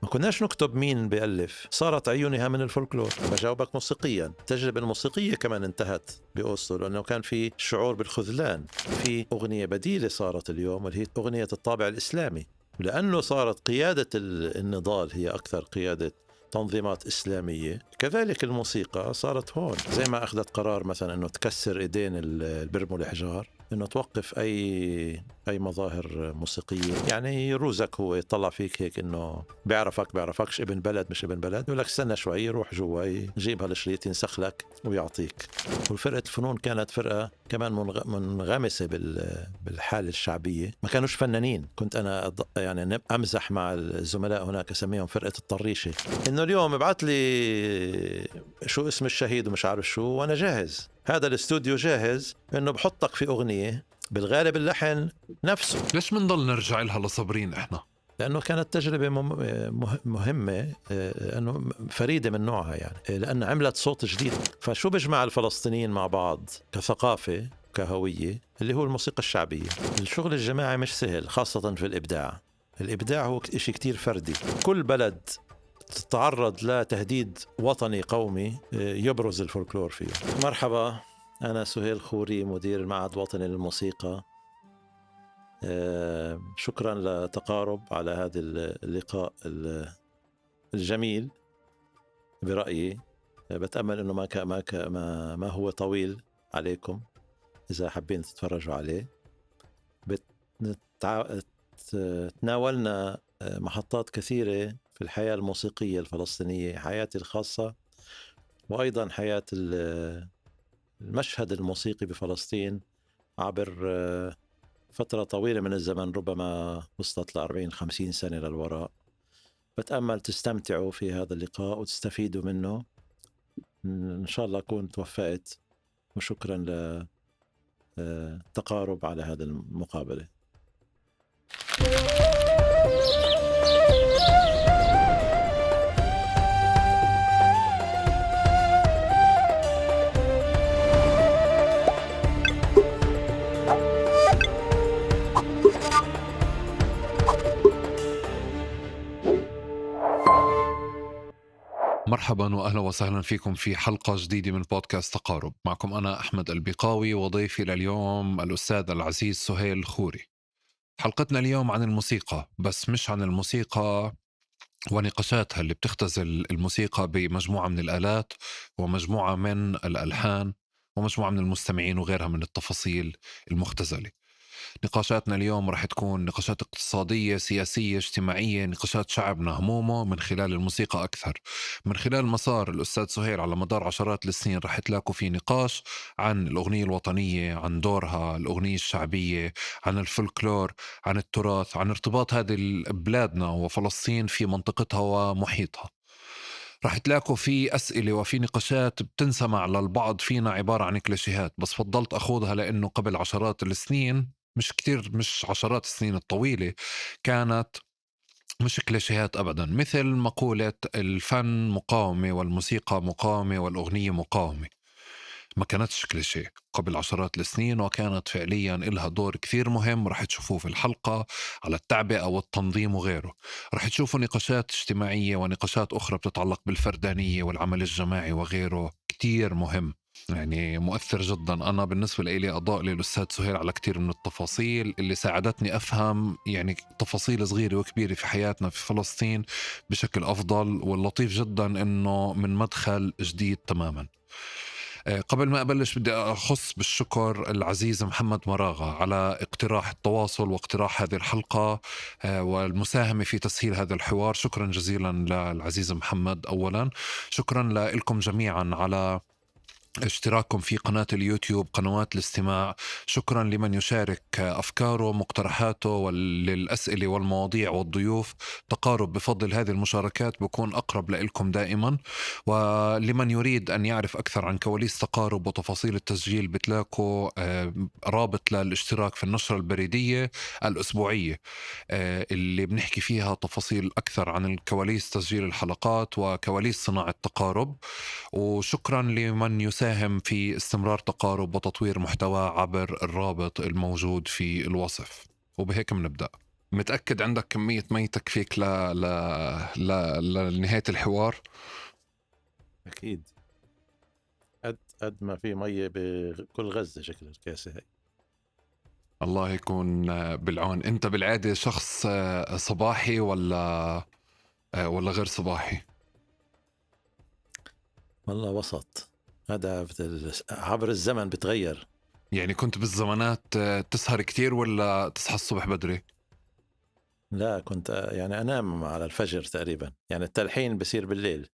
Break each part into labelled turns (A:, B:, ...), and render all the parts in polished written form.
A: ما كناش نكتب مين بيألف، صارت عيونها من الفولكلور. بجاوبك موسيقيا، التجربة الموسيقية كمان انتهت بأوسلو لأنه كان في شعور بالخذلان. في أغنية بديلة صارت اليوم اللي هي أغنية الطابع الإسلامي، لأنه صارت قيادة النضال هي أكثر قيادة تنظيمات إسلامية. كذلك الموسيقى صارت هون، زي ما أخذت قرار مثلا أنه تكسر إيدين البرمو الحجار، أنه توقف أي مظاهر موسيقية. يعني يروزك هو يطلع فيك هيك أنه بيعرفك بيعرفكش، ابن بلد مش ابن بلد، يقول لك استنى شوي، يروح جوا يجيب هالشريط ينسخ لك ويعطيك. والفرقة الفنون كانت فرقة كمان منغمسة بالحالة الشعبية، ما كانوش فنانين. كنت أنا يعني أمزح مع الزملاء هناك أسميهم فرقة الطريشة، إنه اليوم ابعت لي شو اسم الشهيد ومش عارف شو وأنا جاهز، هذا الاستوديو جاهز إنه بحطك في أغنية بالغالب اللحن نفسه.
B: ليش منضل نرجع لها لصابرين إحنا؟
A: لأنه كانت تجربة مهمة، أنه فريدة من نوعها، يعني لأن عملت صوت جديد. فشو بيجمع الفلسطينيين مع بعض كثقافة كهوية؟ اللي هو الموسيقى الشعبية. الشغل الجماعي مش سهل، خاصة في الإبداع. الإبداع هو إشي كتير فردي. كل بلد تتعرض لتهديد وطني قومي يبرز الفولكلور فيه. مرحبا، أنا سهيل خوري، مدير المعهد الوطني للموسيقى. شكرا لتقارب على هذا اللقاء الجميل. برأيي بتأمل أنه ما ما ما هو طويل عليكم إذا حابين تتفرجوا عليه. تناولنا محطات كثيرة في الحياة الموسيقية الفلسطينية، حياتي الخاصة وأيضا حياة المشهد الموسيقي بفلسطين عبر فترة طويلة من الزمن، ربما وصلت ل 40-50 سنة للوراء. بتأمل تستمتعوا في هذا اللقاء وتستفيدوا منه. إن شاء الله أكون توفقت، وشكرا لتقارب على هذا المقابلة.
B: مرحبا واهلا وسهلا فيكم في حلقة جديدة من بودكاست تقارب. معكم أنا أحمد البقاوي، وضيفي لليوم الأستاذ العزيز سهيل خوري. حلقتنا اليوم عن الموسيقى، بس مش عن الموسيقى ونقاشاتها اللي بتختزل الموسيقى بمجموعة من الآلات ومجموعة من الألحان ومجموعة من المستمعين وغيرها من التفاصيل المختزلة. نقاشاتنا اليوم رح تكون نقاشات اقتصادية، سياسية، اجتماعية، نقاشات شعبنا همومه من خلال الموسيقى أكثر. من خلال مسار الأستاذ سهيل على مدار عشرات السنين رح تلاقوا في نقاش عن الأغنية الوطنية، عن دورها، الأغنية الشعبية، عن الفولكلور، عن التراث، عن ارتباط هذه بلادنا وفلسطين في منطقتها ومحيطها. رح تلاقوا في أسئلة وفي نقاشات بتنسمع للبعض فينا عبارة عن كليشيهات، بس فضلت أخوضها لأنه قبل عشرات السنين، مش كتير، مش عشرات السنين الطويلة، كانت مش كليشيهات أبدا، مثل مقولة الفن مقاومة والموسيقى مقاومة والأغنية مقاومة. ما كانتش كليشيه قبل عشرات السنين، وكانت فعليا إلها دور كثير مهم رح تشوفوه في الحلقة على التعبئة والتنظيم وغيره. رح تشوفوا نقاشات اجتماعية ونقاشات أخرى بتتعلق بالفردانية والعمل الجماعي وغيره، كتير مهم، يعني مؤثر جدا. أنا بالنسبة لي أضاء لي الأستاذ سهيل على كتير من التفاصيل اللي ساعدتني أفهم يعني تفاصيل صغيرة وكبيرة في حياتنا في فلسطين بشكل أفضل، واللطيف جدا إنه من مدخل جديد تماما. قبل ما أبلش بدي أخص بالشكر العزيز محمد مراغة على اقتراح التواصل واقتراح هذه الحلقة والمساهمة في تسهيل هذا الحوار. شكرا جزيلا للعزيز محمد. أولا شكرا لكم جميعا على اشتراككم في قناة اليوتيوب، قنوات الاستماع. شكرا لمن يشارك أفكاره مقترحاته للأسئلة والمواضيع والضيوف. تقارب بفضل هذه المشاركات بكون أقرب لكم دائما. ولمن يريد أن يعرف أكثر عن كواليس تقارب وتفاصيل التسجيل بتلاقوا رابط للاشتراك في النشرة البريدية الأسبوعية اللي بنحكي فيها تفاصيل أكثر عن الكواليس تسجيل الحلقات وكواليس صناعة تقارب. وشكرا لمن يساهم في استمرار تقارب وتطوير محتوى عبر الرابط الموجود في الوصف. وبهيك بنبدأ. متأكد عندك كمية مي تكفيك لنهاية الحوار؟
A: أكيد، قد ما في مي بكل غزة شكل الكاسة هاي.
B: الله يكون بالعون. أنت بالعادة شخص صباحي ولا غير صباحي؟
A: والله وسط، هذا عبر الزمن بتغير.
B: يعني كنت بالزمانات تسهر كتير ولا تصحى الصبح بدري؟
A: لا، كنت يعني أنام على الفجر تقريبا، يعني التلحين بصير بالليل.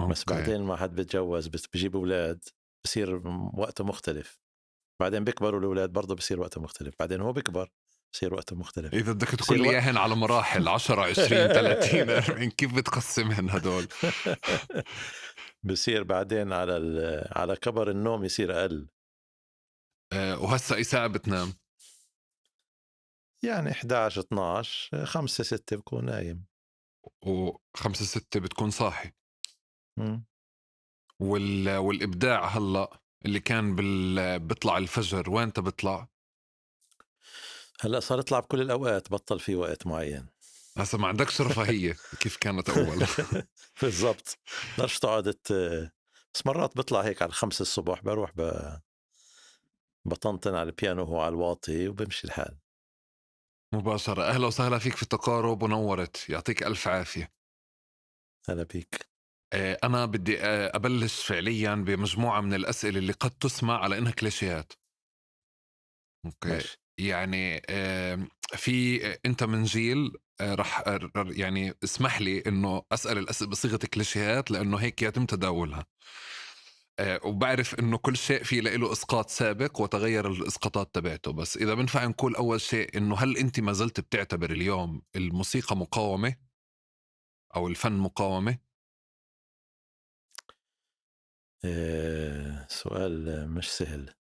A: بس بعدين ما حد بتجوز، بجيب أولاد، بصير وقته مختلف. بعدين بيكبروا الأولاد برضه بصير وقته مختلف، بعدين هو بيكبر بصير وقته مختلف.
B: إذا بدك تقول لي إياهن على مراحل 10 20 30 40، كيف بتقسمهن هدول؟
A: بصير بعدين على كبر النوم يصير أقل.
B: وهسا أي ساعة بتنام؟
A: يعني 11 12 5 6 بكون نايم.
B: و5 6 بتكون صاحي. والإبداع هلأ اللي كان بيطلع الفجر، وين انت بتطلع؟
A: هلأ صار يطلع بكل الأوقات، بطل في وقت معين.
B: هسا ما عندكش رفاهية كيف كانت أول.
A: بالضبط، قدرش تقعد. بس مرات بطلع هيك على 5 الصبح، بروح بطنطن على البيانو وهو على الواطي وبمشي الحال.
B: مباشرة. أهلا وسهلا فيك في التقارب، ونورت، يعطيك ألف عافية.
A: هلا بيك.
B: أنا بدي أبلش فعليا بمجموعة من الأسئلة اللي قد تسمع على إنها كليشيهات. okay. ماشي. يعني في أنت من جيل رح يعني اسمح لي إنه أسأل الأسئلة بصيغة كليشيهات لأنه هيك يتم تداولها. وبعرف إنه كل شيء في له إسقاط سابق وتغير الإسقاطات تبعته، بس إذا بنفع نقول أول شيء إنه هل أنت ما زلت بتعتبر اليوم الموسيقى مقاومة أو الفن مقاومة؟
A: سؤال مش سهل.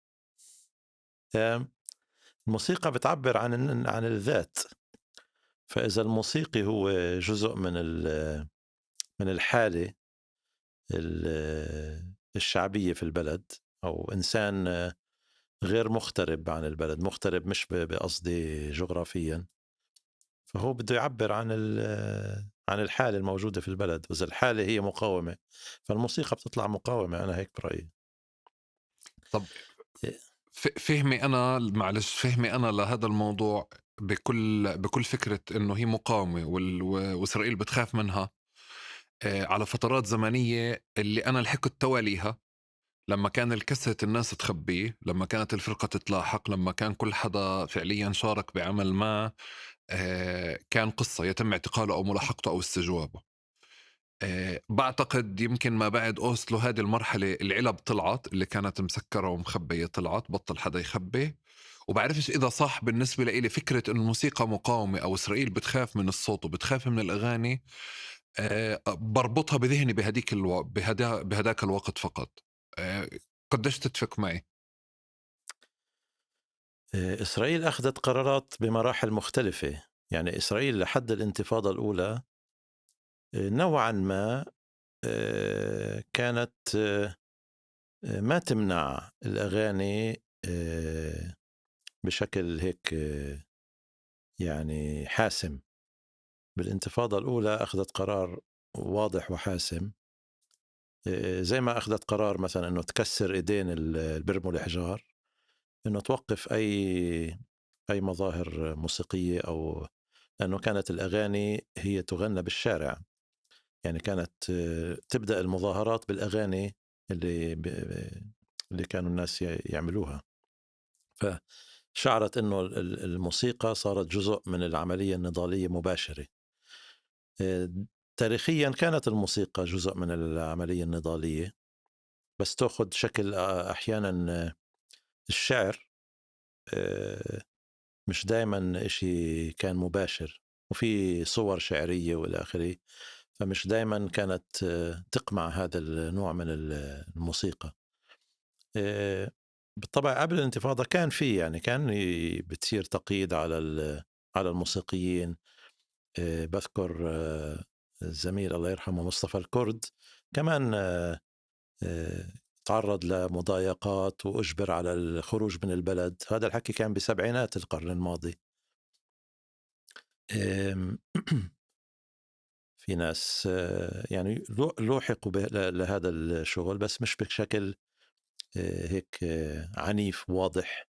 A: الموسيقى بتعبر عن الذات، فإذا الموسيقي هو جزء من الحالة الشعبية في البلد، أو إنسان غير مغترب عن البلد، مغترب مش بقصدي جغرافيا، فهو بده يعبر عن الحالة الموجودة في البلد. وإذا الحالة هي مقاومة فالموسيقى بتطلع مقاومة. أنا هيك برأيي.
B: طب فهمي أنا، معلش، فهمي أنا لهذا الموضوع بكل فكرة إنه هي مقاومة وإسرائيل بتخاف منها على فترات زمنية اللي أنا لحقت تواليها، لما كان الكاسيت الناس تخبيه، لما كانت الفرقة تتلاحق، لما كان كل حدا فعليا شارك بعمل ما كان قصة يتم اعتقاله أو ملاحقته أو استجوابه. بعتقد يمكن ما بعد أوسلو هذه المرحلة العلب طلعت اللي كانت مسكرة ومخبية، طلعت، بطل حدا يخبي. وبعرفش إذا صح بالنسبة لإلي فكرة إنه الموسيقى مقاومة أو إسرائيل بتخاف من الصوت وبتخاف من الأغاني، بربطها بذهني بهديك بهداك الوقت فقط. قديش تتفق معي؟
A: إسرائيل أخذت قرارات بمراحل مختلفة. يعني إسرائيل لحد الانتفاضة الأولى نوعا ما كانت ما تمنع الأغاني بشكل هيك يعني حاسم. بالانتفاضة الأولى أخذت قرار واضح وحاسم، زي ما أخذت قرار مثلا أنه تكسر إيدين البرمو الحجار، أنه توقف أي مظاهر موسيقية، أو لأنه كانت الأغاني هي تغنى بالشارع. يعني كانت تبدأ المظاهرات بالأغاني اللي كانوا الناس يعملوها. فشعرت أنه الموسيقى صارت جزء من العملية النضالية مباشرة. تاريخيا كانت الموسيقى جزء من العملية النضالية، بس تأخذ شكل أحيانا الشعر مش دايما إشي كان مباشر، وفي صور شعرية والآخرة، فمش دايما كانت تقمع هذا النوع من الموسيقى. بالطبع قبل الانتفاضة كان في، يعني كان بتصير تقييد على الموسيقيين. بذكر الزميل الله يرحمه مصطفى الكرد كمان تعرض لمضايقات وأجبر على الخروج من البلد. هذا الحكي كان بسبعينات القرن الماضي. في ناس يعني لوحقوا لهذا الشغل، بس مش بشكل هيك عنيف واضح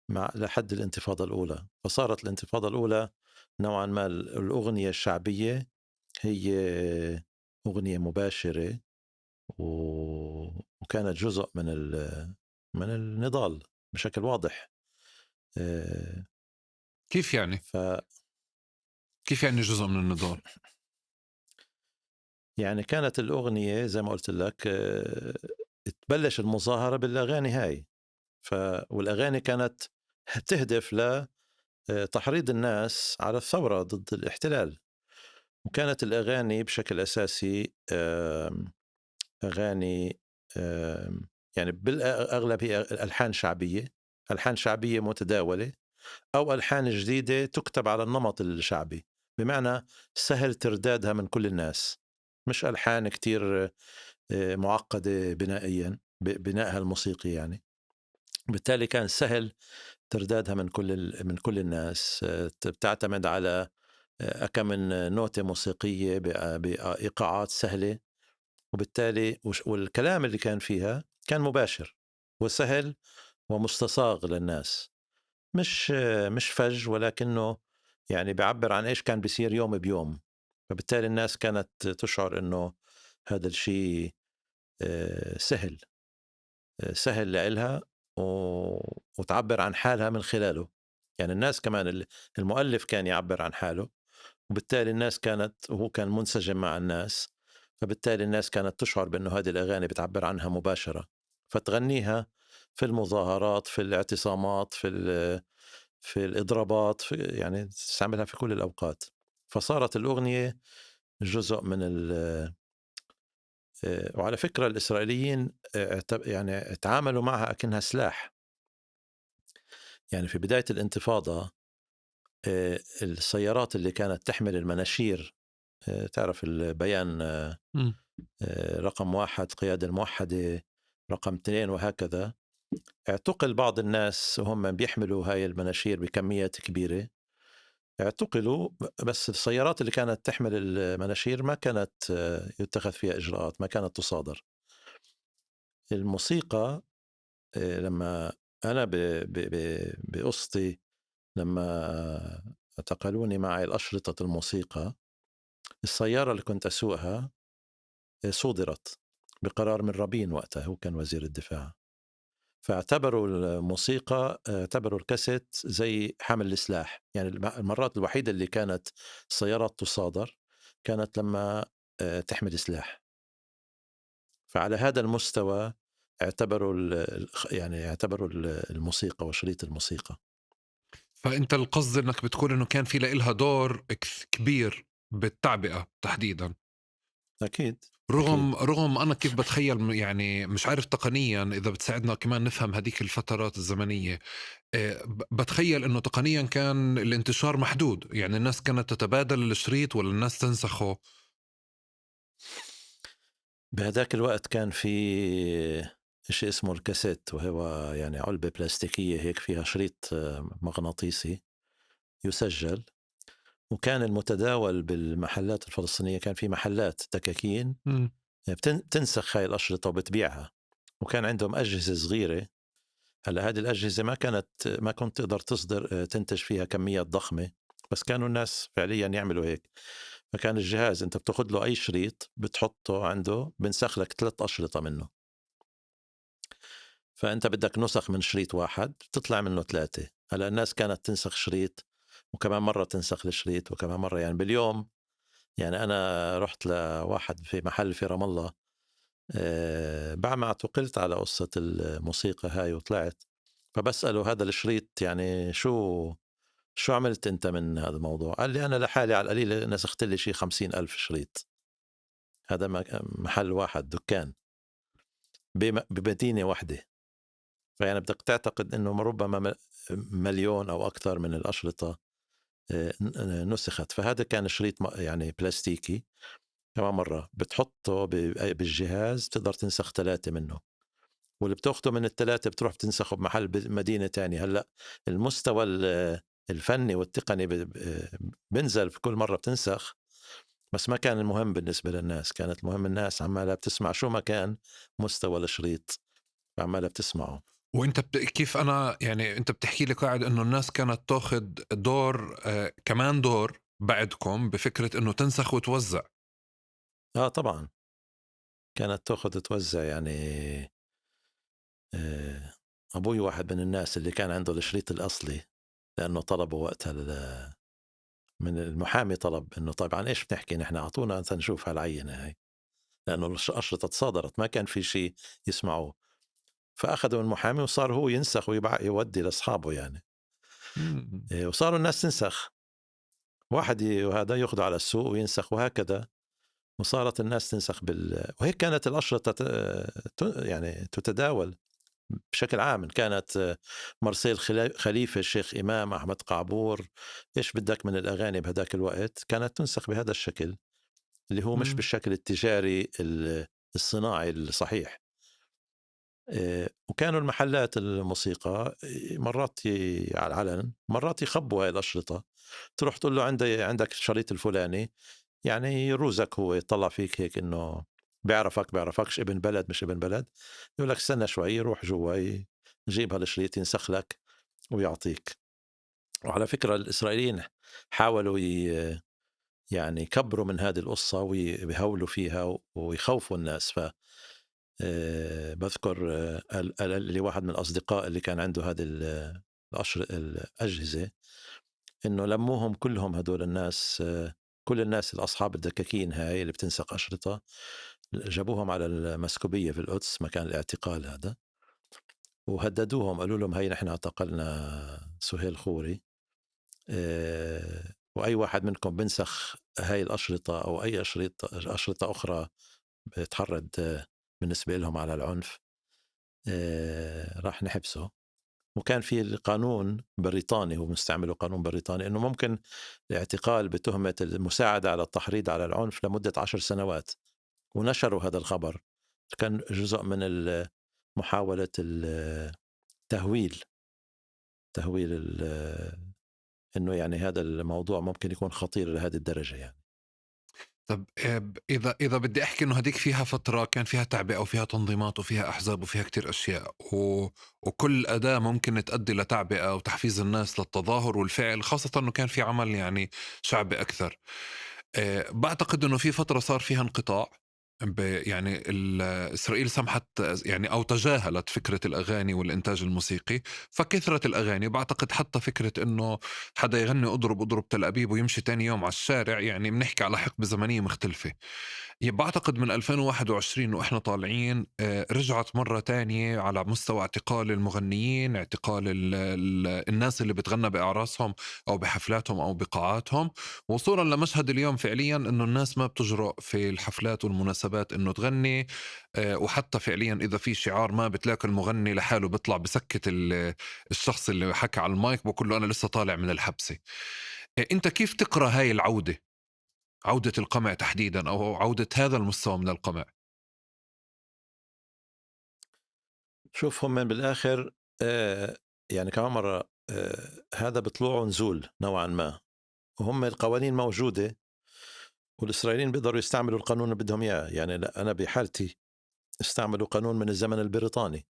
A: مع لحد الانتفاضة الأولى. فصارت الانتفاضة الأولى نوعا ما الأغنية الشعبية هي أغنية مباشرة، وكانت جزء من النضال بشكل واضح.
B: كيف يعني؟ كيف يعني جزء من النضال؟
A: يعني كانت الأغنية زي ما قلت لك تبلش المظاهرة بالأغاني هاي، والأغاني كانت تهدف لتحريض الناس على الثورة ضد الاحتلال. وكانت الأغاني بشكل أساسي أغاني يعني بالأغلب هي ألحان شعبية، ألحان شعبية متداولة أو ألحان جديدة تكتب على النمط الشعبي، بمعنى سهل تردادها من كل الناس، مش ألحان كتير معقدة بنائيا، بنائها الموسيقي يعني. بالتالي كان سهل تردادها من كل الناس. بتعتمد على كم من نوتة موسيقية بإيقاعات سهلة، وبالتالي والكلام اللي كان فيها كان مباشر وسهل ومستصاغ للناس، مش فج، ولكنه يعني بيعبر عن إيش كان بيصير يوم بيوم. فبالتالي الناس كانت تشعر إنه هذا الشيء سهل، سهل لإلها وتعبر عن حالها من خلاله. يعني الناس كمان المؤلف كان يعبر عن حاله، وبالتالي الناس كانت، وهو كان منسجم مع الناس، فبالتالي الناس كانت تشعر بأنه هذه الأغاني بتعبر عنها مباشرة، فتغنيها في المظاهرات، في الاعتصامات، في الإضرابات، يعني تستعملها في كل الأوقات. فصارت الأغنية جزء من ال وعلى فكرة الإسرائيليين يعني تعاملوا معها أكنها سلاح. يعني في بداية الانتفاضة السيارات اللي كانت تحمل المناشير، تعرف البيان رقم 1 قيادة الموحدة، رقم 2 وهكذا، اعتقل بعض الناس وهم بيحملوا هاي المناشير بكميات كبيرة، اعتقلوا. بس السيارات اللي كانت تحمل المناشير ما كانت يتخذ فيها إجراءات، ما كانت تصادر. الموسيقى لما أنا بقصتي لما اعتقلوني معي الأشرطة الموسيقى، السيارة اللي كنت أسوقها صودرت بقرار من رابين وقتها، هو كان وزير الدفاع. فاعتبروا الموسيقى، اعتبروا الكاسيت زي حمل السلاح. يعني المرات الوحيدة اللي كانت السيارات تصادر كانت لما تحمل سلاح. فعلى هذا المستوى اعتبروا يعني اعتبروا الموسيقى وشريط الموسيقى.
B: فأنت القصد أنك بتقول أنه كان في لها دور كبير بالتعبئة تحديدا.
A: أكيد.
B: رغم أنا كيف بتخيل، يعني مش عارف تقنيا إذا بتساعدنا كمان نفهم هذيك الفترات الزمنية، بتخيل أنه تقنيا كان الانتشار محدود، يعني الناس كانت تتبادل الشريط ولا الناس تنسخه؟
A: بهداك الوقت كان في شيء اسمه الكاسيت، وهو يعني علبة بلاستيكية هيك فيها شريط مغناطيسي يسجل. وكان المتداول بالمحلات الفلسطينية، كان في محلات دكاكين بتنسخ هاي الأشرطة وبتبيعها، وكان عندهم أجهزة صغيرة. هلا هذه الأجهزة ما كنت تقدر تصدر تنتج فيها كميات ضخمة، بس كانوا الناس فعليا يعملوا هيك. فكان الجهاز أنت بتاخذ له أي شريط بتحطه عنده بنسخ لك 3 أشرطة منه. فأنت بدك نسخ من شريط واحد بتطلع منه 3. هلا الناس كانت تنسخ شريط وكمان مرة تنسخ الشريط وكمان مرة، يعني باليوم. يعني أنا رحت لواحد في محل في رام الله بعد ما اعتقلت على قصة الموسيقى هاي وطلعت، فبسأله هذا الشريط يعني شو عملت أنت من هذا الموضوع؟ قال لي أنا لحالي على القليل نسخت لي شيء 50,000 شريط. هذا محل واحد، دكان بمدينة واحدة. فيعني بدك تعتقد أنه ربما 1,000,000 أو أكثر من الأشرطة نسخت. فهذا كان شريط يعني بلاستيكي، كمان مرة بتحطه بالجهاز تقدر تنسخ 3 منه، واللي بتاخده من 3 بتروح بتنسخه بمحل بمدينة تانية. هلأ المستوى الفني والتقني بنزل في كل مرة بتنسخ، بس ما كان المهم بالنسبة للناس. كانت المهم الناس عمالها بتسمع شو ما كان مستوى الشريط، عمالها بتسمعه.
B: وانت كيف انا يعني انت بتحكي لي قاعد انه الناس كانت تاخذ دور كمان دور بعدكم بفكرة انه تنسخ وتوزع.
A: طبعا كانت تاخذ وتوزع. يعني ابوي واحد من الناس اللي كان عنده الشريط الاصلي، لانه طلبوا وقتها من المحامي، طلب انه طيب عن ايش بنحكي نحن، اعطونا نشوف هالعينه هاي، لانه الاشرطة تصادرت ما كان في شيء يسمعوه. فاخذوا من المحامي وصار هو ينسخ ويودي لاصحابه يعني. وصاروا الناس تنسخ، واحد وهذا ياخذه على السوق وينسخ وهكذا، وصارت الناس تنسخ وهيك كانت الأشرطة يعني تتداول بشكل عام. كانت مرسيل خليفة، الشيخ إمام، أحمد قعبور، إيش بدك من الأغاني بهداك الوقت، كانت تنسخ بهذا الشكل اللي هو مش بالشكل التجاري الصناعي الصحيح. وكانوا المحلات الموسيقى مرات على العلن، مرات يخبوا هاي الأشرطة، تروح تقول له عندك الشريط الفلاني، يعني يروزك، هو يطلع فيك هيك إنه بيعرفك بيعرفكش، ابن بلد مش ابن بلد، يقول لك استنى شوي، يروح جوا يجيب هالشريط ينسخ لك ويعطيك. وعلى فكرة الإسرائيليين حاولوا يعني يكبروا من هذه القصة ويهولوا فيها ويخوفوا الناس. ف بذكر اللي واحد من الأصدقاء اللي كان عنده هذه الأجهزة، إنه لموهم كلهم هدول الناس، كل الناس الأصحاب الدكاكين هاي اللي بتنسق أشرطة، جابوهم على المسكوبية في القدس مكان الاعتقال هذا، وهددوهم قالوا لهم هاي نحن اعتقلنا سهيل خوري، وأي واحد منكم بنسخ هاي الأشرطة أو أي أشرطة أخرى بتحرض بالنسبة لهم على العنف، راح نحبسه. وكان في القانون بريطاني، هو مستعملة قانون بريطاني، إنه ممكن الاعتقال بتهمة المساعدة على التحريض على العنف لمدة 10 سنوات. ونشروا هذا الخبر، كان جزء من محاولة التهويل، تهويل إنه يعني هذا الموضوع ممكن يكون خطير لهذه الدرجة يعني.
B: طب إذا بدي أحكي إنه هديك فيها فترة كان فيها تعبئة وفيها تنظيمات وفيها أحزاب وفيها كتير أشياء، وكل أداة ممكن تؤدي لتعبئة وتحفيز الناس للتظاهر والفعل، خاصة إنه كان في عمل يعني شعبي أكثر. بعتقد إنه في فترة صار فيها انقطاع، يعني إسرائيل سمحت يعني أو تجاهلت فكرة الأغاني والإنتاج الموسيقي، فكثرة الأغاني. بعتقد حتى فكرة إنه حدا يغني أضرب أضرب تل أبيب ويمشي تاني يوم على الشارع، يعني بنحكي على حقبة زمنية مختلفة. بعتقد من 2021 وإحنا طالعين رجعت مرة تانية على مستوى اعتقال المغنيين، اعتقال الناس اللي بتغنى بأعراسهم أو بحفلاتهم أو بقاعاتهم، وصولا لمشهد اليوم فعليا إنه الناس ما بتجرؤ في الحفلات والمناسبات إنه تغني، وحتى فعليا إذا في شعار ما بتلاقي المغني لحاله بيطلع بسكت الشخص اللي حكى على المايك بقول له أنا لسه طالع من الحبسة. أنت كيف تقرأ هاي العودة، عودة القمع تحديدا أو عودة هذا المستوى من القمع؟
A: شوف، هم بالآخر يعني كمان مرة هذا بطلوع ونزول نوعا ما، وهم القوانين موجودة والإسرائيليين بيقدروا يستعملوا القانون اللي بدهم إياه. يعني أنا بحالتي استعملوا قانون من الزمن البريطاني،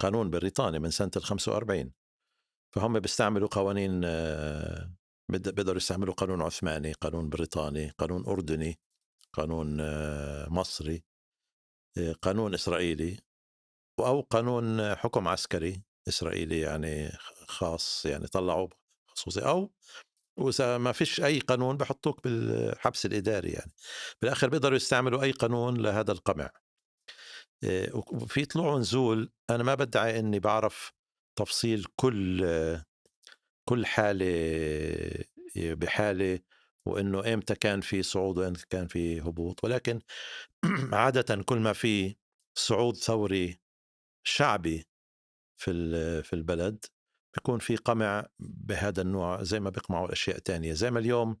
A: قانون بريطاني من سنة 45، فهم بيستعملوا قوانين، بيقدروا يستعملوا قانون عثماني، قانون بريطاني، قانون أردني، قانون مصري، قانون إسرائيلي، أو قانون حكم عسكري إسرائيلي يعني خاص، يعني طلعوه خصوصي، أو وإذا ما فيش أي قانون بحطوك بالحبس الإداري. يعني بالآخر بيقدروا يستعملوا أي قانون لهذا القمع. وفي طلوع ونزول. أنا ما بدعي أني بعرف تفصيل كل حالة بحالة، وإنه إمتى كان في صعود وإمتى كان في هبوط، ولكن عادة كل ما في صعود ثوري شعبي في البلد بيكون في قمع بهذا النوع، زي ما بيقمعوا أشياء تانية، زي ما اليوم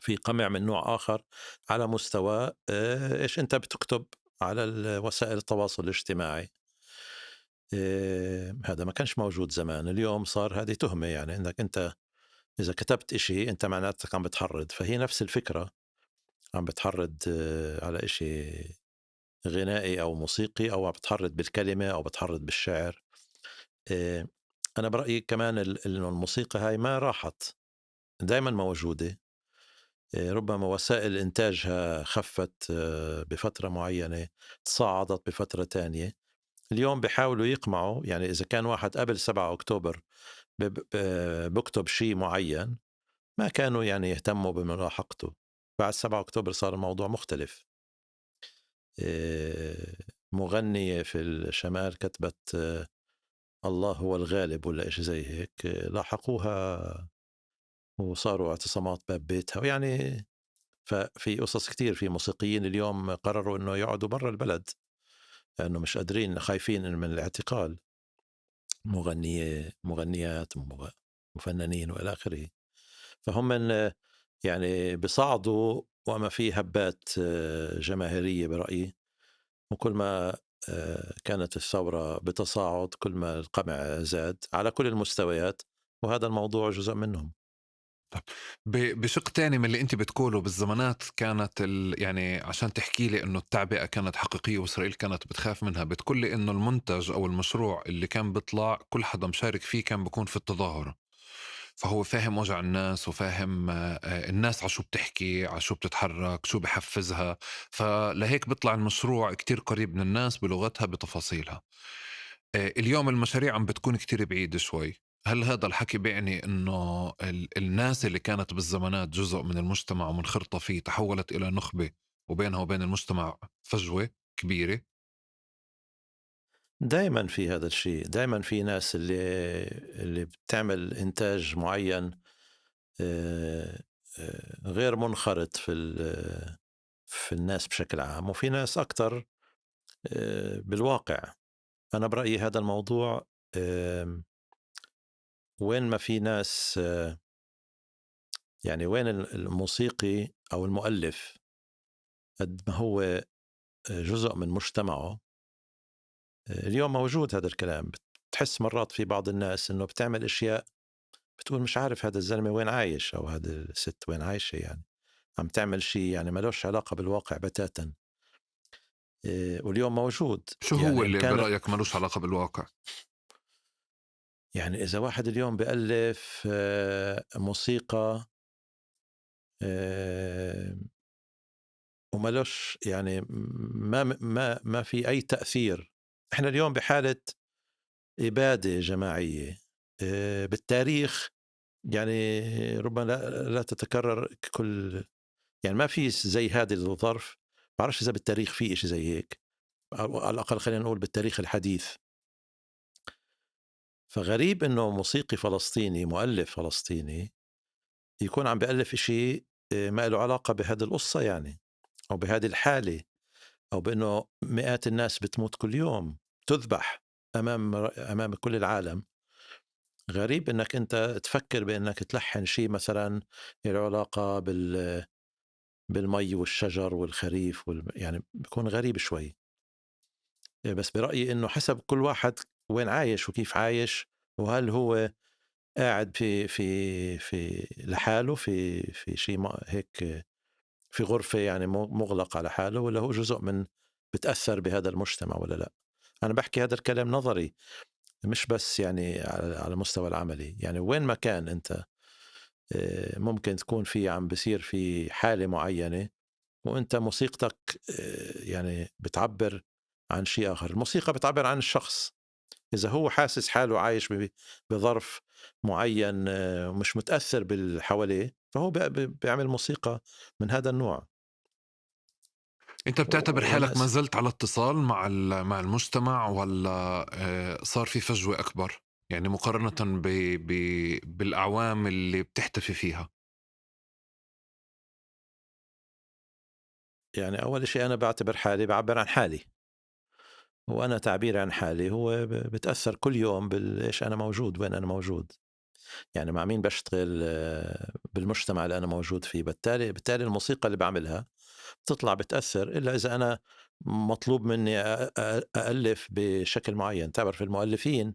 A: في قمع من نوع آخر على مستوى إيش أنت بتكتب على وسائل التواصل الاجتماعي. هذا ما كانش موجود زمان. اليوم صار هذه تهمة، يعني إنك أنت إذا كتبت إشي أنت معناتك عم بتحرض. فهي نفس الفكرة، عم بتحرض على إشي غنائي أو موسيقي، أو عم بتحرض بالكلمة أو بتحرض بالشعر. أنا برأيي كمان إنه الموسيقى هاي ما راحت، دايما موجودة. ربما وسائل إنتاجها خفت بفترة معينة، تصاعدت بفترة تانية. اليوم بيحاولوا يقمعوا، يعني إذا كان واحد قبل 7 أكتوبر بكتب شيء معين ما كانوا يعني يهتموا بملاحقته. بعد 7 أكتوبر صار الموضوع مختلف. مغنية في الشمال كتبت الله هو الغالب ولا إشي زي هيك، لاحقوها وصاروا اعتصامات باب بيتها. يعني ففي قصص كتير، في موسيقيين اليوم قرروا إنه يقعدوا برا البلد لأنه مش قادرين، خايفين من الاعتقال، مغنيات وفنانين وإلى آخره. فهم من يعني بصعدوا، وما في هبات جماهيرية برأيي. وكل ما كانت الثورة بتصاعد كل ما القمع زاد على كل المستويات، وهذا الموضوع جزء منهم.
B: طب بشق تاني من اللي انت بتقوله، بالزمانات كانت يعني عشان تحكي لي انه التعبئة كانت حقيقية وإسرائيل كانت بتخاف منها، بتقول لي انه المنتج او المشروع اللي كان بيطلع كل حدا مشارك فيه كان بيكون في التظاهرة، فهو فاهم وجع الناس وفاهم الناس على شو بتحكي، على شو بتتحرك، شو بحفزها، فلهيك بيطلع المشروع كتير قريب من الناس بلغتها بتفاصيلها. اليوم المشاريع عم بتكون كتير بعيدة شوي. هل هذا الحكي بيعني إنه الناس اللي كانت بالزمانات جزء من المجتمع ومنخرطة فيه تحولت إلى نخبة وبينها وبين المجتمع فجوة كبيرة؟
A: دايما في هذا الشيء، دايما في ناس اللي بتعمل إنتاج معين غير منخرط في الناس بشكل عام، وفي ناس أكتر بالواقع. أنا برأيي هذا الموضوع وين ما في ناس، يعني وين الموسيقي أو المؤلف قد ما هو جزء من مجتمعه. اليوم موجود هذا الكلام، بتحس مرات في بعض الناس إنه بتعمل أشياء بتقول مش عارف هذا الزلمة وين عايش أو هذا الست وين عايشة، يعني عم تعمل شيء يعني ما لوش علاقة بالواقع بتاتا. واليوم موجود.
B: شو
A: يعني
B: هو اللي برأيك ما لوش علاقة بالواقع؟
A: يعني إذا واحد اليوم بيألف موسيقى ومالوش يعني ما في أي تأثير. إحنا اليوم بحالة إبادة جماعية بالتاريخ، يعني ربما لا تتكرر كل، يعني ما في زي هذا الظرف. بعرفش إذا بالتاريخ في إشي زي هيك، أو على الأقل خلينا نقول بالتاريخ الحديث. فغريب إنه موسيقي فلسطيني، مؤلف فلسطيني، يكون عم بيألف إشي ما له علاقة بهذه القصة يعني، أو بهذه الحالة، أو بأنه مئات الناس بتموت كل يوم، تذبح أمام كل العالم. غريب إنك أنت تفكر بأنك تلحن شيء مثلا له علاقة بالمي والشجر والخريف يعني بيكون غريب شوي. بس برأيي إنه حسب كل واحد وين عايش وكيف عايش، وهل هو قاعد في في في لحاله في شيء هيك في غرفة يعني مغلق على حاله، ولا هو جزء من بتأثر بهذا المجتمع ولا لا. أنا بحكي هذا الكلام نظري، مش بس يعني على المستوى العملي. يعني وين ما كان أنت ممكن تكون في عم بصير في حالة معينة، وأنت موسيقتك يعني بتعبر عن شيء آخر. الموسيقى بتعبر عن الشخص، إذا هو حاسس حاله عايش بظرف معين ومش متأثر بالحواليه، فهو بيعمل موسيقى من هذا النوع.
B: أنت بتعتبر حالك ما زلت على اتصال مع المجتمع، ولا صار في فجوة أكبر يعني مقارنة بالأعوام اللي بتحتفي فيها؟
A: يعني أول شيء أنا بعتبر حالي بعبر عن حالي، وأنا تعبيري عن حالي هو بتأثر كل يوم بالإيش أنا موجود، وين أنا موجود، يعني مع مين بشتغل بالمجتمع اللي أنا موجود فيه. بالتالي الموسيقى اللي بعملها بتطلع بتأثر، إلا إذا أنا مطلوب مني أألف بشكل معين. تعرف المؤلفين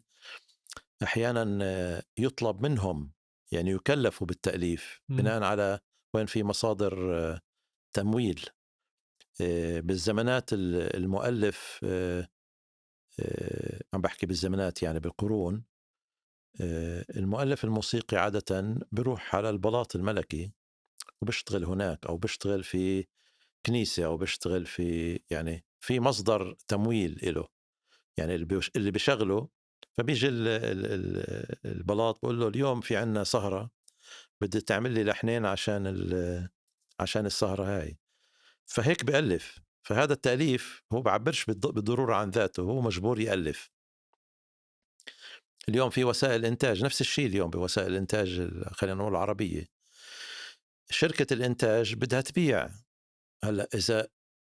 A: أحيانا يطلب منهم، يعني يكلفوا بالتأليف بناء على وين في مصادر تمويل. بالزمانات المؤلف، عم بحكي بالزمانات يعني بالقرون، المؤلف الموسيقي عادة بروح على البلاط الملكي وبشتغل هناك، أو بشتغل في كنيسة، أو بشتغل في يعني في مصدر تمويل إله، يعني اللي بشغله. فبيجي البلاط بقول له اليوم في عنا سهرة، بدي تعمل لي لحنين عشان السهرة هاي. فهيك بألف. فهذا التأليف هو بعبرش بالضرورة عن ذاته، هو مجبور يألف. اليوم في وسائل إنتاج، نفس الشيء اليوم بوسائل الإنتاج خلينا نقول العربية، شركة الإنتاج بدها تبيع. هلأ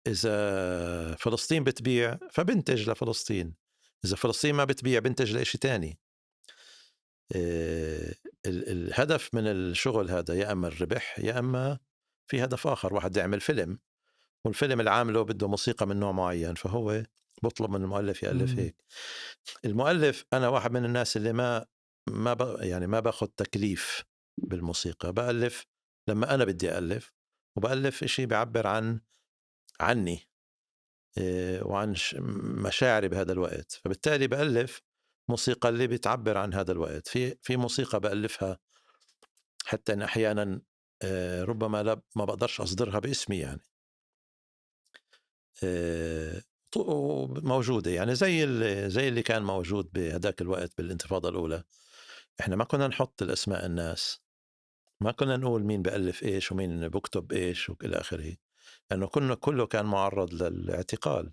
A: إذا فلسطين بتبيع فبنتج لفلسطين، إذا فلسطين ما بتبيع بنتج لإشي تاني. الهدف من الشغل هذا يا أما الربح يا أما في هدف آخر، واحد يعمل فيلم، والفيلم اللي عامله بده موسيقى من نوع معين، فهو بطلب من المؤلف يألف هيك. المؤلف، أنا واحد من الناس اللي ما ما يعني ما باخذ تكليف بالموسيقى، بألف لما أنا بدي ألف، وبألف إشي بيعبر عني وعن مشاعري بهذا الوقت، فبالتالي بألف موسيقى اللي بتعبر عن هذا الوقت. في موسيقى بألفها حتى إن أحيانا ربما لا ما بقدرش أصدرها باسمي، يعني موجودة، يعني زي اللي كان موجود بهداك الوقت بالانتفاضة الأولى. إحنا ما كنا نحط الأسماء الناس، ما كنا نقول مين بألف إيش ومين بكتب إيش وإلى آخره، لأنه كنا كله كان معرض للاعتقال.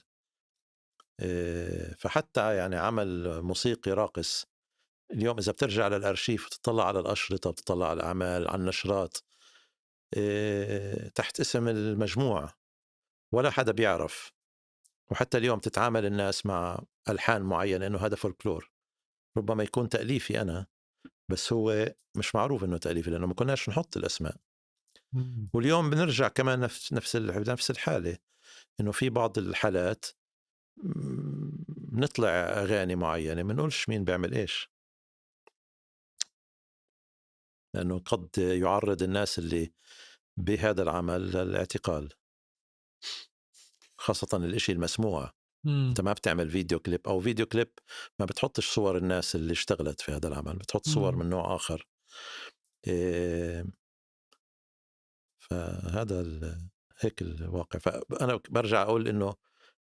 A: فحتى يعني عمل موسيقي راقص اليوم إذا بترجع للأرشيف وتطلع على الأشرطة، بتطلع على الأعمال، على النشرات، تحت اسم المجموعة، ولا حدا بيعرف. وحتى اليوم تتعامل الناس مع ألحان معينة إنه هذا فولكلور، ربما يكون تأليفي أنا، بس هو مش معروف إنه تأليفي لأنه ما كناش نحط الأسماء. واليوم بنرجع كمان نفس الحالة، إنه في بعض الحالات بنطلع أغاني معينة بنقولش مين بيعمل إيش، لأنه قد يعرض الناس اللي بهذا العمل للاعتقال، خاصة الإشي المسموع. أنت ما بتعمل فيديو كليب، أو فيديو كليب ما بتحطش صور الناس اللي اشتغلت في هذا العمل، بتحط صور من نوع آخر. فهذا هيك الواقع. فأنا برجع أقول إنه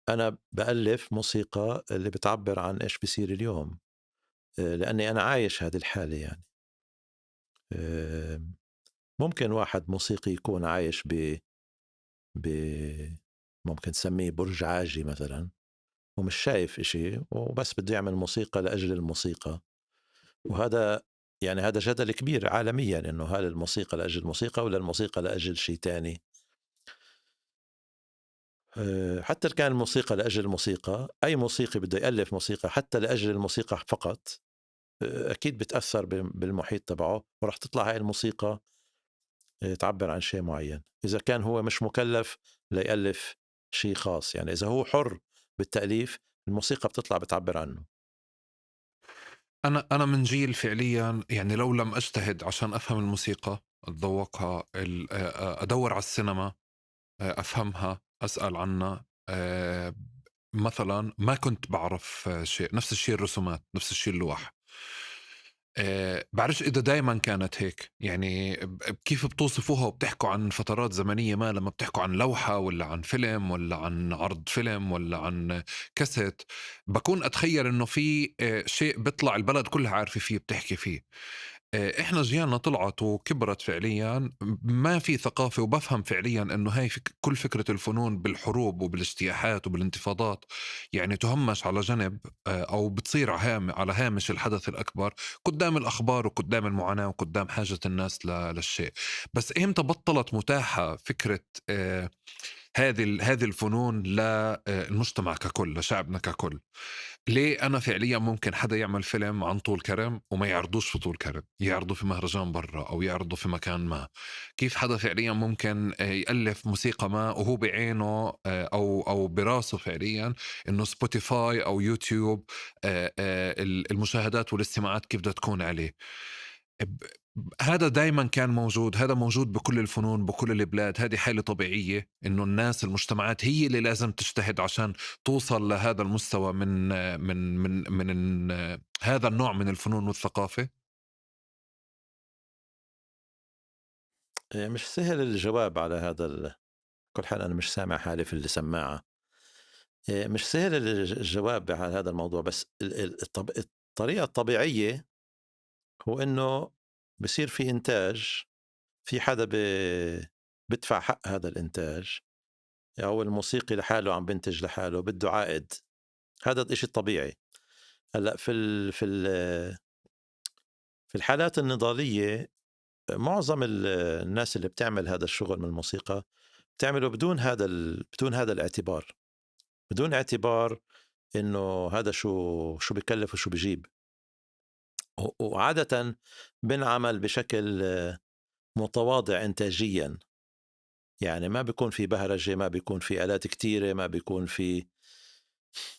A: أنا بألف موسيقى اللي بتعبر عن إيش بيصير اليوم، لأني أنا عايش هذه الحالة. يعني ممكن واحد موسيقي يكون عايش ب ممكن تسميه برج عاجي مثلا، ومش شايف إشي، وبس بده يعمل موسيقى لأجل الموسيقى. وهذا يعني هذا جدل كبير عالميا، إنه هل الموسيقى لأجل الموسيقى ولا الموسيقى لأجل شيء تاني. حتى كان الموسيقى لأجل الموسيقى، أي موسيقي بده يألف موسيقى حتى لأجل الموسيقى فقط، أكيد بتأثر بالمحيط تبعه، وراح تطلع هاي الموسيقى تعبر عن شيء معين. إذا كان هو مش مكلف ليألف شيء خاص، يعني إذا هو حر بالتأليف، الموسيقى بتطلع بتعبر عنه.
B: أنا من جيل فعليا، يعني لو لم أجتهد عشان أفهم الموسيقى، أتذوقها، أدور على السينما، أفهمها، أسأل عنها، مثلا ما كنت بعرف شيء. نفس الشيء الرسومات، نفس الشيء اللوح. بعرفش إذا دايما كانت هيك، يعني كيف بتوصفوها وبتحكوا عن فترات زمنية، ما لما بتحكوا عن لوحة ولا عن فيلم ولا عن عرض فيلم ولا عن كاسيت، بكون أتخيل إنه في شيء بيطلع البلد كلها عارفة فيه، بتحكي فيه. إحنا جيالنا طلعت وكبرت فعليا ما في ثقافة، وبفهم فعليا إنه هاي كل فكرة الفنون بالحروب وبالاجتياحات وبالانتفاضات يعني تهمش على جنب، أو بتصير على هامش الحدث الأكبر قدام الأخبار وقدام المعاناة وقدام حاجة الناس للشيء. بس إمتى بطلت متاحة فكرة هذه الفنون للمجتمع ككل، لشعبنا ككل. ليه أنا فعليا ممكن حدا يعمل فيلم عن طول كرم وما يعرضوش في طول كرم، يعرضوا في مهرجان برا أو يعرضوا في مكان ما؟ كيف حدا فعليا ممكن يألف موسيقى ما وهو بعينه أو براسه فعليا إنه سبوتيفاي أو يوتيوب المشاهدات والاستماعات كيف بدها تكون عليه؟ هذا دايما كان موجود، هذا موجود بكل الفنون بكل البلاد. هذه حالة طبيعية إنه الناس، المجتمعات هي اللي لازم تجتهد عشان توصل لهذا المستوى من من من من هذا النوع من الفنون والثقافة.
A: مش سهل الجواب على هذا. كل حال أنا مش سامع حالي في السماعة. مش سهل الجواب على هذا الموضوع، بس الطريقة الطبيعية هو إنه بصير في إنتاج، في حدا بدفع حق هذا الإنتاج، أو الموسيقي لحاله عم بنتج لحاله بده عائد. هذا الإشي الطبيعي. هلأ في الحالات النضالية معظم الناس اللي بتعمل هذا الشغل من الموسيقى بتعمله بدون هذا الاعتبار، بدون اعتبار إنه هذا شو بكلف وشو بجيب. وعادة بنعمل بشكل متواضع إنتاجيا، يعني ما بيكون في بهرجة، ما بيكون في آلات كتيرة، ما بيكون في،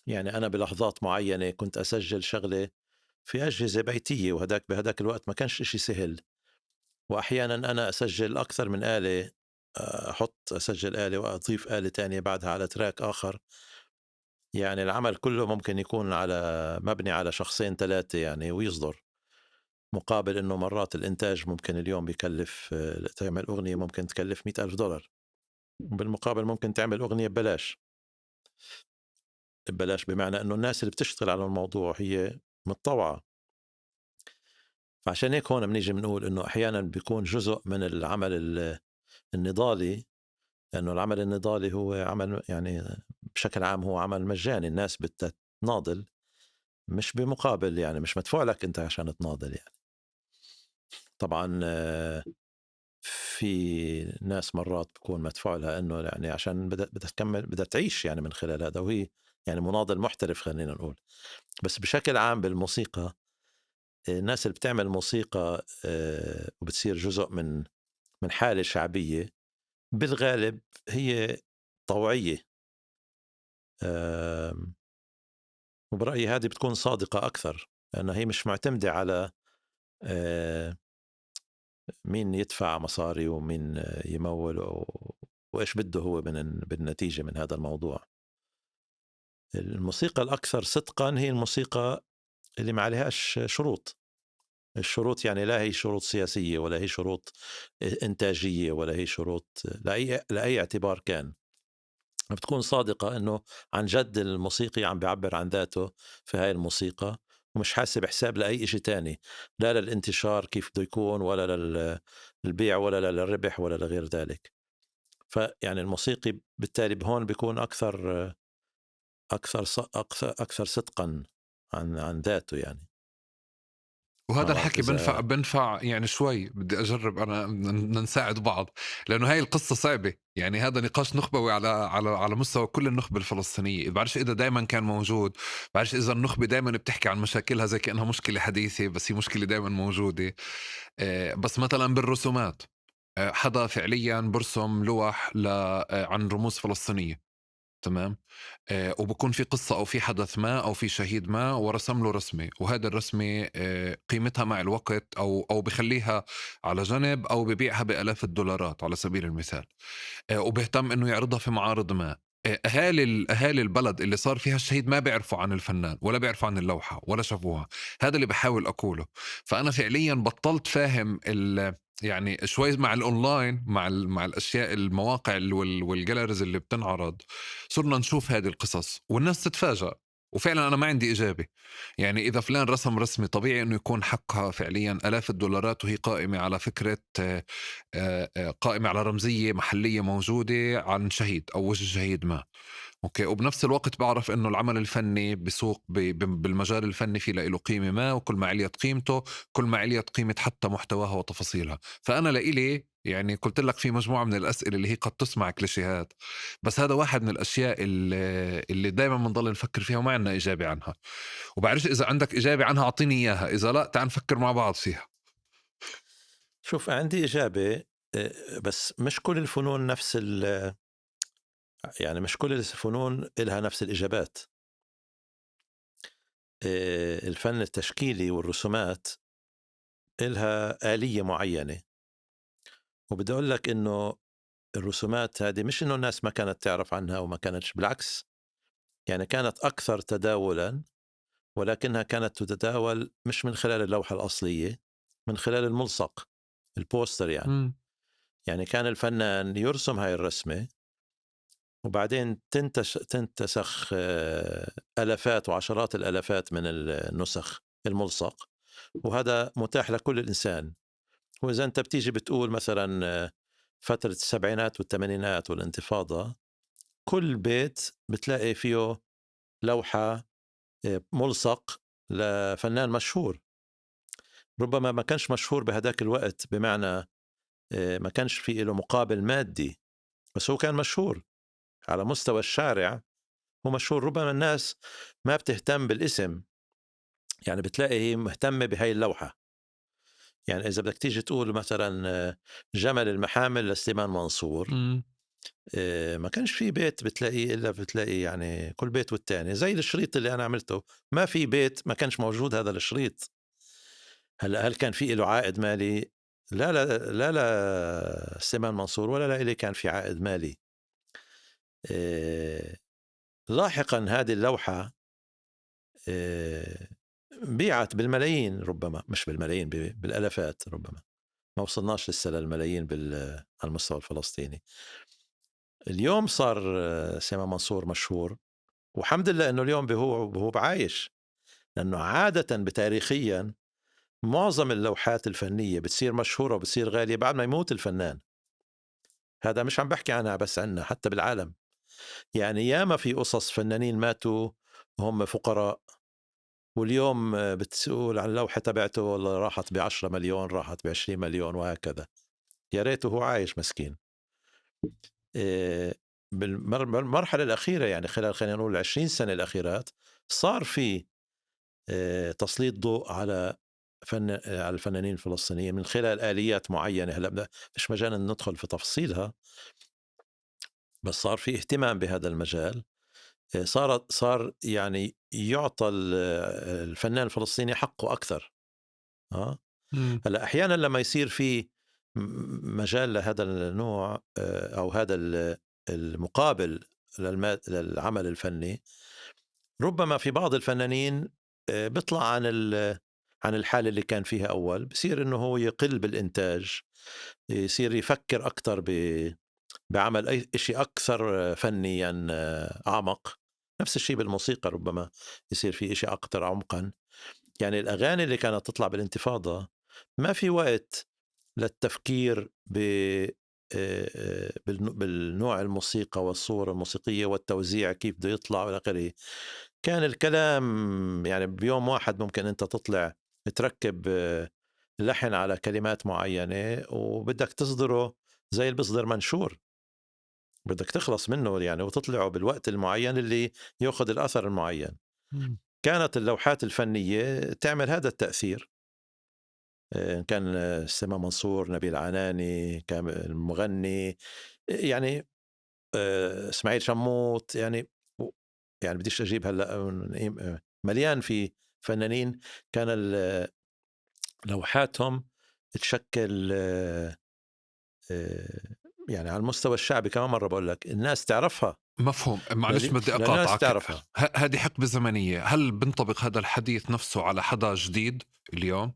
A: يعني أنا بلحظات معينة كنت أسجل شغلة في أجهزة بيتية، وهداك بهداك الوقت ما كانش إشي سهل. وأحيانا أنا أسجل أكثر من آلة، أحط أسجل آلة وأضيف آلة تانية بعدها على تراك آخر. يعني العمل كله ممكن يكون على مبني على شخصين ثلاثة يعني ويصدر، مقابل إنه مرات الإنتاج ممكن اليوم بيكلف، تعمل أغنية ممكن تكلف $100,000، بالمقابل ممكن تعمل أغنية ببلاش. ببلاش بمعنى إنه الناس اللي بتشتغل على الموضوع هي متطوعة. فعشان هيك هون بنيجي بنقول إنه أحيانا بيكون جزء من العمل النضالي، لأنه العمل النضالي هو عمل يعني بشكل عام هو عمل مجاني، الناس بتناضل مش بمقابل، يعني مش مدفوع لك أنت عشان تناضل. يعني طبعا في ناس مرات بكون مدفوع لها إنه يعني عشان بدها تكمل، بدها تعيش يعني من خلال هذا، وهي يعني مناضل محترف خلينا نقول. بس بشكل عام بالموسيقى الناس اللي بتعمل موسيقى وبتصير جزء من حالة شعبية بالغالب هي طوعية، وبرأيي هذه بتكون صادقة أكثر، لأنها هي مش معتمدة على مين يدفع مصاري ومين يمول وإيش بده هو بالنتيجة من هذا الموضوع. الموسيقى الأكثر صدقا هي الموسيقى اللي ما عليهاش شروط. الشروط يعني لا هي شروط سياسية ولا هي شروط إنتاجية ولا هي شروط لأي اعتبار كان. بتكون صادقة إنه عن جد الموسيقي عم بيعبر عن ذاته في هاي الموسيقى، ومش حاسب حساب لأي إشي تاني، لا للانتشار كيف بده يكون، ولا للبيع، ولا للربح، ولا لغير ذلك. فيعني الموسيقي بالتالي بهون بيكون أكثر أكثر أكثر, أكثر صدقا عن ذاته يعني.
B: وهذا الحكي بنفع يعني شوي بدي أجرب أنا نساعد بعض، لأنه هاي القصة صعبة. يعني هذا نقاش نخبوي على على على مستوى كل النخبة الفلسطينية. بعرفش إذا دايما كان موجود، بعرفش إذا النخبة دايما بتحكي عن مشاكلها زي كأنها مشكلة حديثة، بس هي مشكلة دايما موجودة. بس مثلا بالرسومات، حدا فعليا برسم لوح عن رموز فلسطينية، تمام، وبكون في قصة أو في حدث ما أو في شهيد ما، ورسم له رسمة، وهذا الرسمة قيمتها مع الوقت أو بخليها على جنب أو ببيعها بآلاف الدولارات على سبيل المثال، وبيهتم إنه يعرضها في معارض ما. أهالي البلد اللي صار فيها الشهيد ما بيعرفوا عن الفنان ولا بيعرفوا عن اللوحة ولا شافوها. هذا اللي بحاول أقوله. فأنا فعليا بطلت فاهم يعني شوي مع الأونلاين، مع الأشياء، المواقع وال galleries اللي بتنعرض، صرنا نشوف هذه القصص والناس تتفاجأ. وفعلا أنا ما عندي إجابة. يعني إذا فلان رسم رسمة طبيعي أنه يكون حقها فعليا آلاف الدولارات، وهي قائمة على فكرة، قائمة على رمزية محلية موجودة عن شهيد أو وجه شهيد ما، okay. وبنفس الوقت بعرف أنه العمل الفني بسوق بالمجال الفني في له قيمة ما، وكل ما عليت قيمته كل ما عليت قيمة حتى محتواها وتفاصيلها. فأنا لإلي يعني قلت لك في مجموعة من الأسئلة اللي هي قد تسمع كليشيهات، بس هذا واحد من الأشياء اللي دايما بنضل نفكر فيها وما عندنا إجابة عنها. وبعرفش إذا عندك إجابة عنها أعطيني إياها، إذا لا تعال نفكر مع بعض فيها.
A: شوف، عندي إجابة، بس مش كل الفنون نفس يعني مش كل الفنون إلها نفس الإجابات. الفن التشكيلي والرسومات إلها آلية معينة، وبدي أقول لك إنه الرسومات هذه مش إنه الناس ما كانت تعرف عنها وما كانتش، بالعكس يعني كانت أكثر تداولا، ولكنها كانت تتداول مش من خلال اللوحة الأصلية، من خلال الملصق، ال poster يعني. يعني كان الفنان يرسم هاي الرسمة وبعدين تنتسخ آلافات وعشرات الآلافات من النسخ الملصق، وهذا متاح لكل الإنسان. وإذا أنت بتيجي بتقول مثلا فترة السبعينات والثمانينات والانتفاضة، كل بيت بتلاقي فيه لوحة ملصق لفنان مشهور، ربما ما كانش مشهور بهداك الوقت، بمعنى ما كانش في له مقابل مادي، بس هو كان مشهور على مستوى الشارع، هو مشهور. ربما الناس ما بتهتم بالاسم، يعني بتلاقي هي مهتمة بهاي اللوحة. يعني إذا بدك تيجي تقول مثلا جمل المحامل لسليمان منصور، ما كانش في بيت بتلاقيه إلا بتلاقي يعني كل بيت والتاني، زي الشريط اللي أنا عملته، ما في بيت ما كانش موجود هذا الشريط. هلا هل كان في له عائد مالي؟ لا لا لا لا سليمان منصور ولا لا إلي كان في عائد مالي. لاحقا هذه اللوحة بيعت بالملايين، ربما مش بالملايين، بالالافات، ربما ما وصلناش لسه للملايين على المستوى الفلسطيني. اليوم صار سليمان منصور مشهور، والحمد لله انه اليوم هو بعايش، لانه عادة بتاريخيا معظم اللوحات الفنية بتصير مشهورة وبتصير غالية بعد ما يموت الفنان. هذا مش عم بحكي عنها بس عنا، حتى بالعالم. يعني ياما في قصص فنانين ماتوا وهم فقراء، واليوم بتقول عن اللوحة تبعته والله راحت ب10 مليون، راحت ب20 مليون، وهكذا. يا ريته هو عايش مسكين. بالمرحلة الأخيرة، يعني خلال خلينا نقول 20 سنة الأخيرات، صار في تسليط ضوء على على الفنانين الفلسطينيين من خلال آليات معينة. هلا مش مجال ندخل في تفصيلها، بس صار في اهتمام بهذا المجال. صار يعني يعطى الفنان الفلسطيني حقه أكثر. هلا أحيانا لما يصير في مجال لهذا النوع أو هذا المقابل للعمل الفني، ربما في بعض الفنانين بيطلع عن الحالة اللي كان فيها أول، بصير إنه هو يقل بالإنتاج، يصير يفكر أكثر بعمل أي شيء أكثر فنيا أعمق. نفس الشيء بالموسيقى، ربما يصير في شيء أكثر عمقا. يعني الأغاني اللي كانت تطلع بالانتفاضة ما في وقت للتفكير بالنوع الموسيقى والصورة الموسيقية والتوزيع كيف بده يطلع والى آخره. كان الكلام يعني بيوم واحد ممكن أنت تطلع تركب لحن على كلمات معينة وبدك تصدره زي اللي بيصدر منشور، بدك تخلص منه يعني وتطلعه بالوقت المعين اللي يأخذ الأثر المعين. كانت اللوحات الفنية تعمل هذا التأثير، إن كان سليمان منصور، نبيل عناني، كان المغني، يعني اسماعيل شموط، يعني بديش أجيب هلا، مليان في فنانين كان لوحاتهم تشكل يعني على المستوى الشعبي. كمان مرة بقول لك الناس تعرفها.
B: مفهوم. معلش بدي أقاطعك، هذه حقبة زمنية، هل بنطبق هذا الحديث نفسه على حدا جديد اليوم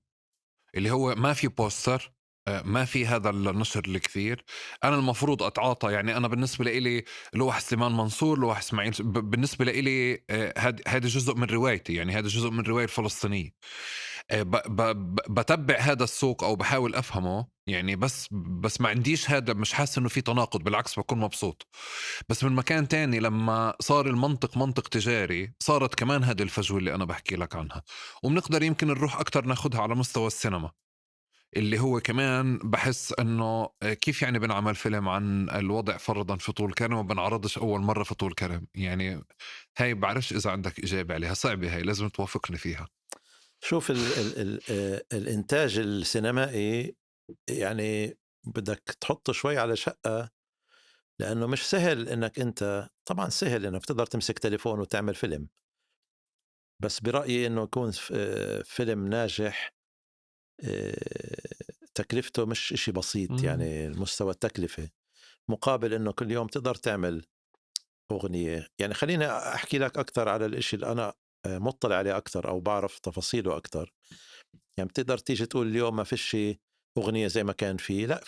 B: اللي هو ما في بوستر، ما في هذا النشر الكثير؟ أنا المفروض أتعاطى، يعني أنا بالنسبة لإلي لوح سليمان منصور، لوح إسماعيل، بالنسبة لإلي هذا جزء من روايتي، يعني هذا جزء من الرواية الفلسطينية. بتبع هذا السوق أو بحاول أفهمه يعني، بس ما عنديش هذا، مش حاسس إنه في تناقض، بالعكس بكون مبسوط. بس من مكان تاني لما صار المنطق منطق تجاري صارت كمان هذه الفجوة اللي أنا بحكي لك عنها، وبنقدر يمكن نروح أكتر ناخدها على مستوى السينما. اللي هو كمان بحس انه كيف يعني بنعمل فيلم عن الوضع فرضا في طول كرم وبنعرضش اول مرة في طول كرم؟ يعني هاي بعرفش اذا عندك اجابه عليها، صعبة هاي، لازم توافقني فيها.
A: شوف ال ال ال الانتاج السينمائي يعني بدك تحط شوي على شقه، لانه مش سهل انك انت، طبعا سهل انك تقدر تمسك تليفون وتعمل فيلم، بس برايي انه يكون فيلم ناجح تكلفته مش إشي بسيط. يعني المستوى التكلفة مقابل إنه كل يوم تقدر تعمل أغنية. يعني خليني أحكي لك أكثر على الإشي اللي أنا مطلع عليه أكثر أو بعرف تفاصيله أكثر. يعني بتقدر تيجي تقول اليوم ما فيش أغنية زي ما كان في، لا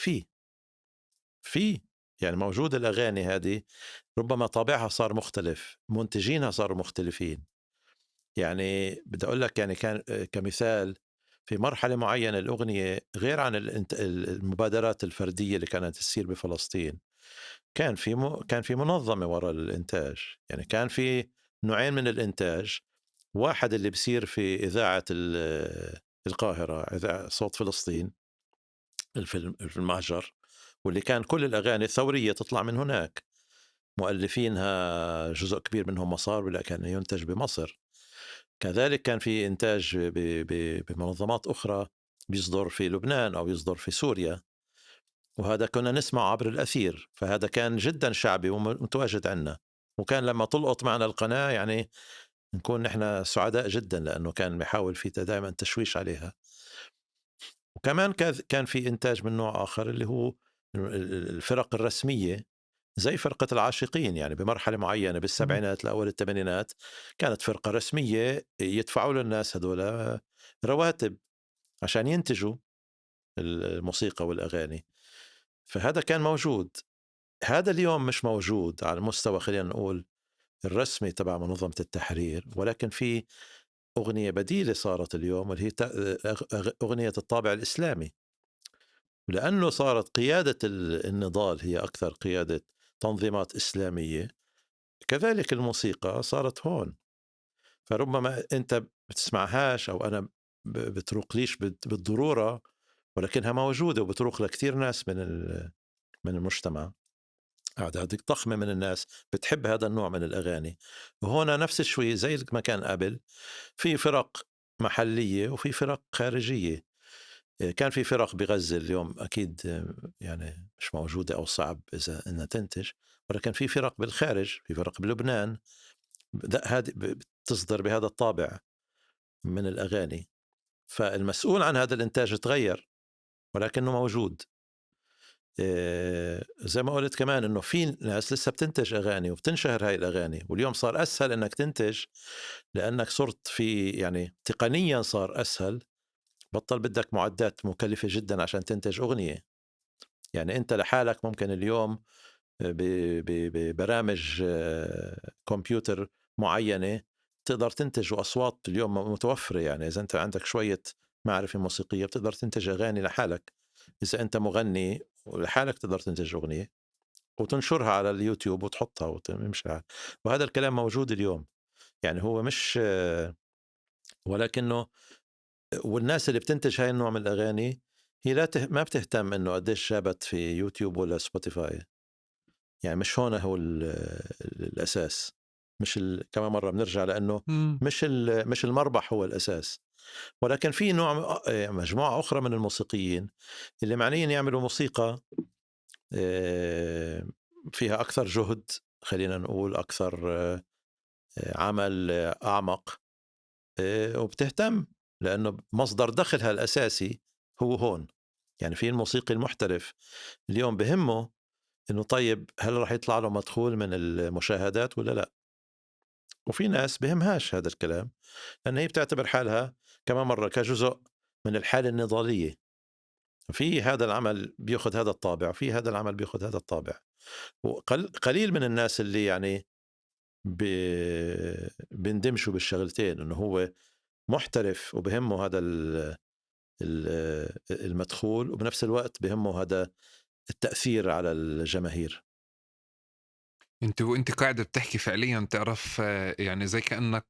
A: في يعني موجود الأغاني هذه، ربما طابعها صار مختلف، منتجينها صاروا مختلفين. يعني بدي أقول لك يعني كان كمثال في مرحلة معينة الأغنية غير عن المبادرات الفردية اللي كانت تصير بفلسطين، كان في منظمة وراء الإنتاج. يعني كان في نوعين من الإنتاج، واحد اللي بصير في إذاعة القاهرة، إذاعة صوت فلسطين في المهجر، واللي كان كل الأغاني الثورية تطلع من هناك، مؤلفينها جزء كبير منهم مصار ولا كان ينتج بمصر. كذلك كان في إنتاج بمنظمات أخرى بيصدر في لبنان أو يصدر في سوريا، وهذا كنا نسمع عبر الأثير، فهذا كان جدا شعبي ومتواجد عندنا، وكان لما تلقط معنا القناة يعني نكون نحن سعداء جدا، لأنه كان بيحاول في دائما تشويش عليها. وكمان كان في إنتاج من نوع آخر اللي هو الفرق الرسمية زي فرقة العاشقين. يعني بمرحلة معينة بالسبعينات لأول الثمانينات كانت فرقة رسمية يدفعوا للناس هدول رواتب عشان ينتجوا الموسيقى والأغاني، فهذا كان موجود. هذا اليوم مش موجود على المستوى خلينا نقول الرسمي تبع منظمة التحرير، ولكن في أغنية بديلة صارت اليوم واللي هي أغنية الطابع الإسلامي، لأنه صارت قيادة النضال هي أكثر قيادة تنظيمات إسلامية، كذلك الموسيقى صارت هون. فربما أنت بتسمعهاش أو أنا بتروقليش بالضرورة، ولكنها موجودة وبتروق لكثير ناس من المجتمع، أعداد ضخمة من الناس بتحب هذا النوع من الأغاني. وهنا نفس الشيء زي ما كان قبل، في فرق محلية وفي فرق خارجية. كان في فرق بغزة، اليوم أكيد يعني مش موجودة أو صعب إذا إنها تنتج، ولكن في فرق بالخارج، في فرق بلبنان هذه بتصدر بهذا الطابع من الأغاني. فالمسؤول عن هذا الإنتاج تغير ولكنه موجود. زي ما قلت كمان إنه في ناس لسه بتنتج أغاني وبتنشهر هاي الأغاني، واليوم صار أسهل إنك تنتج لأنك صرت في يعني تقنيا صار أسهل، بطل بدك معدات مكلفة جدا عشان تنتج أغنية. يعني أنت لحالك ممكن اليوم ببرامج كمبيوتر معينة تقدر تنتج، وأصوات اليوم متوفرة. يعني إذا أنت عندك شوية معرفة موسيقية بتقدر تنتج أغاني لحالك، إذا أنت مغني لحالك تقدر تنتج أغنية وتنشرها على اليوتيوب وتحطها وتمشي. وهذا الكلام موجود اليوم، يعني هو مش، ولكنه والناس اللي بتنتج هاي النوع من الأغاني هي لا ما بتهتم إنه قديش جابت في يوتيوب ولا سبوتيفاي. يعني مش هون هو الأساس، مش كمان مرة بنرجع لأنه مش المربح هو الأساس، ولكن في نوع مجموعة أخرى من الموسيقيين اللي معنيين يعملوا موسيقى فيها أكثر جهد، خلينا نقول أكثر عمل أعمق، وبتهتم لأنه مصدر دخلها الأساسي هو هون. يعني في الموسيقي المحترف اليوم بهمه إنه طيب هل راح يطلع له مدخول من المشاهدات ولا لا، وفي ناس بهمهاش هذا الكلام لأن هي بتعتبر حالها كمان مرة كجزء من الحالة النضالية. في هذا العمل بيأخذ هذا الطابع، وفي هذا العمل بيأخذ هذا الطابع، وقليل من الناس اللي يعني بيندمجوا بالشغلتين، إنه هو محترف وبهمه هذا المدخول، وبنفس الوقت بهمه هذا التأثير على الجماهير.
B: انت وانت قاعدة بتحكي فعليا تعرف يعني زي كأنك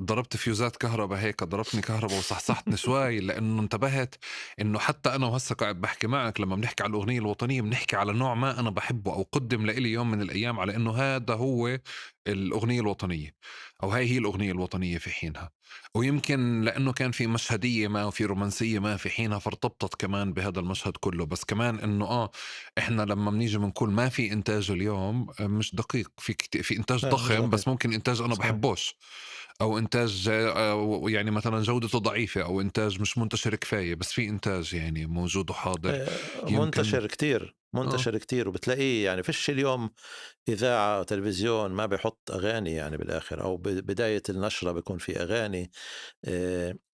B: ضربت فيوزات كهرباء هيك، ضربتني كهرباء وصحصحتني شوي، لانه انتبهت انه حتى انا وهسه قاعد بحكي معك لما بنحكي على الاغنية الوطنية بنحكي على نوع ما انا بحبه او قدم لإلي يوم من الايام على انه هذا هو الاغنية الوطنية او هاي هي الاغنية الوطنية في حينها، ويمكن لانه كان في مشهديه ما وفي رومانسية ما في حينها فارتبطت كمان بهذا المشهد كله. بس كمان انه احنا لما بنيجي بنقول ما في انتاج اليوم مش دقيق، في انتاج ضخم، بس ممكن انتاج انا بحبوش، او انتاج يعني مثلا جودته ضعيفة، او انتاج مش منتشر كفاية، بس في انتاج يعني موجود وحاضر،
A: منتشر كتير، منتشر كتير، وبتلاقيه يعني فيش اليوم إذاعة وتلفزيون ما بيحط أغاني يعني بالآخر، أو بداية النشرة بيكون في أغاني.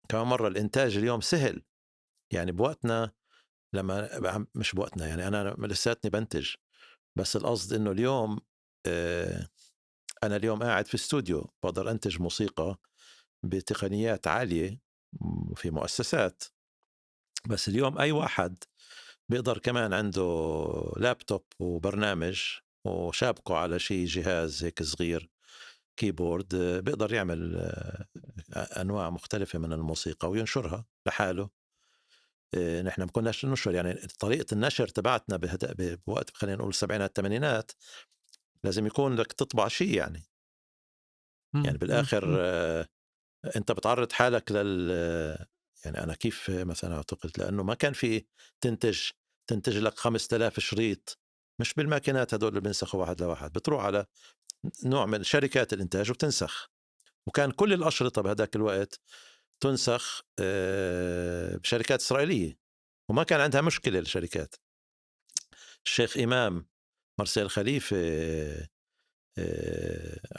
A: كمان مرة الإنتاج اليوم سهل، يعني بوقتنا لما مش بوقتنا يعني أنا لساتني بنتج، بس القصد إنه اليوم أنا اليوم قاعد في استوديو بقدر أنتج موسيقى بتقنيات عالية في مؤسسات، بس اليوم أي واحد بيقدر كمان عنده لابتوب وبرنامج وشابكه على شيء جهاز هيك صغير keyboard، بيقدر يعمل أنواع مختلفة من الموسيقى وينشرها لحاله. نحن ما كناش ننشر، يعني طريقة النشر تبعتنا بوقت خلينا نقول السبعينات الثمانينات لازم يكون لك تطبع شيء يعني بالآخر أنت بتعرض حالك لل يعني أنا كيف مثلا أعتقد لأنه ما كان في تنتج لك 5000 شريط، مش بالماكينات هدول اللي بينسخوا واحد لواحد، بتروح على نوع من شركات الإنتاج وبتنسخ، وكان كل الأشرطة بهداك الوقت تنسخ بشركات إسرائيلية، وما كان عندها مشكلة الشركات. الشيخ إمام، مرسيل خليفة،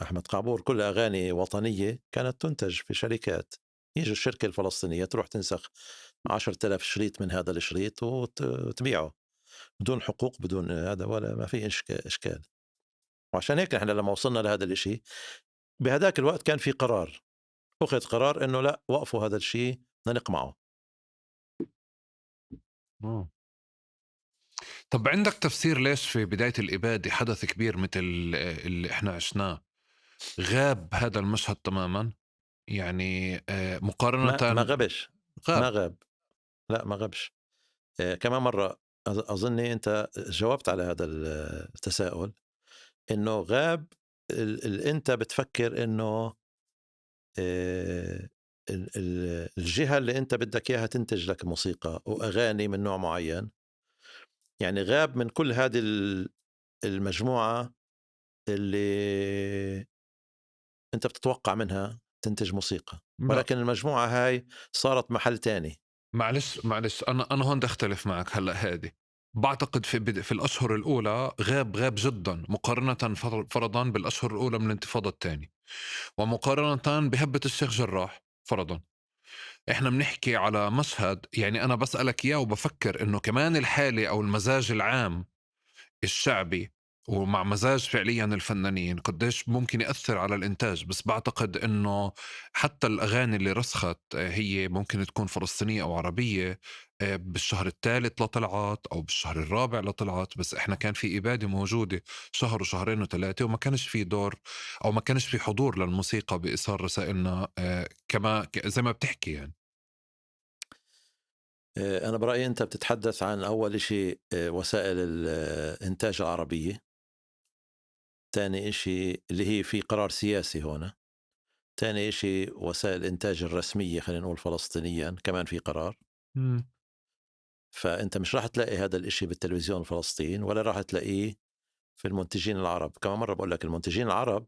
A: أحمد قعبور، كل أغاني وطنية كانت تنتج في شركات. يجي الشركة الفلسطينية تروح تنسخ 10,000 شريط من هذا الشريط وتبيعه بدون حقوق، بدون هذا، ولا ما في إشكال. وعشان هيك نحن لما وصلنا لهذا الإشي بهداك الوقت كان في قرار، أخذ قرار إنه لا، وقفوا هذا الشيء، بدنا نقمعه.
B: طب عندك تفسير ليش في بداية الإبادة حدث كبير مثل اللي إحنا عشناه غاب هذا المشهد تماما؟ يعني مقارنة
A: ما غابش، ما غاب، لا ما غابش. كمان مرة أظني أنت جاوبت على هذا التساؤل، إنه غاب أنت بتفكر إنه الجهة اللي أنت بدك إياها تنتج لك موسيقى وأغاني من نوع معين، يعني غاب من كل هذه المجموعة اللي أنت بتتوقع منها تنتج موسيقى، ولكن المجموعة هاي صارت محل تاني.
B: معلش أنا هون أختلف معك هلأ. هادي بعتقد في الأشهر الأولى غاب جدا، مقارنة فرضا بالأشهر الأولى من الانتفاضة الثانية، ومقارنة بهبة الشيخ جراح فرضا. إحنا بنحكي على مشهد، يعني أنا بسألك إياه وبفكر إنه كمان الحالة أو المزاج العام الشعبي ومع مزاج فعليا الفنانين قديش ممكن يأثر على الإنتاج. بس بعتقد إنه حتى الأغاني اللي رسخت هي ممكن تكون فلسطينية أو عربية بالشهر الثالث لطلعت أو بالشهر الرابع لطلعت، بس إحنا كان في إبادة موجودة شهر وشهرين وثلاثة، وما كانش في دور أو ما كانش في حضور للموسيقى بإيصال رسائلنا كما زي ما بتحكي. يعني
A: أنا برأيي أنت بتتحدث عن أول شيء وسائل الإنتاج العربية، تاني إشي اللي هي في قرار سياسي هنا، تاني إشي وسائل الإنتاج الرسمية خلينا نقول فلسطينيا كمان في قرار. فأنت مش راح تلاقي هذا الإشي بالتلفزيون الفلسطيني ولا راح تلاقيه في المنتجين العرب. كمان مرة بقول لك المنتجين العرب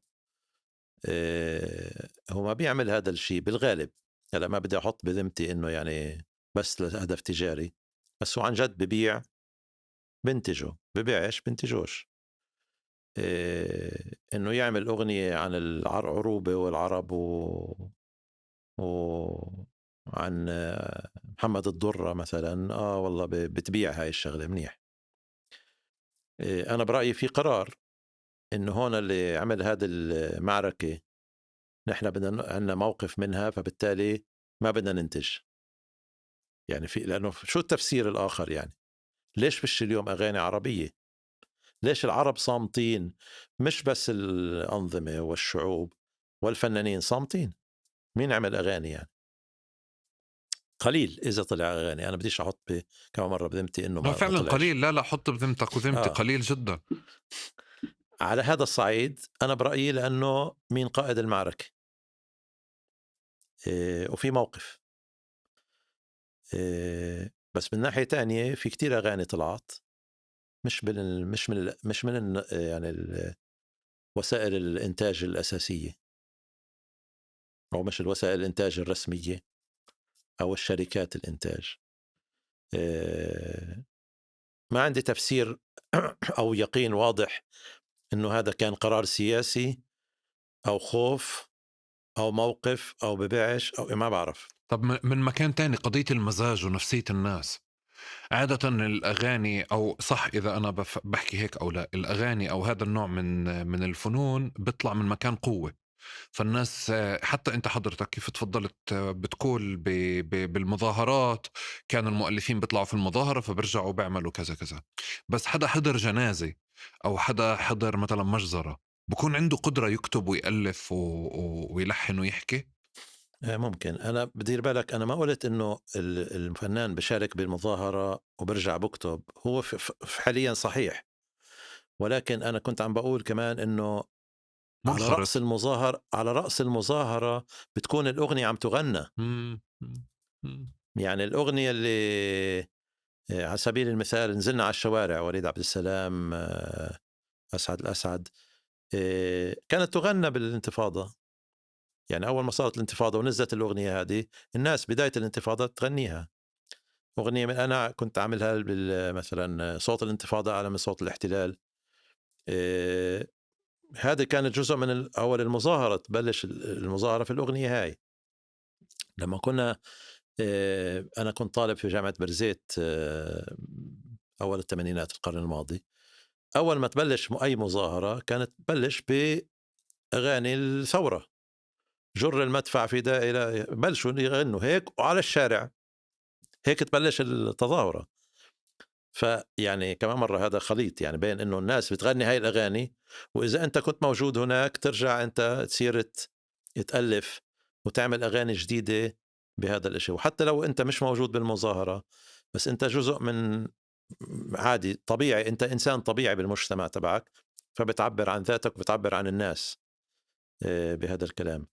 A: هو ما بيعمل هذا الشيء بالغالب. هلا ما بدي أحط بذمتي إنه يعني بس لهدف تجاري، بس هو عن جد ببيع بنتجه، ببيعش بنتجوش. إنه يعمل أغنية عن العروبة والعرب وعن محمد الضرة مثلا، والله بتبيع هاي الشغلة منيح. أنا برأيي في قرار إنه هون اللي عمل هذه المعركة نحن بدنا عندنا موقف منها، فبالتالي ما بدنا ننتج. يعني في، لأنه شو التفسير الآخر؟ يعني ليش فيش اليوم أغاني عربية؟ ليش العرب صامتين؟ مش بس الأنظمة والشعوب والفنانين صامتين. مين عمل أغاني؟ يعني قليل إذا طلع أغاني. أنا بديش أحط كمان مرة بذمتي إنه
B: ما فعلا قليل. لا لا، حط بذمتك وذمتي قليل جدا
A: على هذا الصعيد. أنا برأيي لأنه مين قائد المعركة، وفي موقف، بس من ناحية تانية في كتير أغاني طلعت مش من يعني وسائل الإنتاج الأساسية، أو مش الوسائل الإنتاج الرسمية أو الشركات الإنتاج. ما عندي تفسير أو يقين واضح إنه هذا كان قرار سياسي أو خوف أو موقف أو ببيعش أو ما بعرف.
B: طب من مكان تاني، قضية المزاج ونفسية الناس عادة الأغاني، أو صح إذا أنا بحكي هيك أو لا، الأغاني أو هذا النوع من الفنون بيطلع من مكان قوة. فالناس حتى أنت حضرتك كيف تفضلت بتقول بالمظاهرات كانوا المؤلفين بيطلعوا في المظاهرة فبرجعوا بيعملوا كذا كذا. بس حدا حضر جنازة أو حدا حضر مثلا مجزرة بكون عنده قدرة يكتب ويألف ويلحن ويحكي.
A: ممكن. أنا بدير بالك، أنا ما قلت إنه الفنان بشارك بالمظاهرة وبرجع بكتب، هو حاليا صحيح، ولكن أنا كنت عم بقول كمان إنه على رأس المظاهرة بتكون الأغنية عم تغنى. يعني الأغنية اللي على سبيل المثال نزلنا على الشوارع، وليد عبد السلام، أسعد الأسعد، كانت تغنى بالانتفاضة. يعني أول ما صارت الانتفاضة ونزلت الأغنية هذه، الناس بداية الانتفاضة تغنيها. أغنية من أنا كنت عاملها مثلا صوت الانتفاضة أعلى من صوت الاحتلال. هذا كانت جزء من أول المظاهرة، تبلش المظاهرة في الأغنية هاي. لما كنا أنا كنت طالب في جامعة برزيت أول الثمانينات القرن الماضي، أول ما تبلش أي مظاهرة كانت تبلش بأغاني الثورة، جر المدفع في دائرة، بلشوا يغنوا هيك وعلى الشارع هيك تبلش التظاهرة. فيعني كمان مرة هذا خليط يعني بين إنه الناس بتغني هاي الأغاني، وإذا أنت كنت موجود هناك ترجع أنت تصير تألف وتعمل أغاني جديدة بهذا الإشي. وحتى لو أنت مش موجود بالمظاهرة، بس أنت جزء من عادي طبيعي، أنت إنسان طبيعي بالمجتمع تبعك، فبتعبر عن ذاتك وبتعبر عن الناس بهذا الكلام.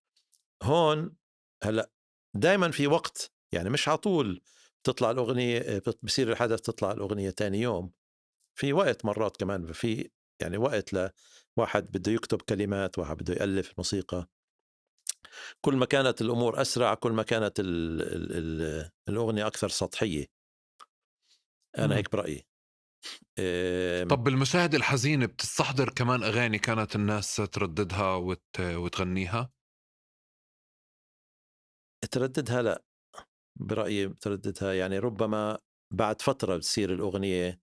A: هون هلأ دايما في وقت، يعني مش عطول تطلع الأغنية، بصير الحدث تطلع الأغنية تاني يوم. في وقت مرات كمان في يعني وقت لواحد بده يكتب كلمات، واحد بده يألف موسيقى. كل ما كانت الأمور أسرع كل ما كانت ال ال ال الأغنية أكثر سطحية. أنا هيك برأيي.
B: طب بالمشاهد الحزينة بتستحضر كمان أغاني كانت الناس ترددها وتغنيها؟
A: ترددها لا، برأيي بترددها يعني ربما بعد فترة بتصير الأغنية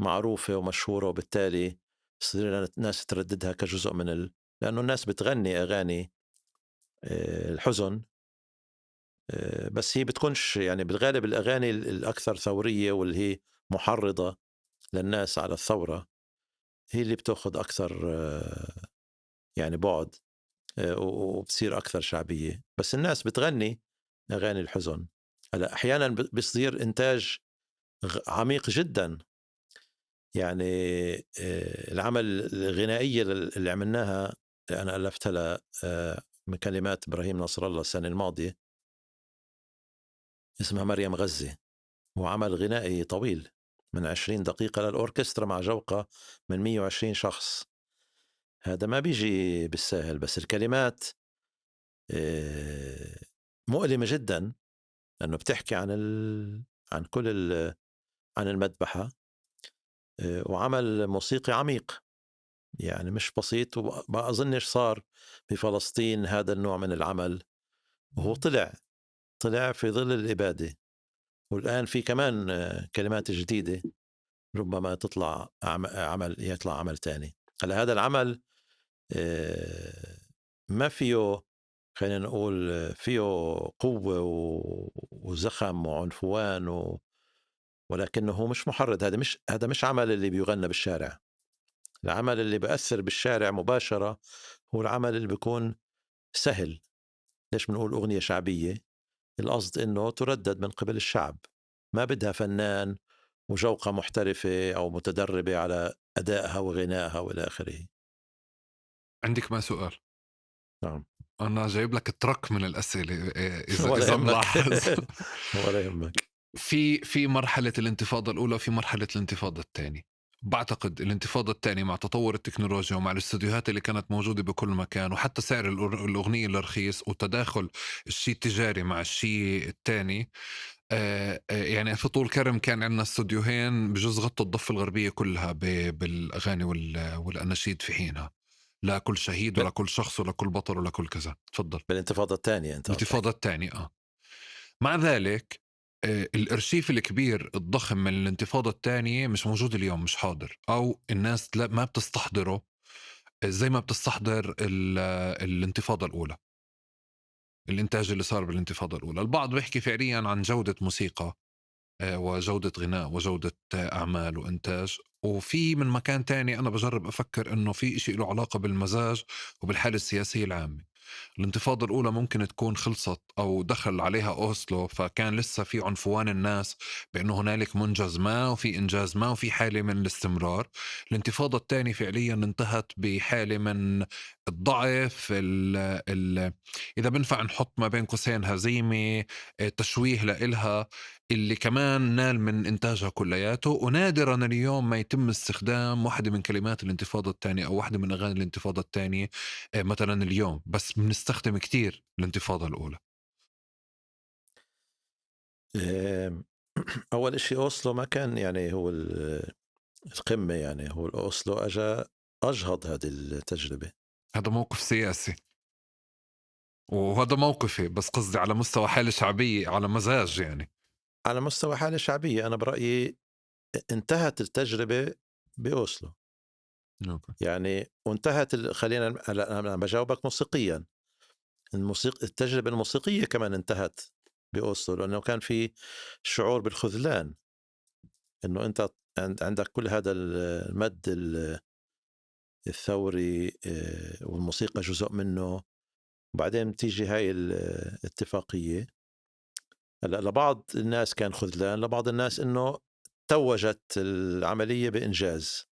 A: معروفة ومشهورة، وبالتالي بتصير الناس ترددها كجزء من لأنه الناس بتغني أغاني الحزن، بس هي بتكونش يعني بالغالب الأغاني الأكثر ثورية واللي هي محرضة للناس على الثورة هي اللي بتأخذ أكثر يعني بعد وبتصير أكثر شعبية. بس الناس بتغني أغاني الحزن. هلا أحيانا بيصير إنتاج عميق جدا، يعني العمل الغنائية اللي عملناها أنا ألفتها من كلمات إبراهيم نصر الله السنة الماضية، اسمها مريم غزة، وعمل غنائي طويل من 20 دقيقة للأوركسترا مع جوقة من 120 شخص. هذا ما بيجي بالساهل، بس الكلمات مؤلمة جدا، لأنه بتحكي عن عن كل عن المذبحة، وعمل موسيقي عميق يعني مش بسيط، وما أظنش صار بفلسطين هذا النوع من العمل. وهو طلع في ظل الإبادة، والآن في كمان كلمات جديدة ربما تطلع عمل، يطلع عمل تاني. هلا هذا العمل ما فيه، خلينا نقول فيه قوة وزخم وعنفوان ولكنه هو مش محرض. هذا مش عمل اللي بيغنى بالشارع. العمل اللي بأثر بالشارع مباشرة هو العمل اللي بيكون سهل، ليش بنقول أغنية شعبية؟ القصد إنه تردد من قبل الشعب، ما بدها فنان وجوقة محترفة أو متدربة على أدائها وغنائها وإلى آخره.
B: عندك ما سؤال؟
A: نعم.
B: أنا جايب لك truck من الأسئلة إذا ملاحظ.
A: ولا يهمك.
B: في مرحلة الانتفاضة الأولى وفي مرحلة الانتفاضة الثانية. بعتقد الانتفاضة الثانية مع تطور التكنولوجيا ومع الاستوديوهات اللي كانت موجودة بكل مكان، وحتى سعر الأغنية الرخيص وتداخل الشيء التجاري مع الشيء الثاني، يعني في طول كرم كان عندنا استوديوهين بجوز غطوا الضفة الغربية كلها بالأغاني والأناشيد في حينها، لا كل شهيد ولا كل شخص ولا كل بطل ولا كل كذا. تفضل.
A: بالانتفاضة الثانية أنت.
B: الانتفاضة الثانية مع ذلك الارشيف الكبير الضخم من الانتفاضة الثانية مش موجود اليوم، مش حاضر، أو الناس ما بتستحضره زي ما بتستحضر الانتفاضة الأولى، الإنتاج اللي صار بالانتفاضة الأولى. البعض بيحكي فعليا عن جودة موسيقى وجودة غناء وجودة أعمال وإنتاج، وفي من مكان تاني أنا بجرب أفكر إنه في إشي له علاقة بالمزاج وبالحالة السياسية العامة. الانتفاضة الأولى ممكن تكون خلصت أو دخل عليها أوسلو، فكان لسه في عنفوان الناس بأنه هنالك منجز ما وفي إنجاز ما وفي حالة من الاستمرار. الانتفاضة الثانية فعليا انتهت بحالة من الضعف، إذا بنفع نحط ما بين قوسين هزيمة، تشويه لإلها، اللي كمان نال من إنتاجها كلياته. ونادرا اليوم ما يتم استخدام واحدة من كلمات الانتفاضة الثانية أو واحدة من أغاني الانتفاضة الثانية مثلا اليوم، بس بنستخدم كتير الانتفاضة الأولى.
A: أول إشي أوسلو ما كان يعني هو القمة، يعني هو أوسلو أجا أجهض هذه التجربة.
B: هذا موقف سياسي وهذا موقفي، بس قصدي على مستوى حالة شعبية، على مزاج، يعني
A: على مستوى حالة شعبية. أنا برأيي انتهت التجربة بأوسلو.
B: okay.
A: يعني وانتهت خلينا أنا بجاوبك موسيقيا، التجربة الموسيقية كمان انتهت بأوسلو، لأنه كان في شعور بالخذلان، إنه أنت عندك كل هذا المد الثوري والموسيقى جزء منه، وبعدين تيجي هاي الاتفاقية. هلا لبعض الناس كان خذلان، لبعض الناس إنه توجت العملية بإنجاز،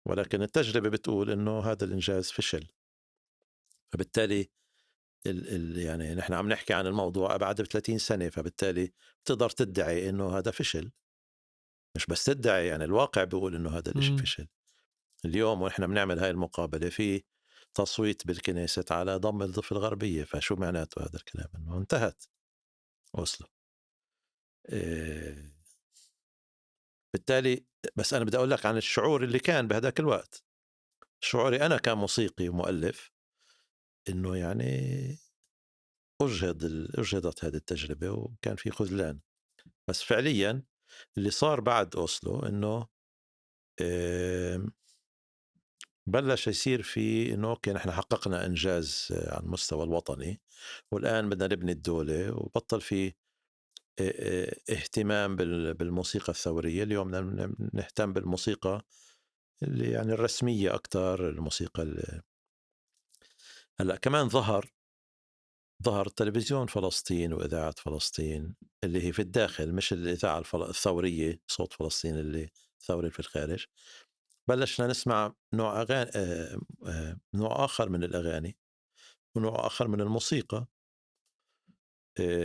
A: ولكن التجربة بتقول إنه هذا الإنجاز فشل. فبالتالي يعني نحن عم نحكي عن الموضوع أبعد ب30 سنة، فبالتالي بتقدر تدعي إنه هذا فشل. مش بس تدعي، يعني الواقع بيقول إنه هذا الإشي فشل. اليوم ونحن بنعمل هاي المقابلة في تصويت بالكنيست على ضم الضفة الغربية، فشو معناته هذا الكلام؟ إنه انتهت أوسلو. بالتالي بس أنا بدي أقول لك عن الشعور اللي كان بهذاك الوقت. شعوري أنا كموسيقي ومؤلف إنه يعني أجهضت هذه التجربة وكان في خذلان. بس فعليا اللي صار بعد أوسلو إنه بلش يصير في إنه okay نحن حققنا إنجاز على المستوى الوطني، والآن بدنا نبني الدولة، وبطل في اهتمام بالموسيقى الثورية. اليوم نهتم بالموسيقى اللي يعني الرسمية أكتر، الموسيقى هلأ كمان ظهر تلفزيون فلسطين وإذاعة فلسطين اللي هي في الداخل، مش الإذاعة الثورية صوت فلسطين اللي ثوري في الخارج. بلشنا نسمع نوع أغاني، نوع آخر من الأغاني ونوع آخر من الموسيقى.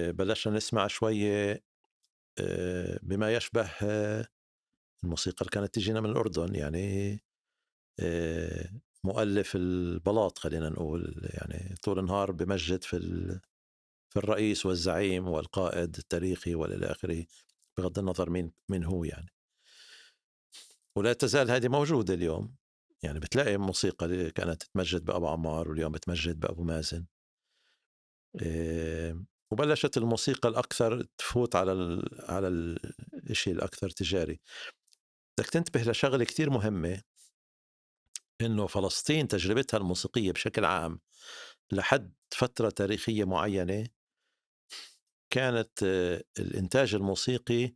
A: بلشنا نسمع شوية بما يشبه الموسيقى اللي كانت تجينا من الأردن، يعني مؤلف البلاط خلينا نقول، يعني طول النهار بمجد في الرئيس والزعيم والقائد التاريخي والى آخره، بغض النظر مين هو يعني. ولا تزال هذه موجودة اليوم، يعني بتلاقي موسيقى اللي كانت تمجد بأبو عمار واليوم بتمجد بأبو مازن. وبلشت الموسيقى الأكثر تفوت على الشيء الأكثر تجاري. بدك تنتبه لشغلة كتير مهمة، إنه فلسطين تجربتها الموسيقية بشكل عام لحد فترة تاريخية معينة كانت الإنتاج الموسيقي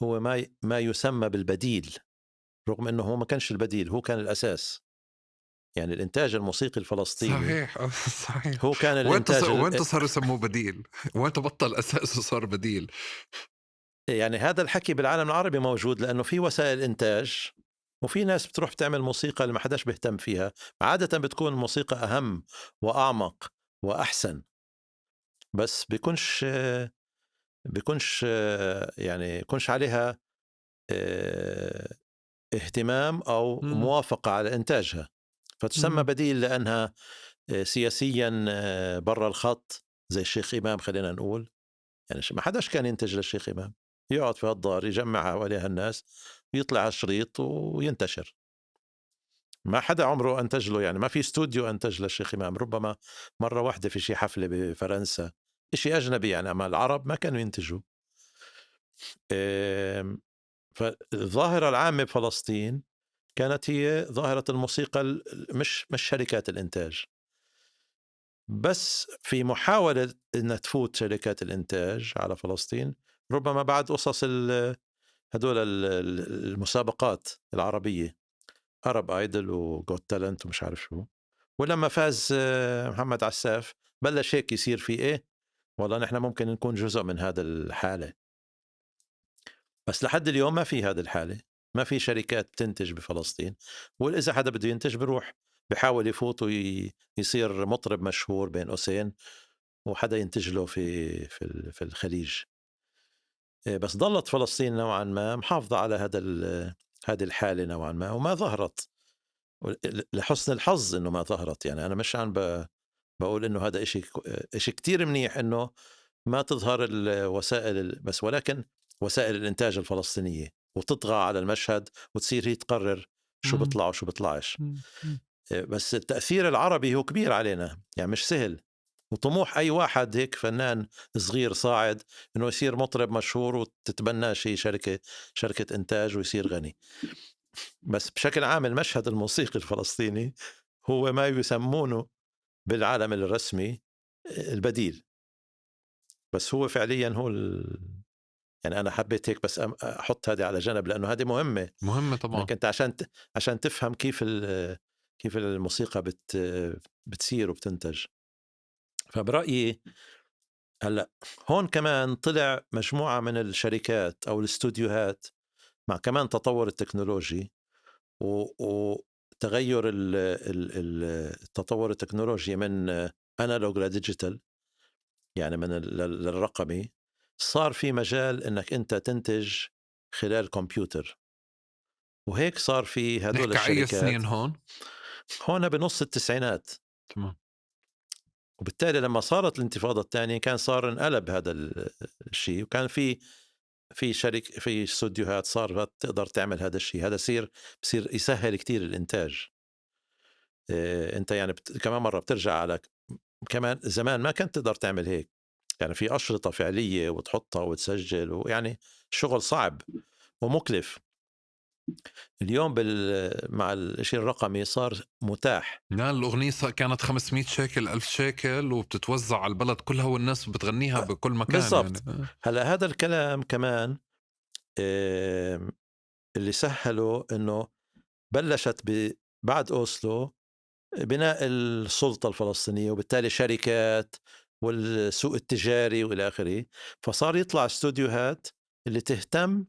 A: هو ما يسمى بالبديل، رغم إنه هو ما كانش البديل، هو كان الأساس. يعني الإنتاج الموسيقي الفلسطيني.
B: صحيح صحيح.
A: هو كان الإنتاج
B: وين صار يسموه بديل؟ وين بطل أساسه صار بديل؟
A: يعني هذا الحكي بالعالم العربي موجود، لأنه في وسائل إنتاج وفي ناس بتروح بتعمل موسيقى اللي ما حداش بيهتم فيها. عادة بتكون الموسيقى أهم وأعمق وأحسن، بس بيكونش يعني بيكونش عليها اهتمام أو موافقة على إنتاجها، فتسمى بديل لأنها سياسيا برا الخط، زي الشيخ إمام خلينا نقول. يعني ما حداش كان ينتج للشيخ إمام، يقعد في هالدار يجمع حواليها الناس ويطلع الشريط وينتشر. ما حدا عمره أنتج له، يعني ما في استوديو أنتج للشيخ إمام، ربما مرة واحدة في شي حفلة بفرنسا، إشي أجنبي يعني، أما العرب ما كانوا ينتجوا. فالظاهرة العامة بفلسطين كانت هي ظاهرة الموسيقى، مش شركات الإنتاج، بس في محاولة أن تفوت شركات الإنتاج على فلسطين، ربما بعد قصص هدول المسابقات العربية، Arab Idol و Got Talent ومش عارف شو. ولما فاز محمد عساف بلش هيك يصير في إيه، والله نحن ممكن نكون جزء من هذا الحالة. بس لحد اليوم ما في هذه الحالة، ما في شركات تنتج بفلسطين، وإذا حدا بده ينتج بروح بحاول يفوت ويصير مطرب مشهور بين قوسين، وحدا ينتج له في في في الخليج. بس ظلت فلسطين نوعا ما محافظة على هذه الحالة نوعا ما، وما ظهرت لحسن الحظ إنه ما ظهرت. يعني أنا مش عم بقول إنه هذا إشي كتير منيح إنه ما تظهر الوسائل، بس ولكن وسائل الإنتاج الفلسطينية وتطغى على المشهد وتصير هي تقرر شو بيطلع وشو بيطلعش. بس التأثير العربي هو كبير علينا، يعني مش سهل. وطموح أي واحد هيك فنان صغير صاعد إنه يصير مطرب مشهور وتتبناه شيء شركة إنتاج ويصير غني. بس بشكل عام المشهد الموسيقي الفلسطيني هو ما يسمونه بالعالم الرسمي البديل، بس هو فعليا هو يعني أنا حبيت هيك بس أحط هذه على جنب لأنه هذه مهمة
B: طبعا.
A: أنت عشان تفهم كيف الموسيقى بتصير وبتنتج. فبرأيي هلأ هون كمان طلع مجموعة من الشركات أو الاستوديوهات مع كمان تطور التكنولوجي وتغير التطور التكنولوجي من analog ل digital، يعني من للرقمي، صار في مجال انك انت تنتج خلال كمبيوتر. وهيك صار في هدول الشركات.
B: أي سنين هون
A: بنص التسعينات.
B: تمام.
A: وبالتالي لما صارت الانتفاضة الثانية كان صار انقلب هذا الشيء، وكان في شركة في استوديوهات صارت تقدر تعمل هذا الشيء. هذا بصير يسهل كتير الإنتاج. انت يعني كمان مرة بترجع على كمان زمان ما كنت تقدر تعمل هيك، يعني في أشرطة فعلية وتحطها وتسجل، ويعني شغل صعب ومكلف. اليوم مع الشيء الرقمي صار متاح.
B: لا، الأغنية كانت 500 شيكل 1000 شيكل وبتتوزع على البلد كلها والناس بتغنيها بكل مكان.
A: بالضبط. يعني. هلا هذا الكلام كمان اللي سهله إنه بلشت بعد أوسلو بناء السلطة الفلسطينية، وبالتالي شركات والسوق التجاري والى اخره. فصار يطلع استوديوهات اللي تهتم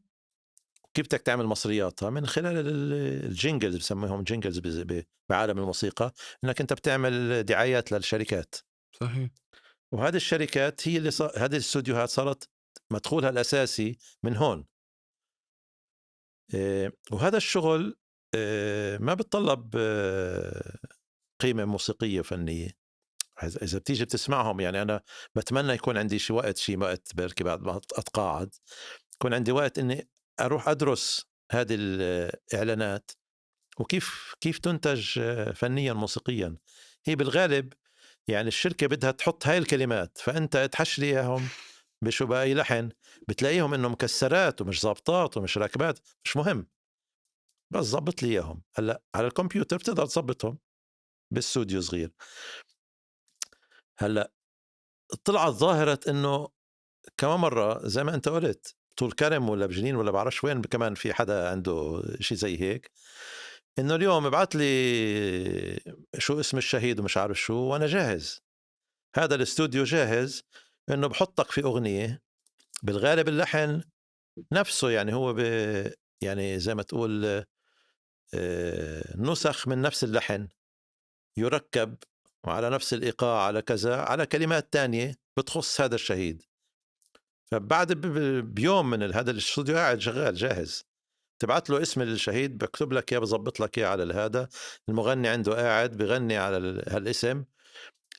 A: كيف بدك تعمل مصرياتها من خلال ال jingles، بسميهم jingles بعالم الموسيقى، انك انت بتعمل دعايات للشركات.
B: صحيح.
A: وهذه الشركات هي اللي هذه الاستوديوهات صارت مدخولها الاساسي من هون. وهذا الشغل ما بتطلب قيمة موسيقية وفنية. إذا بتيجي بتسمعهم، يعني أنا بتمنى يكون عندي شي وقت بركي بعد ما أتقاعد يكون عندي وقت إني أروح أدرس هذه الإعلانات وكيف تنتج فنيا موسيقيا. هي بالغالب يعني الشركة بدها تحط هاي الكلمات، فأنت تحش لي إياهم بشو بأي لحن، بتلاقيهم إنه مكسرات ومش ظابطات ومش راكبات، مش مهم، بس ظبط لي إياهم. هلأ على الكمبيوتر بتقدر تظبطهم باستوديو صغير. هلا طلعت ظاهرة انه كمان مرة زي ما انت قلت طول كرم ولا بجنين ولا بعرفش وين كمان في حدا عنده شيء زي هيك، إنه اليوم ابعت لي شو اسم الشهيد ومش عارف شو وأنا جاهز. هذا الاستوديو جاهز إنه بحطك في أغنية، بالغالب اللحن نفسه يعني هو يعني زي ما تقول نسخ من نفس اللحن يركب وعلى نفس الإيقاع على كذا على كلمات تانية بتخص هذا الشهيد. فبعد بيوم من هذا الاستوديو قاعد شغال جاهز، تبعت له اسم الشهيد بكتب لك اياه، بظبط لك اياه على هذا المغني، عنده قاعد بغني على هالاسم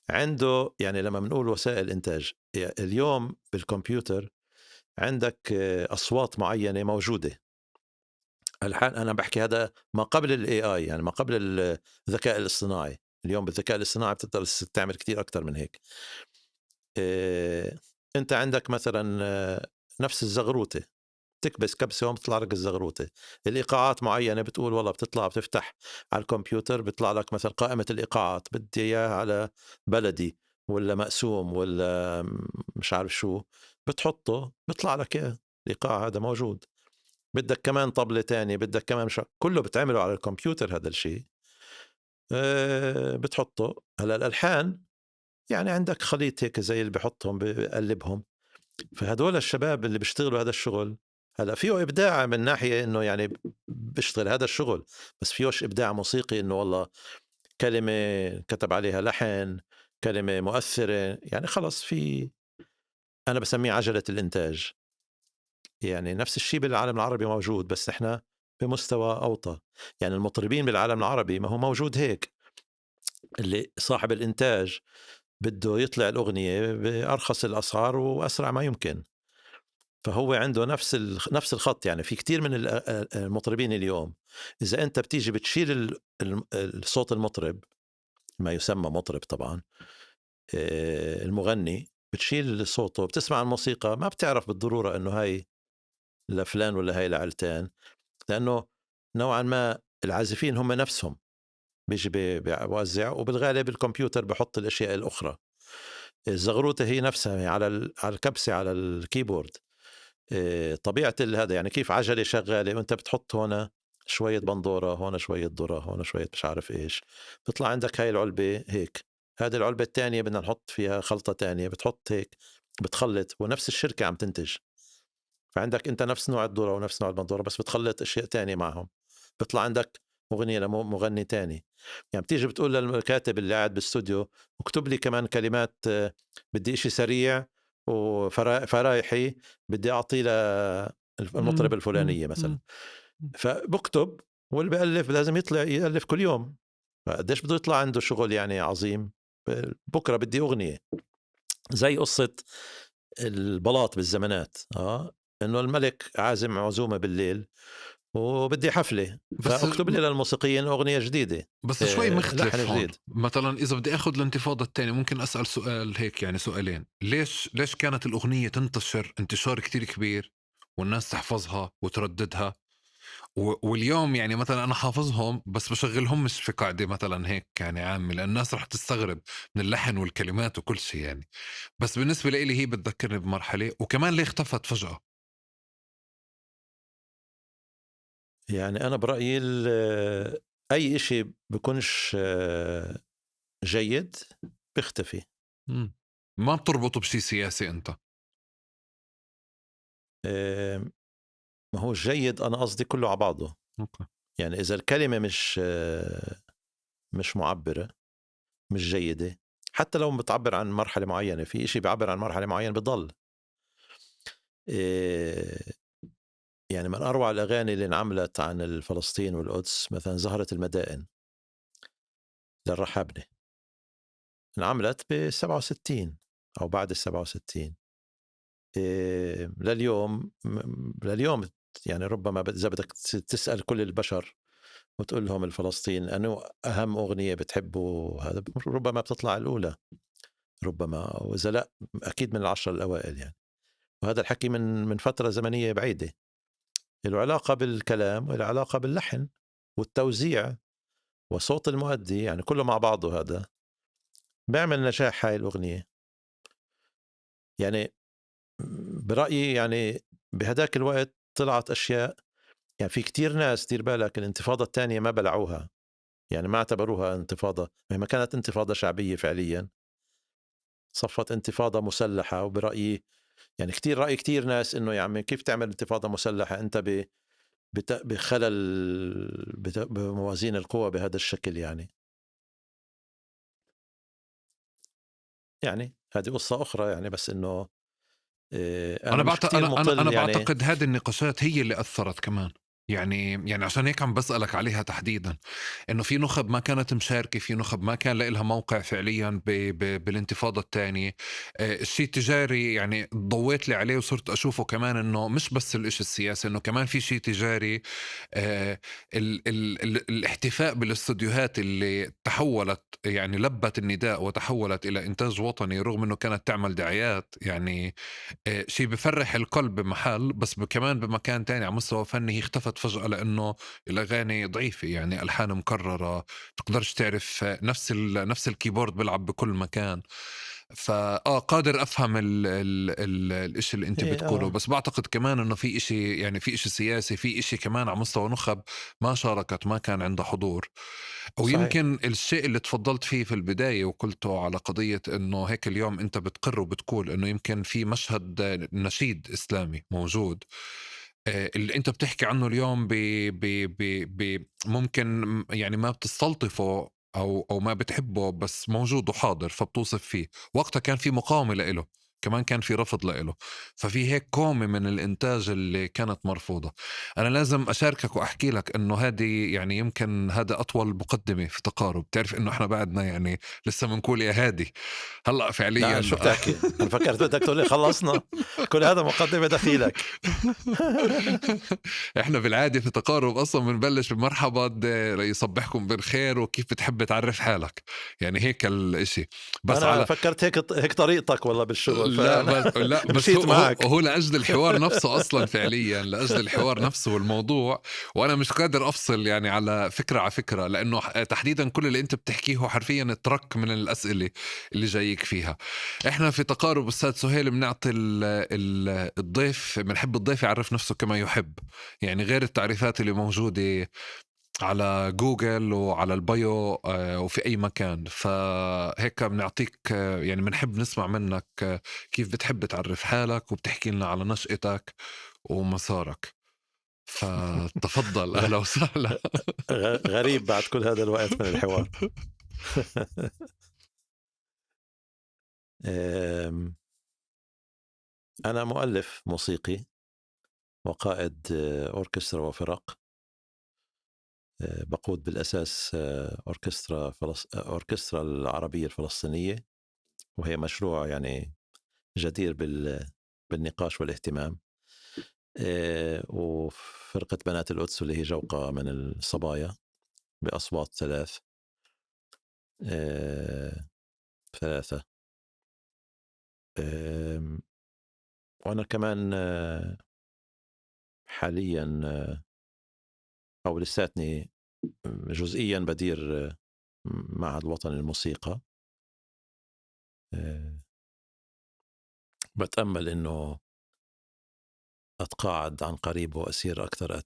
A: عنده. يعني لما بنقول وسائل انتاج اليوم بالكمبيوتر عندك اصوات معينة موجودة. الحين انا بحكي هذا ما قبل ال AI، يعني ما قبل الذكاء الاصطناعي. اليوم بالذكاء الاصطناعي بتقدر تعمل كتير اكثر من هيك. انت عندك مثلا نفس الزغروته، تكبس كبسة هون بتطلع لك الزغروته. الايقاعات معينة بتقول والله بتطلع، بتفتح على الكمبيوتر بيطلع لك مثلا قائمة الايقاعات، بدي اياها على بلدي ولا مقسوم ولا مش عارف شو، بتحطه بيطلع لك اياه الايقاع هذا موجود. بدك كمان طبلة تانية، بدك كمان مش، كله بتعمله على الكمبيوتر هذا الشيء. بتحطه. هلا الالحان يعني عندك خليط هيك زي اللي بحطهم بقلبهم. فهدول الشباب اللي بيشتغلوا هذا الشغل هلا فيه ابداع من ناحية انه يعني بيشتغل هذا الشغل، بس فيهوش ابداع موسيقي انه والله كلمة كتب عليها لحن، كلمة مؤثرة، يعني خلص في، انا بسميه عجله الانتاج. يعني نفس الشيء بالعالم العربي موجود، بس احنا بمستوى اوطى. يعني المطربين بالعالم العربي ما هو موجود هيك، اللي صاحب الانتاج بده يطلع الاغنية بارخص الاسعار واسرع ما يمكن، فهو عنده نفس الخط. يعني في كتير من المطربين اليوم اذا انت بتيجي بتشيل الصوت المطرب، ما يسمى مطرب طبعا، المغني، بتشيل صوته بتسمع الموسيقى ما بتعرف بالضرورة انه هاي لفلان ولا هاي لعلتان، لانه نوعا ما العازفين هم نفسهم بيجي بيوزع، وبالغالب الكمبيوتر بحط الاشياء الاخرى. الزغروطه هي نفسها على الكبسه على ال keyboard. طبيعة هذا يعني كيف عجله شغالة وانت بتحط هنا شوية بندورة، هون شوية ذره، هون شوية مش عارف ايش، بيطلع عندك هاي العلبة هيك. هذه العلبة الثانية بدنا نحط فيها خلطه ثانية، بتحط هيك، بتخلط، ونفس الشركة عم تنتج. فعندك انت نفس نوع الذرة ونفس نوع البندوره، بس بتخلط اشياء ثانية معهم، بيطلع عندك اغنية لمغني تاني. يعني بتيجي بتقول للكاتب اللي قاعد بالاستوديو اكتب لي كمان كلمات، بدي إشي سريع وفرايحي، بدي اعطيه للمطرب الفلانية مثلا. فبكتب، واللي بألف لازم يطلع يألف كل يوم، فقديش بده يطلع عنده شغل يعني عظيم. بكره بدي اغنية زي قصة البلاط بالزمانات، انه الملك عازم عزومة بالليل وبدي حفلة، فاكتب لي للموسيقيين اغنية جديدة.
B: بس شوي مختلف هون. مثلا اذا بدي اخذ الانتفاضة الثانية ممكن اسال سؤال هيك، يعني سؤالين. ليش كانت الاغنية تنتشر انتشار كتير كبير والناس تحفظها وترددها، واليوم يعني مثلا انا حافظهم بس بشغلهم مش في قاعدة مثلا هيك يعني عامة، لان الناس رح تستغرب من اللحن والكلمات وكل شيء يعني. بس بالنسبة لي هي بتذكرني بمرحلة. وكمان ليه اختفت فجاة؟
A: يعني أنا برأيي أي إشي بكونش جيد بيختفي.
B: ما بتربطه بشي سياسي أنت؟
A: ما هو جيد أنا قصدي كله على بعضه.
B: okay.
A: يعني إذا الكلمة مش معبرة، مش جيدة، حتى لو بتعبر عن مرحلة معينة، في إشي بيعبر عن مرحلة معينة بضل. يعني من أروع الأغاني اللي انعملت عن الفلسطين والقدس مثلا زهرة المدائن للرحابنة، انعملت ب67 أو بعد 67. لليوم يعني ربما إذا بدك تسأل كل البشر وتقول لهم الفلسطين أنه أهم أغنية بتحبوا هذا، ربما بتطلع الأولى، ربما، وإذا لا أكيد من 10 الأوائل يعني. وهذا الحكي من فترة زمنية بعيدة. له علاقة بالكلام وله علاقة باللحن والتوزيع وصوت المؤدي، يعني كله مع بعضه هذا بيعمل نجاح هاي الأغنية. يعني برأيي يعني بهداك الوقت طلعت أشياء يعني في كتير ناس، دير بالك، الانتفاضة الثانية ما بلعوها، يعني ما اعتبروها انتفاضة، ما كانت انتفاضة شعبية فعليا، صفت انتفاضة مسلحة. وبرأيي يعني كتير رأي كتير ناس إنه يا عمي كيف تعمل انتفاضة مسلحة أنت بخلل بموازين القوى بهذا الشكل. يعني هذه قصة أخرى يعني، بس إنه
B: أنا أنا يعني بعتقد هذه النقاشات هي اللي أثرت كمان، يعني عشان هيك عم بسألك عليها تحديدا، إنه في نخب ما كانت مشاركة، في نخب ما كان لها موقع فعليا بالانتفاضة الثانية. الشيء التجاري يعني ضويت لي عليه وصرت أشوفه كمان، إنه مش بس الإشي السياسي، إنه كمان في شيء تجاري. ال ال ال الاحتفاء بالاستوديوهات اللي تحولت، يعني لبت النداء وتحولت إلى إنتاج وطني رغم إنه كانت تعمل دعايات، يعني شيء بفرح القلب بمحل، بس كمان بمكان تاني على مستوى فني هي اختفت فجأة لأنه الأغاني ضعيفة، يعني ألحان مكررة، تقدرش تعرف، نفس ال keyboard بيلعب بكل مكان. فآه قادر أفهم ال ال ال الإشي اللي أنت بتقوله، بس بعتقد كمان إنه في إشي، يعني في إشي سياسي، في إشي كمان على مستوى نخب ما شاركت، ما كان عندها حضور. ويمكن الشيء اللي تفضلت فيه في البداية وقلته على قضية إنه هيك اليوم أنت بتقر وبتقول إنه يمكن في مشهد نشيد إسلامي موجود، اللي أنت بتحكي عنه اليوم بي بي بي بي ممكن يعني ما بتستلطفه أو ما بتحبه، بس موجود وحاضر فبتوصف فيه. وقتها كان في مقاومة لإله، كمان كان في رفض لإله، ففي هيك كومة من الإنتاج اللي كانت مرفوضة. أنا لازم أشاركك وأحكي لك إنه هذه يعني يمكن هذا أطول مقدمة في تقارب. تعرف إنه إحنا بعدنا يعني لسه بنقول يا هادي هلأ فعليا.
A: لا شو بتحكي؟ أنا فكرت بدك تقول لي خلصنا كل هذا مقدمة دخيلك.
B: إحنا بالعادة في تقارب أصلا بنبلش بمرحبا، يصبحكم بالخير، وكيف بتحب تعرف حالك، يعني هيك الإشي.
A: بس أنا على فكرت هيك طريقتك والله بالشغل.
B: لا بس لا بس هو لأجل الحوار نفسه أصلا، فعليا لأجل الحوار نفسه والموضوع، وأنا مش قادر أفصل يعني على فكرة على فكرة، لأنه تحديدا كل اللي أنت بتحكيه هو حرفيا ترك من الأسئلة اللي جايك فيها. إحنا في تقارب أستاذ سهيل بنعطي الضيف، بنحب الضيف يعرف نفسه كما يحب، يعني غير التعريفات اللي موجودة على جوجل وعلى ال bio وفي أي مكان. فهيك بنعطيك، يعني بنحب نسمع منك كيف بتحب تعرف حالك، وبتحكي لنا على نشأتك ومسارك. فتفضل. أهلا وسهلا.
A: غريب بعد كل هذا الوقت من الحوار. أنا مؤلف موسيقي وقائد أوركسترا وفرق. بقود بالأساس أوركسترا العربية الفلسطينية، وهي مشروع يعني جدير بالنقاش والاهتمام، وفرقة بنات القدس اللي هي جوقة من الصبايا بأصوات ثلاثة. وأنا كمان حاليا أو لساتني جزئيا بدير معهد الوطني للموسيقى. بتأمل إنه أتقاعد عن قريب وأصير أكثر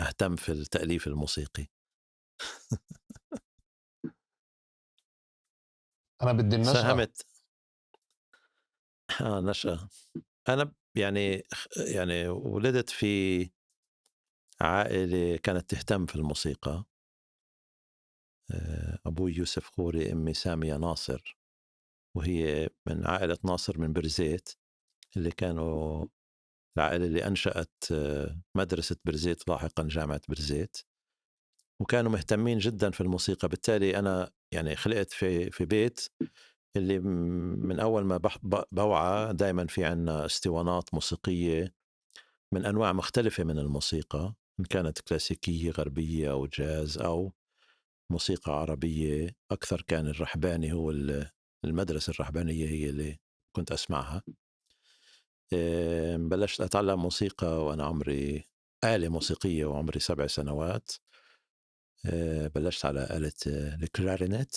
A: أهتم في التأليف الموسيقي.
B: أنا بدي النشأة.
A: ساهمت نشأة. أنا يعني ولدت في عائلة كانت تهتم في الموسيقى. أبوي يوسف خوري، أمي سامية ناصر، وهي من عائلة ناصر من برزيت، اللي كانوا العائلة اللي أنشأت مدرسة برزيت لاحقا جامعة برزيت، وكانوا مهتمين جدا في الموسيقى. بالتالي أنا يعني خلقت في بيت اللي من أول ما بوعى دايما في عنا اسطوانات موسيقية من أنواع مختلفة من الموسيقى، إن كانت كلاسيكية غربية أو جاز أو موسيقى عربية. أكثر كان الرحباني هو المدرسة الرحبانية هي اللي كنت أسمعها. بلشت أتعلم موسيقى وأنا عمري آلة موسيقية وعمري 7 سنوات. بلشت على آلة الكلارينيت،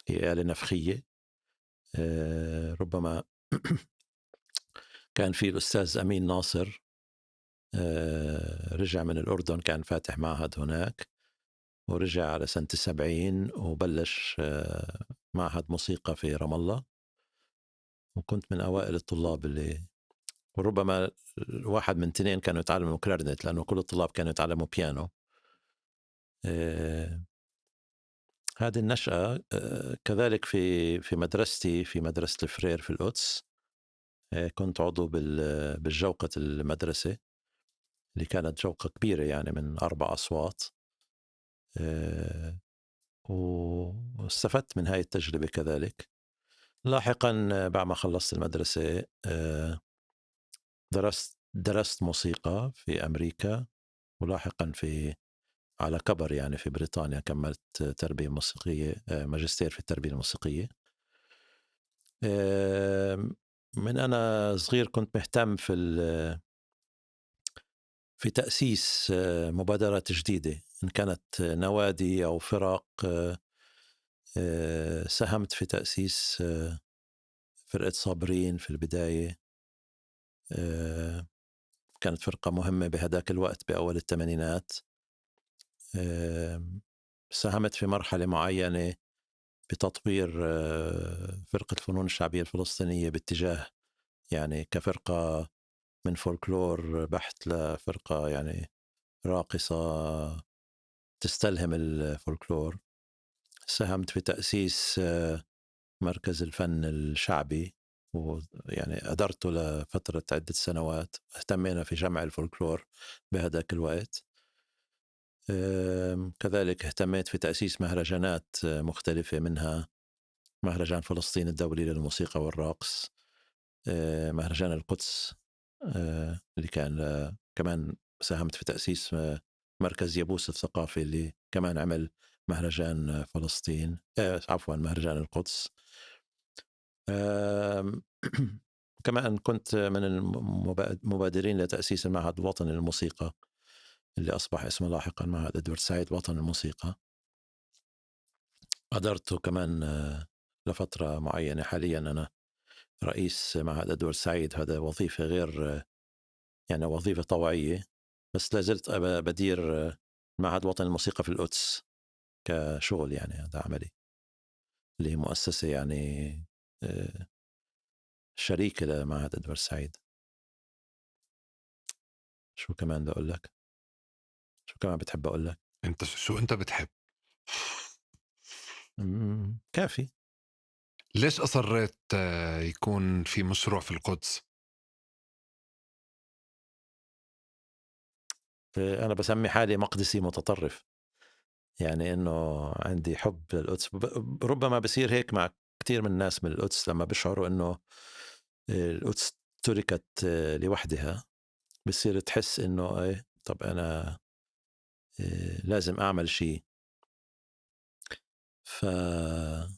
A: هي آلة نفخية. ربما كان في الأستاذ أمين ناصر رجع من الأردن، كان فاتح معهد هناك، ورجع على سنة 70 وبلش معهد موسيقى في رام الله، وكنت من أوائل الطلاب اللي، وربما واحد من 2 كانوا يتعلموا كلارنت، لأنه كل الطلاب كانوا يتعلموا بيانو. هذه النشأة. كذلك في مدرستي، في مدرسة الفرير في القدس، كنت عضو بالجوقة المدرسة اللي كانت جوقة كبيرة يعني من 4 أصوات، واستفدت من هاي التجربة كذلك. لاحقا بعد ما خلصت المدرسة درست موسيقى في أمريكا، ولاحقا على كبر يعني في بريطانيا كملت تربية موسيقية، ماجستير في التربية الموسيقية. من أنا صغير كنت مهتم في تأسيس مبادرات جديدة، إن كانت نوادي أو فرق. ساهمت في تأسيس فرقة صابرين في البداية، كانت فرقة مهمة بهداك الوقت بأول الثمانينات. ساهمت في مرحلة معينة بتطوير فرقة الفنون الشعبية الفلسطينية باتجاه يعني كفرقة من فولكلور بحت لفرقة يعني راقصة تستلهم الفولكلور. ساهمت في تأسيس مركز الفن الشعبي، ويعني أدرته لفترة عدة سنوات، اهتمينا في جمع الفولكلور بهذاك الوقت. كذلك اهتميت في تأسيس مهرجانات مختلفة، منها مهرجان فلسطين الدولي للموسيقى والرقص، مهرجان القدس اللي كان كمان ساهمت في تأسيس مركز يابوس الثقافي اللي كمان عمل مهرجان فلسطين، عفوا مهرجان القدس. كمان كنت من المبادرين لتأسيس المعهد الوطني للموسيقى اللي أصبح اسمه لاحقا معهد إدوارد سعيد وطن الموسيقى. أدرته كمان لفترة معينة. حاليا أنا رئيس معهد إدوارد سعيد، هذا وظيفة غير يعني وظيفة طوعية، بس لازلت بدير معهد وطن الموسيقى في القدس كشغل، يعني هذا عملي اللي هي مؤسسة يعني شريكة لمعهد إدوارد سعيد. شو كمان بدي أقول لك؟ شو كمان بتحب أقول لك؟
B: أنت شو أنت بتحب؟
A: كافي.
B: ليش أصريت يكون في مشروع في القدس؟
A: أنا بسمي حالي مقدسي متطرف، يعني إنه عندي حب للقدس. ربما بصير هيك مع كتير من الناس من القدس لما بيشعروا إنه القدس تركت لوحدها، بصير تحس إنه إيه طب أنا لازم أعمل شيء. فأنا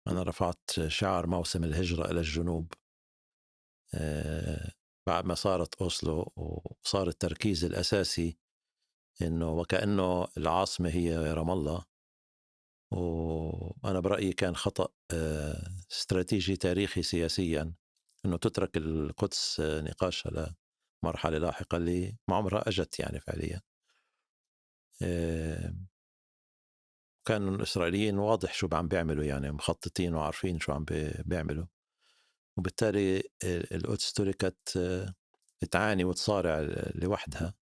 A: رفعت شعار موسم الهجرة إلى الجنوب بعد ما صارت أوسلو، وصار التركيز الأساسي إنه وكأنه العاصمة هي رام الله. وأنا برأيي كان خطأ استراتيجي تاريخي سياسيا إنه تترك القدس نقاشها لمرحلة لاحقة اللي ما عمرها أجت يعني فعليا. كانوا الإسرائيليين واضح شو عم بيعملوا، يعني مخططين وعارفين شو عم بيعملوا، وبالتالي القدس تركت تعاني وتصارع لوحدها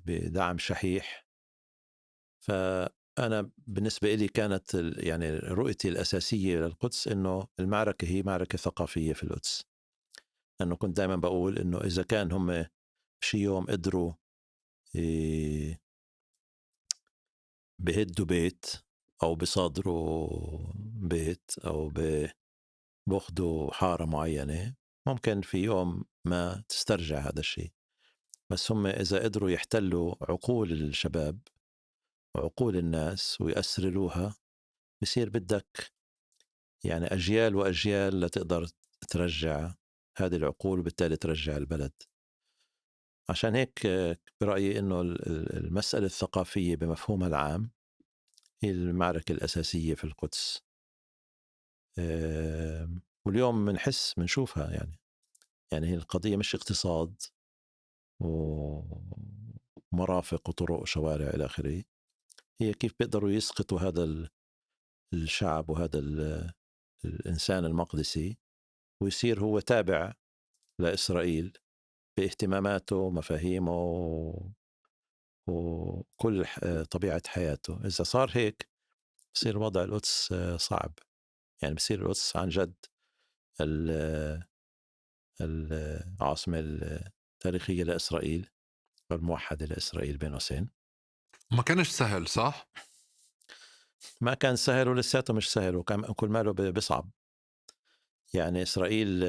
A: بدعم شحيح. فأنا بالنسبة لي كانت يعني رؤيتي الأساسية للقدس إنه المعركة هي معركة ثقافية في القدس. لأنه كنت دائما بقول إنه إذا كان هم شي يوم قدروا بهدوا بيت أو بصادروا بيت أو بأخذوا حارة معينة، ممكن في يوم ما تسترجع هذا الشيء. بس هم إذا قدروا يحتلوا عقول الشباب وعقول الناس ويأسرلوها، بصير بدك يعني أجيال وأجيال لتقدر ترجع هذه العقول، وبالتالي ترجع البلد. عشان هيك برأيي إنه المسألة الثقافية بمفهومها العام هي المعركة الأساسية في القدس. واليوم بنحس بنشوفها، يعني يعني هي القضية مش اقتصاد ومرافق وطرق وشوارع إلى آخره، هي كيف بيقدروا يسقطوا هذا الشعب وهذا الإنسان المقدسي ويصير هو تابع لإسرائيل باهتماماته ومفاهيمه وكل طبيعة حياته. إذا صار هيك بصير وضع القدس صعب، يعني بصير القدس عن جد العاصمة التاريخية لإسرائيل الموحدة لإسرائيل بين قوسين.
B: ما كانش سهل، صح؟
A: ما كان سهل ولساته مش سهل، وكل ماله بيصعب. يعني إسرائيل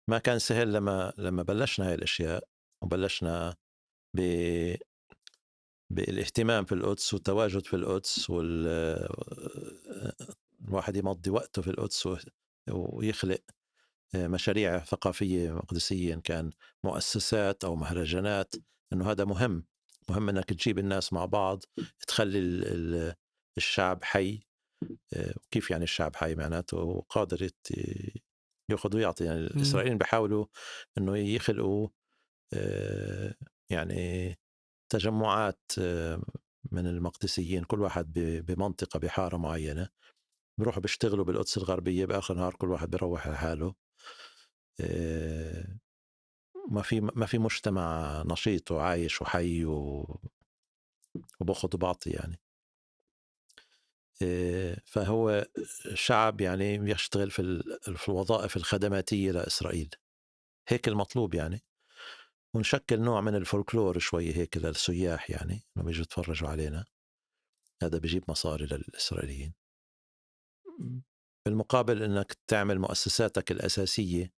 A: ما كان سهل لما بلشنا هاي الأشياء وبلشنا بالاهتمام في القدس والتواجد في القدس، والواحد يمضي وقته في القدس ويخلق مشاريع ثقافية مقدسية، إن كان مؤسسات أو مهرجانات. إنه هذا مهم، مهم إنك تجيب الناس مع بعض، تخلي الشعب حي. كيف يعني الشعب حي؟ معناته قادر يأخذ ويعطي. يعني الإسرائيليين بيحاولوا إنه يخلقوا يعني تجمعات من المقدسيين، كل واحد بمنطقة بحارة معينة، بيروحوا بيشتغلوا بالقدس الغربية، بآخر النهار كل واحد بيروح لحاله. ما في مجتمع نشيط وعايش وحي وبأخذ وبعطي يعني. فهو شعب يعني يشتغل في الوظائف الخدماتية لإسرائيل، هيك المطلوب يعني. ونشكل نوع من الفولكلور شوي هيك للسياح، يعني إنه بيجوا يتفرجوا علينا، هذا بيجيب مصاري للإسرائيليين. بالمقابل إنك تعمل مؤسساتك الأساسية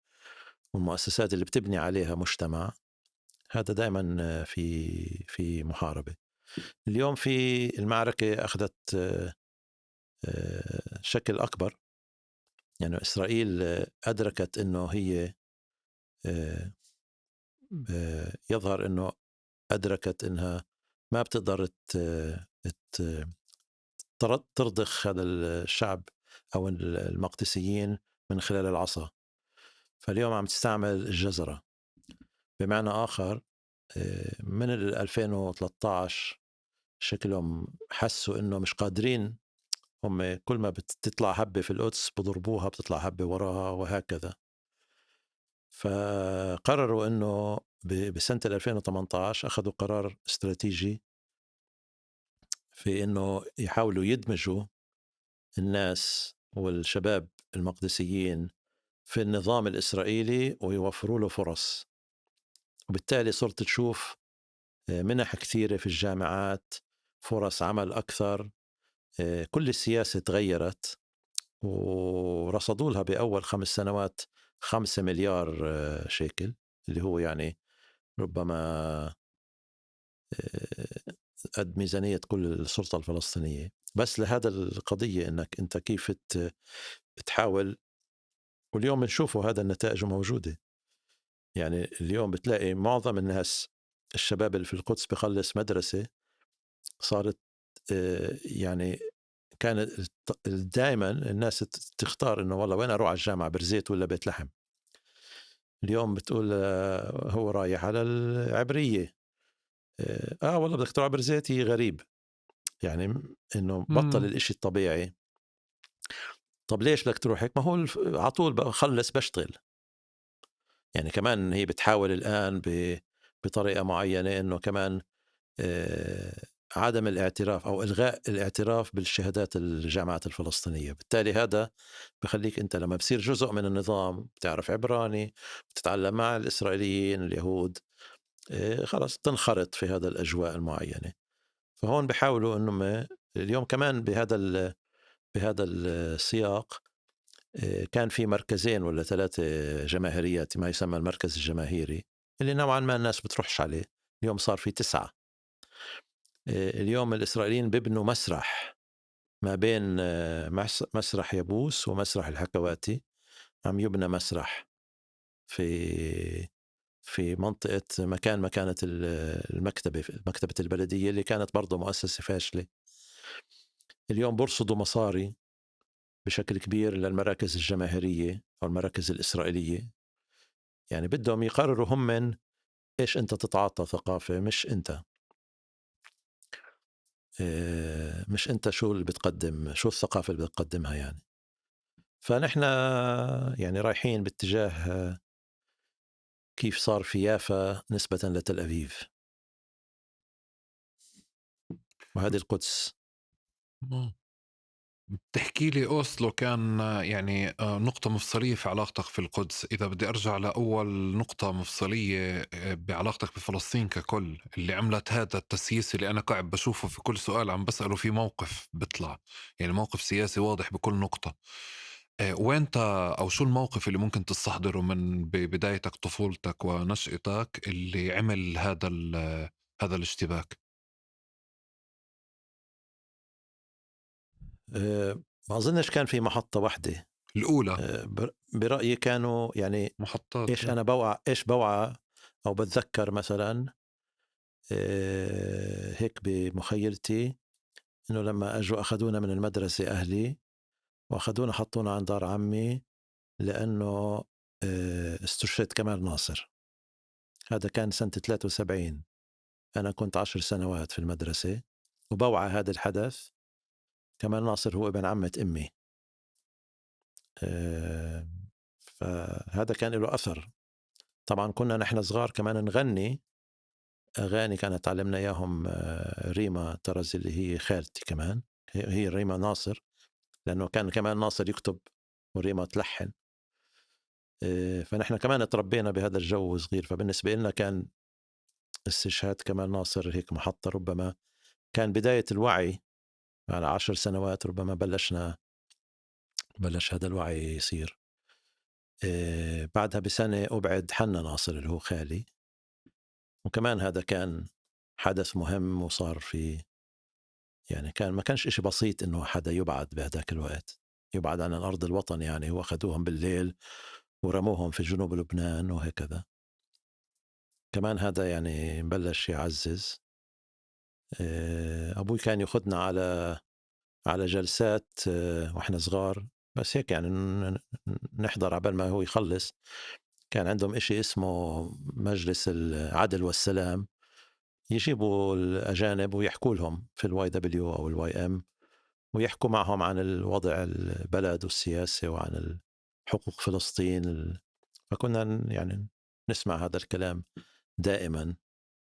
A: والمؤسسات اللي بتبني عليها مجتمع، هذا دائما في محاربة. اليوم في المعركة أخذت شكل أكبر. يعني إسرائيل أدركت إنه هي يظهر إنه أدركت إنها ما بتقدر ترضخ هذا الشعب أو المقدسيين من خلال العصا. فاليوم عم تستعمل الجزرة. بمعنى آخر، من 2013 شكلهم حسوا إنه مش قادرين، هم كل ما بتطلع هبة في القدس بضربوها، بتطلع هبة وراها وهكذا. فقرروا إنه بسنة 2018 أخذوا قرار استراتيجي في إنه يحاولوا يدمجوا الناس والشباب المقدسيين في النظام الإسرائيلي ويوفروا له فرص. وبالتالي صرت تشوف منح كثيرة في الجامعات، فرص عمل أكثر، كل السياسة تغيرت. ورصدوا لها بأول 5 سنوات 5 مليار شيكل، اللي هو يعني ربما قد ميزانية كل السلطة الفلسطينية، بس لهذا القضية إنك أنت كيف بتحاول. واليوم بنشوفه هذا النتائج موجودة. يعني اليوم بتلاقي معظم الناس الشباب اللي في القدس بخلص مدرسة صارت يعني كانت دائما الناس تختار إنه والله وين أروح على الجامعة، برزيت ولا بيت لحم. اليوم بتقول هو رايح على العبرية، والله بدك تروح على برزيت، هي غريب. يعني إنه بطل الإشي الطبيعي. طب ليش بدك تروح هيك؟ ما هو على طول بخلص بشتغل. يعني كمان هي بتحاول الآن بطريقة معينة إنه كمان عدم الاعتراف أو إلغاء الاعتراف بالشهادات الجامعات الفلسطينية. بالتالي هذا بخليك أنت لما بصير جزء من النظام، بتعرف عبراني، بتتعلم مع الإسرائيليين اليهود، خلاص تنخرط في هذا الأجواء المعينة. فهون بحاولوا إنه اليوم كمان بهذا السياق كان في مركزين ولا 3 جماهيريات، ما يسمى المركز الجماهيري اللي نوعا ما الناس بتروحش عليه. اليوم صار في 9. اليوم الإسرائيليين بيبنوا مسرح ما بين مسرح يابوس ومسرح الحكواتي. عم يبنى مسرح في منطقة مكان ما كانت المكتبة، مكتبة البلدية اللي كانت برضو مؤسسة فاشلة. اليوم برصدوا مصاري بشكل كبير للمراكز الجماهيرية أو المراكز الإسرائيلية. يعني بدهم يقرروا هم من إيش أنت تتعاطى ثقافة، مش أنت، مش أنت شو اللي بتقدم، شو الثقافة اللي بتقدمها يعني. فنحن يعني رايحين باتجاه كيف صار في يافا نسبة لتل أبيب، وهذه القدس.
B: بتحكي لي أوسلو كان يعني نقطة مفصلية في علاقتك في القدس. إذا بدي أرجع لأول نقطة مفصلية بعلاقتك بفلسطين ككل، اللي عملت هذا التسييس اللي أنا قاعد بشوفه في كل سؤال عم بسأله، في موقف بيطلع، يعني موقف سياسي واضح بكل نقطة. وين أو شو الموقف اللي ممكن تستحضره من ببدايتك طفولتك ونشأتك اللي عمل هذا الاشتباك؟
A: ما أظنش كان في محطة واحدة.
B: الأولى
A: برأيي كانوا يعني
B: محطات.
A: إيش أنا بوعى، إيش بوعى أو بتذكر مثلا هيك بمخيلتي إنه لما أجوا أخذونا من المدرسة أهلي وأخذونا حطونا عند دار عمي لأنه استشهد كمال ناصر. هذا كان سنة 73، أنا كنت 10 سنوات في المدرسة وبوعى هذا الحدث. كمال ناصر هو ابن عمة أمي، فهذا كان له أثر. طبعا كنا نحن صغار كمان نغني أغاني كانت تعلمنا إياهم ريما ترزي اللي هي خالتي كمان، هي ريما ناصر، لأنه كان كمان ناصر يكتب وريما تلحن. فنحن كمان تربينا بهذا الجو صغير، فبالنسبة لنا كان استشهاد كمال ناصر هيك محطة، ربما كان بداية الوعي. على 10 سنوات ربما بلش هذا الوعي يصير. بعدها بسنة أبعد حنا ناصر اللي هو خالي، وكمان هذا كان حدث مهم، وصار في يعني كان ما كانش إشي بسيط إنه حدا يبعد بهذاك الوقت، يبعد عن الأرض الوطن يعني، وأخذوهم بالليل ورموهم في جنوب لبنان وهكذا. كمان هذا يعني بلش يعزز. أبوي كان يأخذنا على جلسات وإحنا صغار، بس هيك يعني نحضر عبال ما هو يخلص. كان عندهم إشي اسمه مجلس العدل والسلام، يجيبوا الأجانب ويحكوا لهم في ال YW أو ال YM، ويحكوا معهم عن الوضع البلد والسياسة وعن حقوق فلسطين. فكنا يعني نسمع هذا الكلام دائما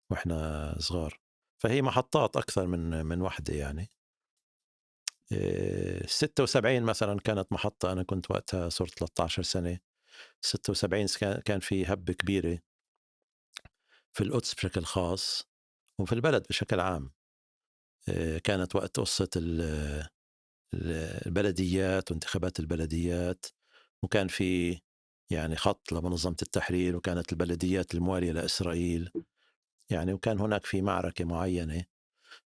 A: وإحنا صغار. فهي محطات أكثر من وحدة يعني. 76 مثلا كانت محطة، أنا كنت وقتها صرت 13 سنة. 76 كان في هبة كبيرة في القدس بشكل خاص وفي البلد بشكل عام. كانت وقت قصة البلديات وانتخابات البلديات، وكان في يعني خط لمنظمة التحرير، وكانت البلديات الموالية لإسرائيل يعني، وكان هناك في معركة معينة.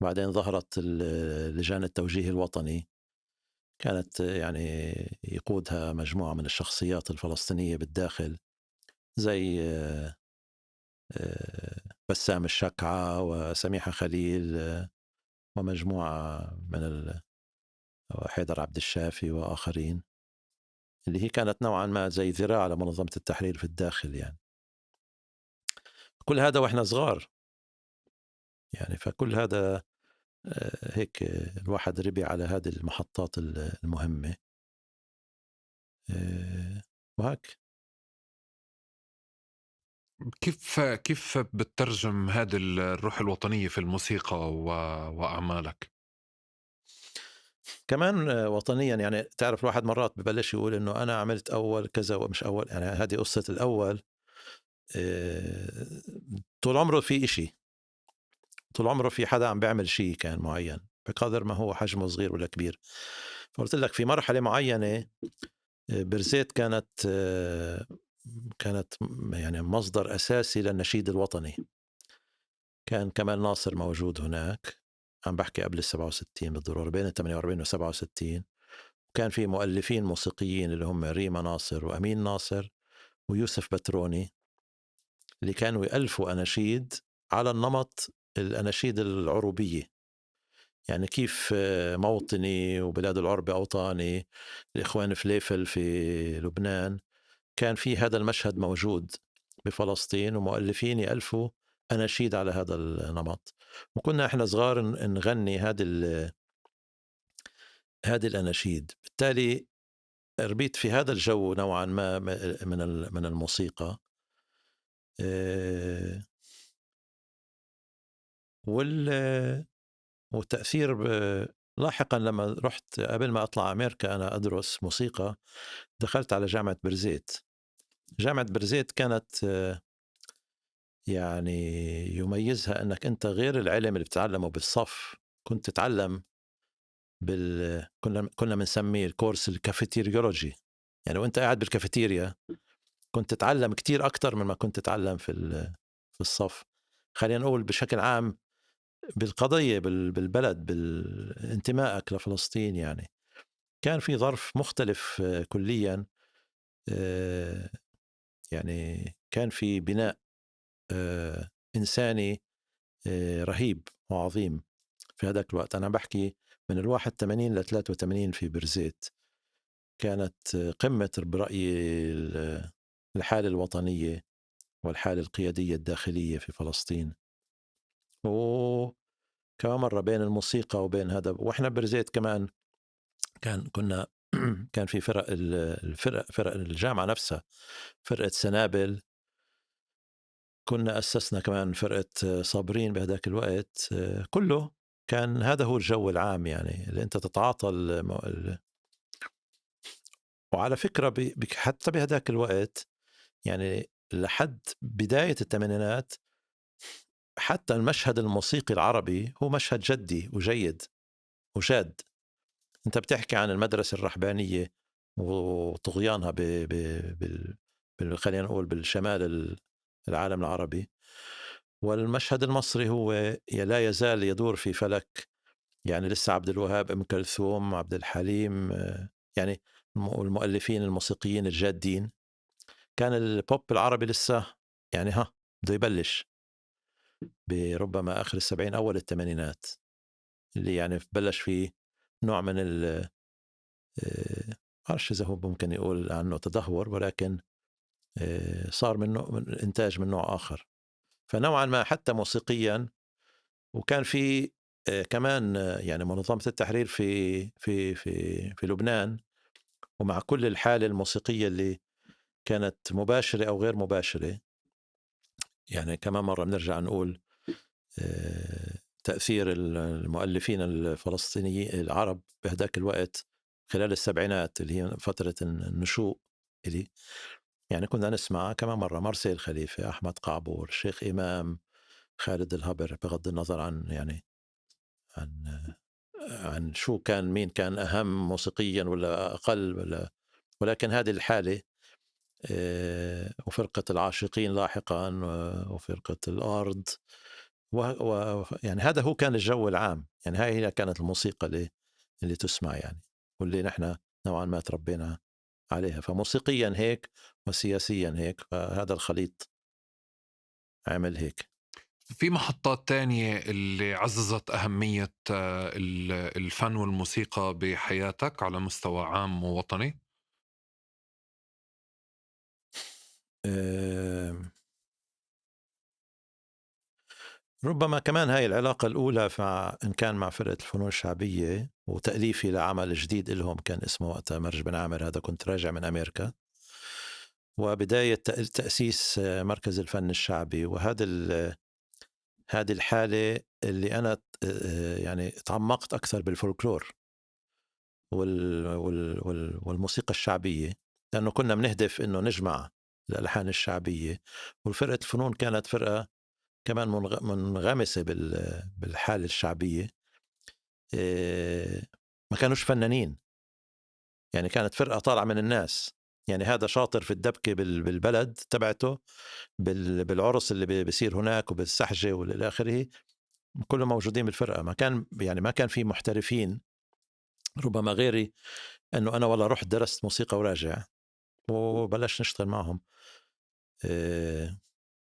A: بعدين ظهرت لجان التوجيه الوطني، كانت يعني يقودها مجموعة من الشخصيات الفلسطينية بالداخل، زي بسام الشكعة وسميحة خليل ومجموعة من حيدر عبد الشافي وآخرين، اللي هي كانت نوعا ما زي ذراع لمنظمة التحرير في الداخل يعني. كل هذا وإحنا صغار يعني، فكل هذا هيك الواحد ربي على هذه المحطات المهمة وهك.
B: كيف بتترجم هذه الروح الوطنية في الموسيقى وأعمالك؟
A: كمان وطنيا يعني، تعرف الواحد مرات ببلش يقول إنه أنا عملت أول كذا ومش أول، يعني هذه قصة الأول. طول عمره في إشي، طول عمره في حدا عم بيعمل شيء كان معين بقدر ما هو حجمه صغير ولا كبير. فقلت لك في مرحلة معينة برزيت كانت يعني مصدر أساسي للنشيد الوطني. كان كمال ناصر موجود هناك، عم بحكي قبل 67 بالضرورة، بين 48 و 67. كان في مؤلفين موسيقيين اللي هم ريما ناصر وأمين ناصر ويوسف بتروني، اللي كانوا يألفوا أناشيد على النمط الأناشيد العروبية، يعني كيف موطني وبلاد العرب أوطاني، الإخوان فليفل في لبنان. كان في هذا المشهد موجود بفلسطين ومؤلفين يألفوا أناشيد على هذا النمط، وكنا إحنا صغار نغني هذه الأناشيد. بالتالي ربيت في هذا الجو نوعا ما من الموسيقى. والتأثير لاحقا لما رحت قبل ما أطلع أمريكا أنا أدرس موسيقى، دخلت على جامعة برزيت. جامعة برزيت كانت يعني يميزها أنك أنت غير العلم اللي بتتعلمه بالصف، كنت تتعلم كنا بنسميه الكورس الكافيتيريولوجي. يعني وأنت قاعد بالكافيتيريا كنت تتعلم كتير أكتر مما كنت تتعلم في الصف. خلينا نقول بشكل عام بالقضية، بالبلد، بالانتمائك لفلسطين. يعني كان في ظرف مختلف كليا، يعني كان في بناء إنساني رهيب وعظيم في هذاك الوقت. أنا بحكي من 81 ل 83 في برزيت، كانت قمة برأيي الحالة الوطنية والحالة القيادية الداخلية في فلسطين. وكمان مرة بين الموسيقى وبين هذا، وإحنا برزيت كمان كان كان في فرق فرق الجامعة نفسها، فرقة سنابل، كنا أسسنا كمان فرقة صابرين بهذاك الوقت. كله كان هذا هو الجو العام، يعني اللي أنت تتعاطى وعلى فكرة حتى بهذاك الوقت، يعني لحد بداية الثمانينات، حتى المشهد الموسيقي العربي هو مشهد جدي وجيد وجاد. أنت بتحكي عن المدرسة الرحبانية وطغيانها خلينا نقول بالشمال العالم العربي، والمشهد المصري هو لا يزال يدور في فلك، يعني لسه عبد الوهاب، أم كلثوم، عبد الحليم، يعني المؤلفين الموسيقيين الجادين. كان البوب العربي لسه يعني بده يبلش بربما آخر السبعين أول الثمانينات، اللي يعني بلش فيه نوع من ال بعرفش إذا هو ممكن يقول عنه تدهور، ولكن صار من إنتاج من نوع آخر. فنوعا ما حتى موسيقيا. وكان في كمان يعني منظمة التحرير في في في في لبنان، ومع كل الحالة الموسيقية اللي كانت مباشرة أو غير مباشرة، يعني كمان مرة بنرجع نقول تأثير المؤلفين الفلسطينيين العرب بهداك الوقت خلال السبعينات اللي هي فترة النشوء، اللي يعني كنا نسمع كمان مرة مارسيل خليفة، أحمد قعبور، الشيخ إمام، خالد الهبر، بغض النظر عن يعني عن شو كان، مين كان أهم موسيقيا ولا أقل ولا، ولكن هذه الحالة، وفرقة العاشقين لاحقا، وفرقة الأرض، يعني هذا هو كان الجو العام. يعني هاي هي كانت الموسيقى اللي تسمع يعني، واللي نحن نوعا ما تربينا عليها. فموسيقيا هيك وسياسيا هيك، فهذا الخليط عمل هيك.
B: في محطات تانية اللي عززت أهمية الفن والموسيقى بحياتك على مستوى عام ووطني؟
A: ربما كمان هاي العلاقة الأولى إن كان مع فرقة الفنون الشعبية وتأليفي لعمل جديد لهم كان اسمه وقتها مرج بن عامر، هذا كنت راجع من أمريكا، وبداية تأسيس مركز الفن الشعبي. وهذا هذه الحالة اللي أنا يعني تعمقت أكثر بالفولكلور والموسيقى الشعبية، لأنه كنا بنهدف إنه نجمع الألحان الشعبية. والفرقة الفنون كانت فرقة كمان منغمسة بالحالة الشعبية، ما كانوش فنانين، يعني كانت فرقة طالعة من الناس، يعني هذا شاطر في الدبكة بالبلد تبعته، بالعرس اللي بيصير هناك وبالسحجة والى آخره، كلهم موجودين بالفرقة. ما كان يعني ما كان في محترفين ربما غيري، أنه أنا والله رحت درست موسيقى وراجع وبلشت نشتغل معهم.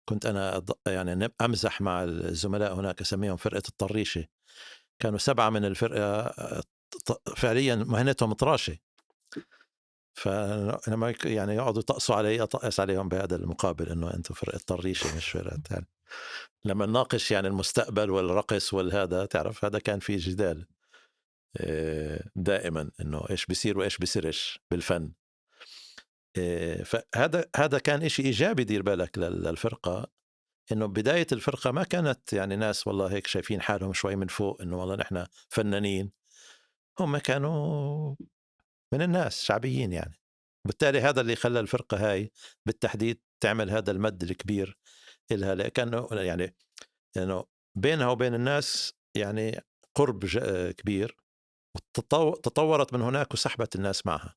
A: كنت أنا يعني أمزح مع الزملاء هناك، أسميهم فرقة الطريشة. كانوا 7 من الفرقة فعليا مهنتهم طراشة، فلما يعني يقعدوا يطقسوا علي اطقس عليهم بهذا المقابل، انه انتم فرقه طريشه مش فرقه يعني. لما نناقش يعني المستقبل والرقص والهذا، تعرف هذا كان في جدال دائما انه ايش بيصير وايش بيصيرش بالفن. فهذا كان إشي ايجابي، دير بالك، للفرقه، انه بداية الفرقة ما كانت يعني ناس والله هيك شايفين حالهم شوي من فوق، انه والله نحن فنانين. هم كانوا من الناس، شعبيين يعني. بالتالي هذا اللي خلى الفرقة هاي بالتحديد تعمل هذا المد الكبير إلها، لكانه يعني انه بينها وبين الناس يعني قرب كبير. تطورت من هناك وسحبت الناس معها.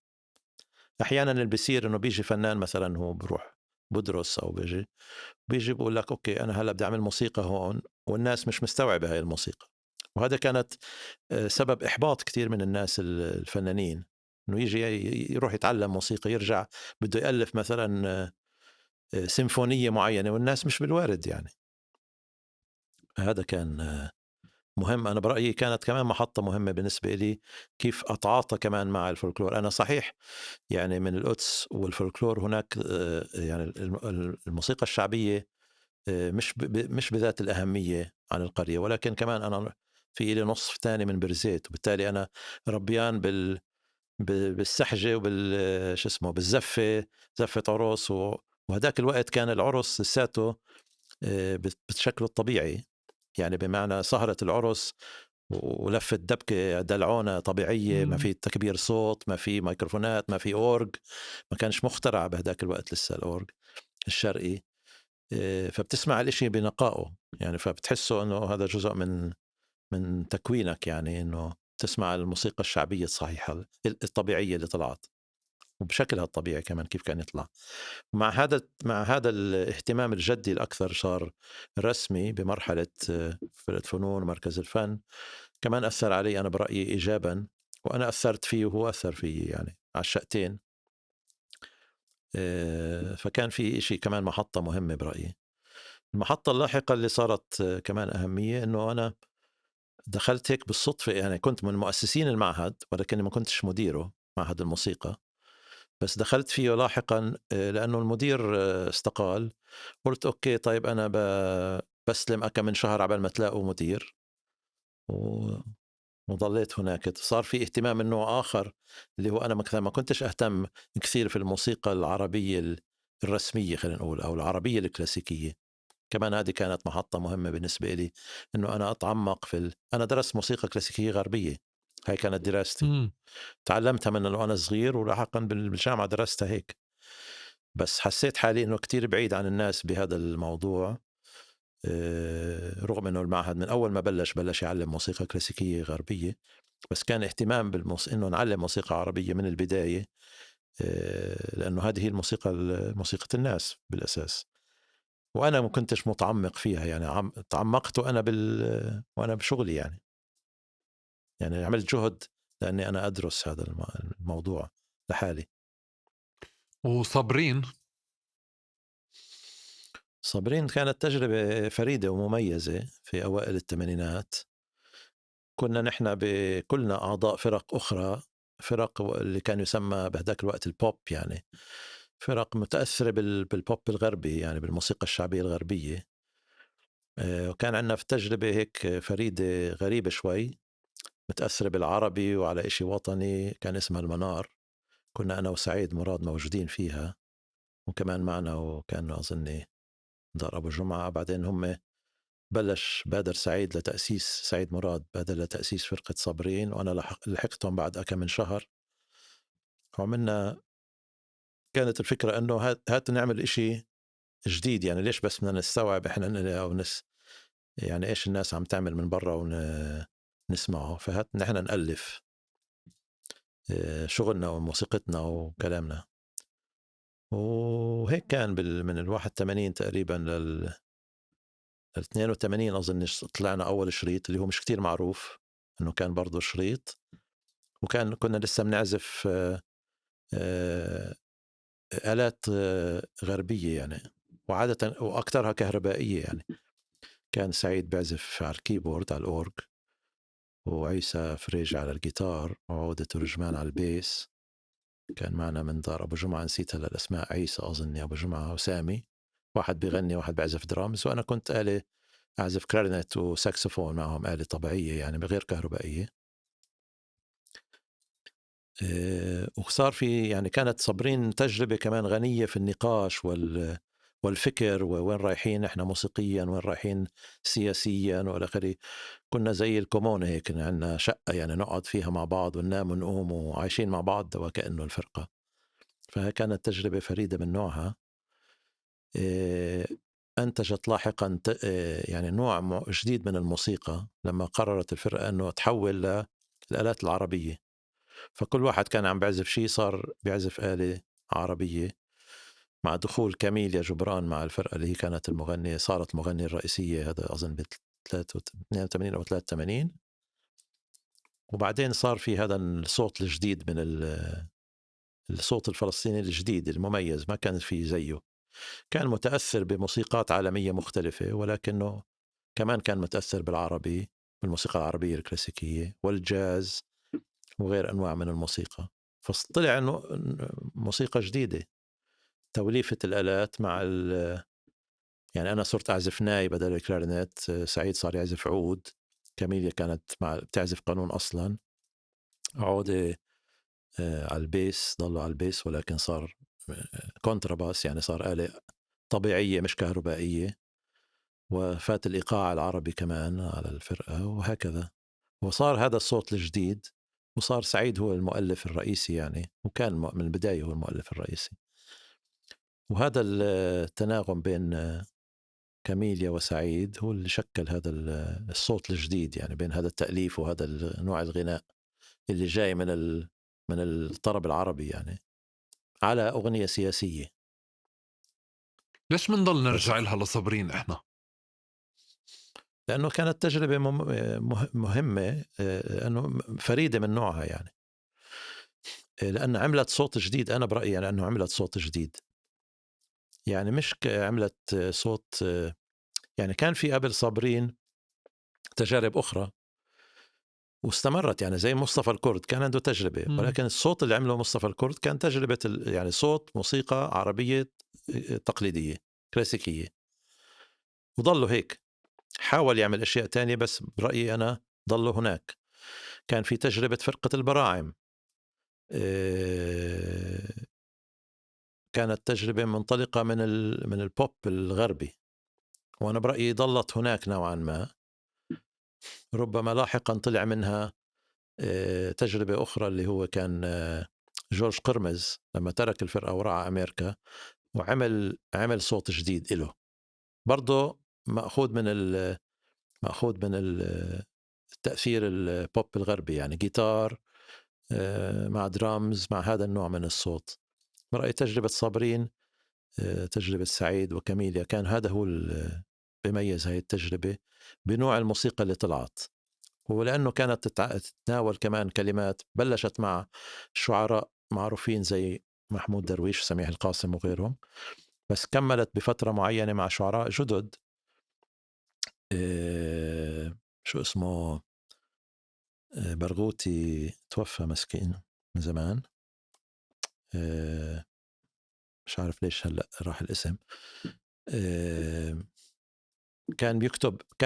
A: احيانا اللي بيصير انه بيجي فنان مثلا، هو بروح بدرس او بيجي بقول لك okay انا هلا بدي اعمل موسيقى هون، والناس مش مستوعبة هاي الموسيقى. وهذا كانت سبب احباط كثير من الناس الفنانين، انه يجي يروح يتعلم موسيقى، يرجع بده يالف مثلا سيمفونية معينه، والناس مش بالوارد يعني. هذا كان مهم. انا برايي كانت كمان محطة مهمة بالنسبة لي كيف اتعاطى كمان مع الفولكلور. انا صحيح يعني من القدس، والفولكلور هناك يعني الموسيقى الشعبية مش بذات الاهمية عن القريه، ولكن كمان انا في لي نصف ثاني من بيرزيت، وبالتالي انا ربيان بالسحجه وبال شو اسمه بالزفه، زفه عرس. وهداك الوقت كان العرس لساته بشكله الطبيعي، يعني بمعنى سهرة العرس ولفة دبكة دلعونة طبيعية، ما في تكبير صوت، ما في ميكروفونات، ما في أورج، ما كانش مخترع بهداك الوقت لسه الأورج الشرقي. فبتسمع الاشي بنقائه يعني، فبتحسه انه هذا جزء من تكوينك، يعني انه تسمع الموسيقى الشعبية الصحيحة الطبيعية اللي طلعت وبشكلها الطبيعي كمان كيف كان يطلع. مع هذا الاهتمام الجدي الاكثر صار رسمي بمرحلة فرقه فنون ومركز الفن، كمان اثر علي انا برايي ايجابا، وانا اثرت فيه وهو اثر فيي يعني على الشقتين. فكان في شيء كمان محطة مهمة برايي. المحطة اللاحقة اللي صارت كمان اهميه، انه انا دخلت هيك بالصدفه، يعني كنت من مؤسسين المعهد ولكني ما كنتش مديره، معهد الموسيقى، بس دخلت فيه لاحقا لانه المدير استقال. قلت okay طيب انا بسلم كم من شهر عبال ما تلاقوا مدير، وضليت هناك. صار في اهتمام من نوع اخر، اللي هو انا مثلا ما كنتش اهتم كثير في الموسيقى العربية الرسمية خلينا نقول، او العربية الكلاسيكيه. كمان هذه كانت محطة مهمة بالنسبة لي، انه انا اتعمق في انا درست موسيقى كلاسيكية غربيه، هاي كانت دراستي. تعلمتها من وانا صغير، ولاحقا بالجامعة درستها هيك، بس حسيت حالي انه كتير بعيد عن الناس بهذا الموضوع، رغم انه المعهد من اول ما بلش بلش يعلم موسيقى كلاسيكية غربيه، بس كان اهتمام انه نعلم موسيقى عربية من البدايه، لانه هذه هي الموسيقى، موسيقى الناس بالاساس، وانا ما كنتش متعمق فيها يعني. تعمقت وانا بشغلي يعني عملت جهد لاني انا ادرس هذا الموضوع لحالي.
B: وصابرين؟
A: صابرين كانت تجربة فريدة ومميزة في أوائل الثمانينات. كنا نحن كلنا أعضاء فرق أخرى، فرق اللي كان يسمى بهذاك الوقت البوب، يعني فرق متأثرة بالبوب الغربي، يعني بالموسيقى الشعبية الغربية. وكان عندنا في تجربة هيك فريدة غريبة شوي، متأثرة بالعربي وعلى إشي وطني، كان اسمها المنار. كنا أنا وسعيد مراد موجودين فيها، وكمان معنا وكان أظني دار أبو جمعة. بعدين هم بلش بادر سعيد لتأسيس، سعيد مراد بادر لتأسيس فرقة صابرين، وأنا لحقتهم بعد كم من شهر. وعملنا، كانت الفكرة أنه هات نعمل إشي جديد، يعني ليش بس بدنا نستوعب إحنا أو يعني إيش الناس عم تعمل من برا ونسمعه، فهات نحن نألف شغلنا وموسيقتنا وكلامنا. وهيك كان من 81 تقريبا لل 82 اظن طلعنا اول شريط، اللي هو مش كتير معروف انه كان برضه شريط. كنا لسه بنعزف آلات غربية يعني، وعادة وأكثرها كهربائية يعني. كان سعيد بيعزف على ال keyboard، على الأورج، وعيسى فريج على الجيتار، وعودة ترجمان على ال bass. كان معنا من دار أبو جمعة، نسيت هلا الأسماء، عيسى أظني أبو جمعة وسامي، واحد بيغني واحد بيعزف درامز، وأنا كنت آلة أعزف كلارينت وساكسفون معهم، آلة طبيعية يعني بغير كهربائية. وصار في يعني كانت صابرين تجربة كمان غنية في النقاش والفكر، وين رايحين احنا موسيقيا، وين رايحين سياسيا والى اخره. كنا زي الكومونة هيك، عندنا شقة يعني نقعد فيها مع بعض وننام ونقوم وعايشين مع بعض وكأنه الفرقة. فكانت تجربة فريدة من نوعها. أنتجت لاحقا يعني نوع جديد من الموسيقى لما قررت الفرقة أنه تحول للآلات العربية، فكل واحد كان عم بيعزف شيء صار بيعزف آلة عربية. مع دخول كاميليا جبران مع الفرقة اللي هي كانت المغنية، صارت المغنية الرئيسية، هذا أظن ب 82 أو 83. وبعدين صار في هذا الصوت الجديد من الصوت الفلسطيني الجديد المميز، ما كان في زيه. كان متأثر بموسيقات عالمية مختلفة، ولكنه كمان كان متأثر بالعربي، بالموسيقى العربية الكلاسيكية والجاز وغير أنواع من الموسيقى. فطلع إنه موسيقى جديدة، توليفة الآلات مع يعني أنا صرت أعزف ناي بدل الكلارينيت، سعيد صار يعزف عود، كاميليا كانت مع بتعزف قانون أصلا، عودة على ال bass، ضلوا على ال bass، ولكن صار كونترباس، يعني صار آلة طبيعية مش كهربائية، وفات الإيقاع العربي كمان على الفرقة وهكذا. وصار هذا الصوت الجديد، وصار سعيد هو المؤلف الرئيسي يعني، وكان من البداية هو المؤلف الرئيسي. وهذا التناغم بين كاميليا وسعيد هو اللي شكل هذا الصوت الجديد، يعني بين هذا التأليف وهذا نوع الغناء اللي جاي من الطرب العربي يعني، على أغنية سياسية.
B: ليش منضل نرجع لها لصابرين إحنا؟
A: لأنه كانت تجربة مهمة، لأنه فريدة من نوعها يعني، لأن عملت صوت جديد. أنا برأيي لأنه عملت صوت جديد، يعني مش عملت صوت، يعني كان في قبل صابرين تجارب أخرى واستمرت، يعني زي مصطفى الكرد كان عنده تجربة، ولكن الصوت اللي عمله مصطفى الكرد كان تجربة يعني صوت موسيقى عربية تقليدية كلاسيكية، وضلوا هيك. حاول يعمل أشياء تانية بس برأيي أنا ضلوا هناك. كان في تجربة فرقة البراعم، كانت تجربة منطلقة من البوب الغربي، وأنا برأيي ضلت هناك نوعا ما. ربما لاحقا طلع منها تجربة أخرى اللي هو كان جورج قرمز لما ترك الفرقة وراح أمريكا وعمل عمل صوت جديد إله، برضه مأخوذ من التأثير البوب الغربي، يعني جيتار مع درامز مع هذا النوع من الصوت. برأيي تجربة صابرين، تجربة سعيد وكاميليا، كان هذا هو اللي بيميز هاي التجربة بنوع الموسيقى اللي طلعت. ولأنه كانت تتناول كمان كلمات، بلشت مع شعراء معروفين زي محمود درويش وسميح القاسم وغيرهم، بس كملت بفترة معينة مع شعراء جدد، شو اسمه، برغوثي توفى مسكين من زمان، مش عارف ليش هلأ راح الاسم. كان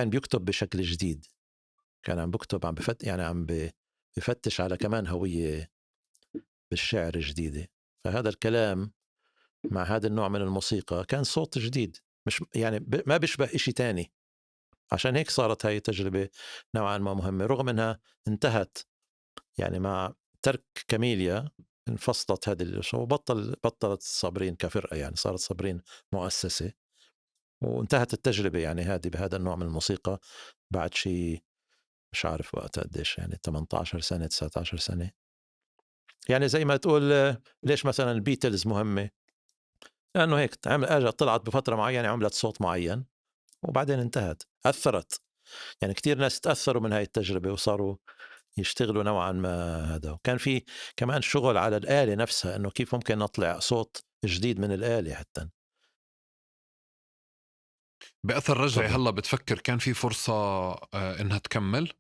A: بيكتب بشكل جديد، كان عم بكتب، عم بفت يعني عم بفتش على كمان هوية بالشعر جديدة. فهذا الكلام مع هذا النوع من الموسيقى كان صوت جديد، مش يعني ما بيشبه إشي تاني. عشان هيك صارت هاي التجربة نوعا ما مهمة، رغم أنها انتهت يعني مع ترك كاميليا، انفصلت هذه وبطل بطلت صابرين كفرقة، يعني صارت صابرين مؤسسة، وانتهت التجربة يعني هذه بهذا النوع من الموسيقى بعد شيء مش عارف وقتها قديش، يعني 18 سنة 19 سنة. يعني زي ما تقول ليش مثلا البيتلز مهمة، لأنه هيك اجت طلعت بفترة معينة، عملت صوت معين وبعدين انتهت. أثرت يعني كتير ناس تأثروا من هاي التجربة وصاروا يشتغلوا نوعا ما هذا. وكان في كمان شغل على الآلة نفسها، إنه كيف ممكن نطلع صوت جديد من الآلة حتى.
B: بأثر رجعي هلا بتفكر كان في فرصة إنها تكمل؟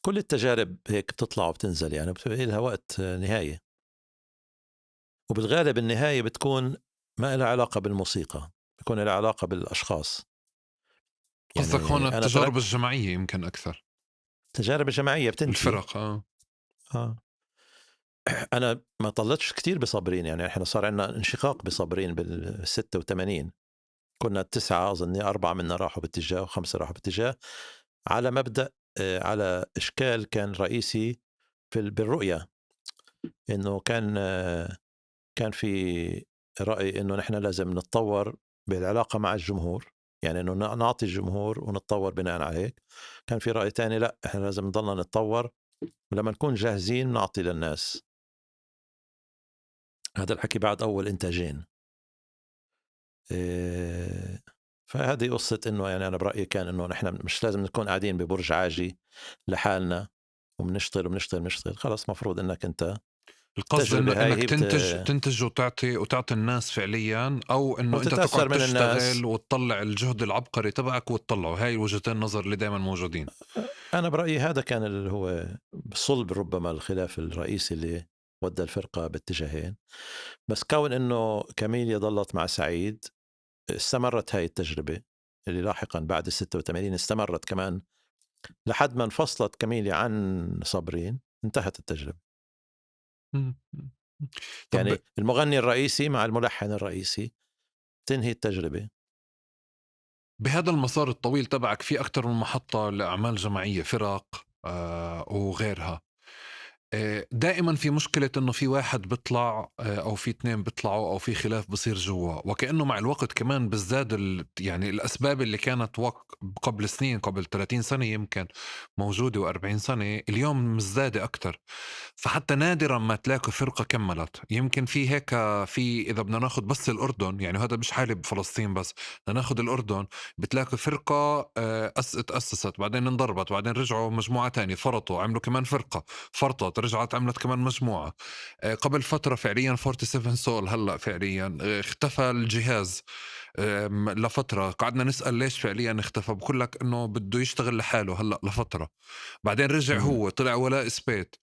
A: كل التجارب هيك بتطلع وبتنزل، يعني لها وقت نهاية، وبالغالب النهاية بتكون ما لها علاقة بالموسيقى، بيكون لها علاقة بالأشخاص.
B: قصدك يعني هون التجارب الجماعية يمكن أكثر؟
A: التجارب الجماعية بتنتهي
B: الفرق.
A: أنا ما طلتش كتير بصابرين، يعني إحنا صار عندنا انشقاق بصابرين بال86، كنا 9 أظني، 4 منا راحوا باتجاه و5 راحوا باتجاه، على مبدأ، على إشكال كان رئيسي في بالرؤية، إنه كان في رأي إنه نحن لازم نتطور بالعلاقة مع الجمهور، يعني إنه نعطي الجمهور ونتطور بناء عليه. كان في رأي تاني، لا إحنا لازم نضلنا نتطور ولما نكون جاهزين نعطي للناس. هذا الحكي بعد أول إنتاجين. فهذه قصة إنه يعني أنا برأيي كان إنه نحن مش لازم نكون قاعدين ببرج عاجي لحالنا وبنشتغل وبنشتغل وبنشتغل، خلاص مفروض إنك أنت
B: القصد إنك تنتج وتعطي الناس فعليا، أو إنه أنت تقعد تشتغل وتطلع الجهد العبقري تبعك وتطلعه. هاي وجهتين النظر اللي دائما موجودين.
A: أنا برأيي هذا كان اللي هو صلب ربما الخلاف الرئيسي اللي ودى الفرقة باتجاهين. بس كون إنه كاميليا ضلت مع سعيد، استمرت هاي التجربة اللي لاحقا بعد 86 استمرت كمان لحد ما انفصلت كاميليا عن صابرين، انتهت التجربة. يعني المغني الرئيسي مع الملحن الرئيسي تنهي التجربة.
B: بهذا المسار الطويل تبعك في أكثر من محطة لأعمال جماعية، فرق وغيرها. دائما في مشكلة إنه في واحد بيطلع أو في اثنين بيطلعوا أو في خلاف بصير جوا، وكأنه مع الوقت كمان بالزاد يعني الأسباب اللي كانت قبل سنين، قبل 30 سنة يمكن موجودة و40 سنة، اليوم مزدادة أكتر. فحتى نادرا ما تلاقي فرقة كملت. يمكن في هيك، في إذا بدنا ناخد بس الأردن، يعني هذا مش حالي بفلسطين بس، بدنا ناخد الأردن، بتلاقي فرقة تأسست بعدين انضربت، بعدين رجعوا مجموعة تانية، فرطوا عملوا كمان فرقة، فرطت رجعت عملت كمان مجموعة. قبل فترة فعليا 47 سول هلأ فعليا اختفى الجهاز لفترة، قعدنا نسأل ليش فعليا اختفى، بقول لك انه بده يشتغل لحاله هلأ لفترة، بعدين رجع هو طلع ولا إثبات.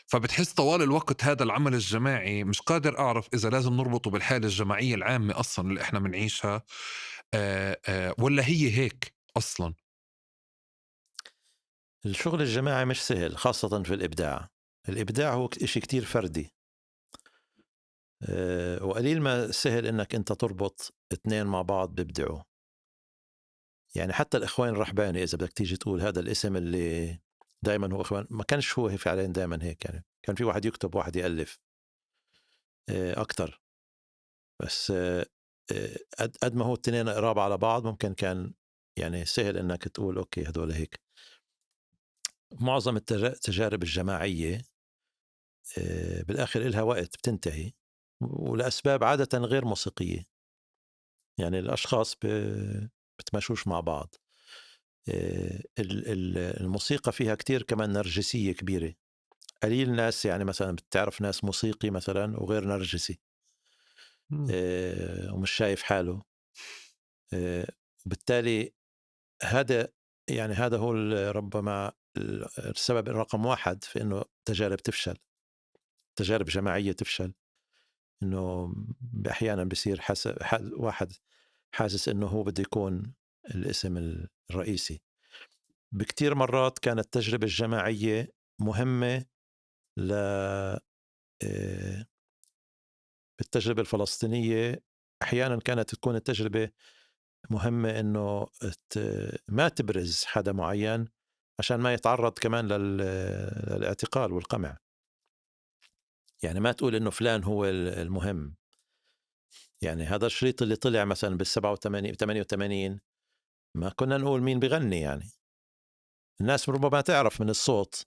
B: فبتحس طوال الوقت هذا العمل الجماعي مش قادر أعرف إذا لازم نربطه بالحالة الجماعية العامة أصلا اللي إحنا بنعيشها ولا هي هيك أصلا.
A: الشغل الجماعي مش سهل، خاصة في الإبداع. الإبداع هو إشي كتير فردي، وقليل ما سهل إنك أنت تربط اثنين مع بعض بيبدعوا. يعني حتى الإخوان الرحباني إذا بدك تيجي تقول هذا الاسم اللي دايما هو إخوان، ما كانش هو فعليا دايما هيك، يعني كان في واحد يكتب واحد يألف أكتر. بس قد ما هو التنين قراب على بعض ممكن كان يعني سهل إنك تقول أوكي هدول هيك. معظم التجارب الجماعية بالآخر إلها وقت بتنتهي، ولأسباب عادة غير موسيقية. يعني الأشخاص بتماشوش مع بعض. الموسيقى فيها كتير كمان نرجسية كبيرة. قليل ناس يعني مثلا بتعرف ناس موسيقي مثلا وغير نرجسي ومش شايف حاله. وبالتالي هذا يعني هذا هو ربما السبب الرقم واحد في إنه تجارب تفشل، تجارب جماعية تفشل، إنه أحيانا بصير واحد حاسس إنه هو بده يكون الاسم الرئيسي. بكتير مرات كانت التجربة الجماعية مهمة بالتجربة الفلسطينية. أحيانا كانت تكون التجربة مهمة إنه ما تبرز حدا معين عشان ما يتعرض كمان للاعتقال والقمع. يعني ما تقول إنه فلان هو المهم. يعني هذا الشريط اللي طلع مثلا بال87 88 ما كنا نقول مين بغني، يعني الناس ربما تعرف من الصوت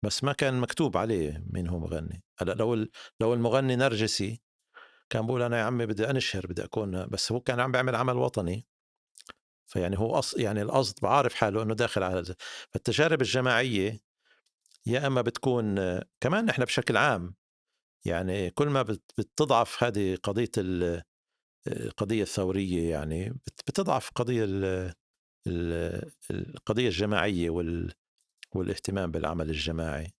A: بس ما كان مكتوب عليه مين هو مغني. هلا لو المغني نرجسي كان بقول أنا يا عمي بدي أنشهر، بدي أكون، بس هو كان عم بيعمل عمل وطني، فيعني هو يعني القصد بعرف حاله إنه داخل على. فالتجارب الجماعية يا أما بتكون كمان نحن بشكل عام يعني كل ما بتضعف هذه قضية القضية الثورية، يعني بتضعف قضية القضية الجماعية والاهتمام بالعمل الجماعي.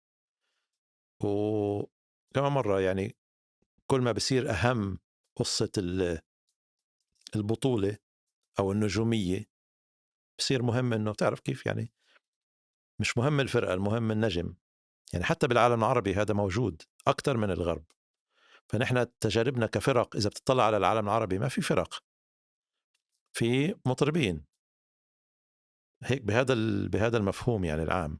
A: وكمان مرة يعني كل ما بصير أهم قصة البطولة أو النجومية، بصير مهم إنه تعرف كيف، يعني مش مهم الفرقة، المهم النجم. يعني حتى بالعالم العربي هذا موجود أكثر من الغرب. فنحن تجاربنا كفرق إذا بتطلع على العالم العربي ما في فرق، في مطربين هيك بهذا المفهوم يعني العام.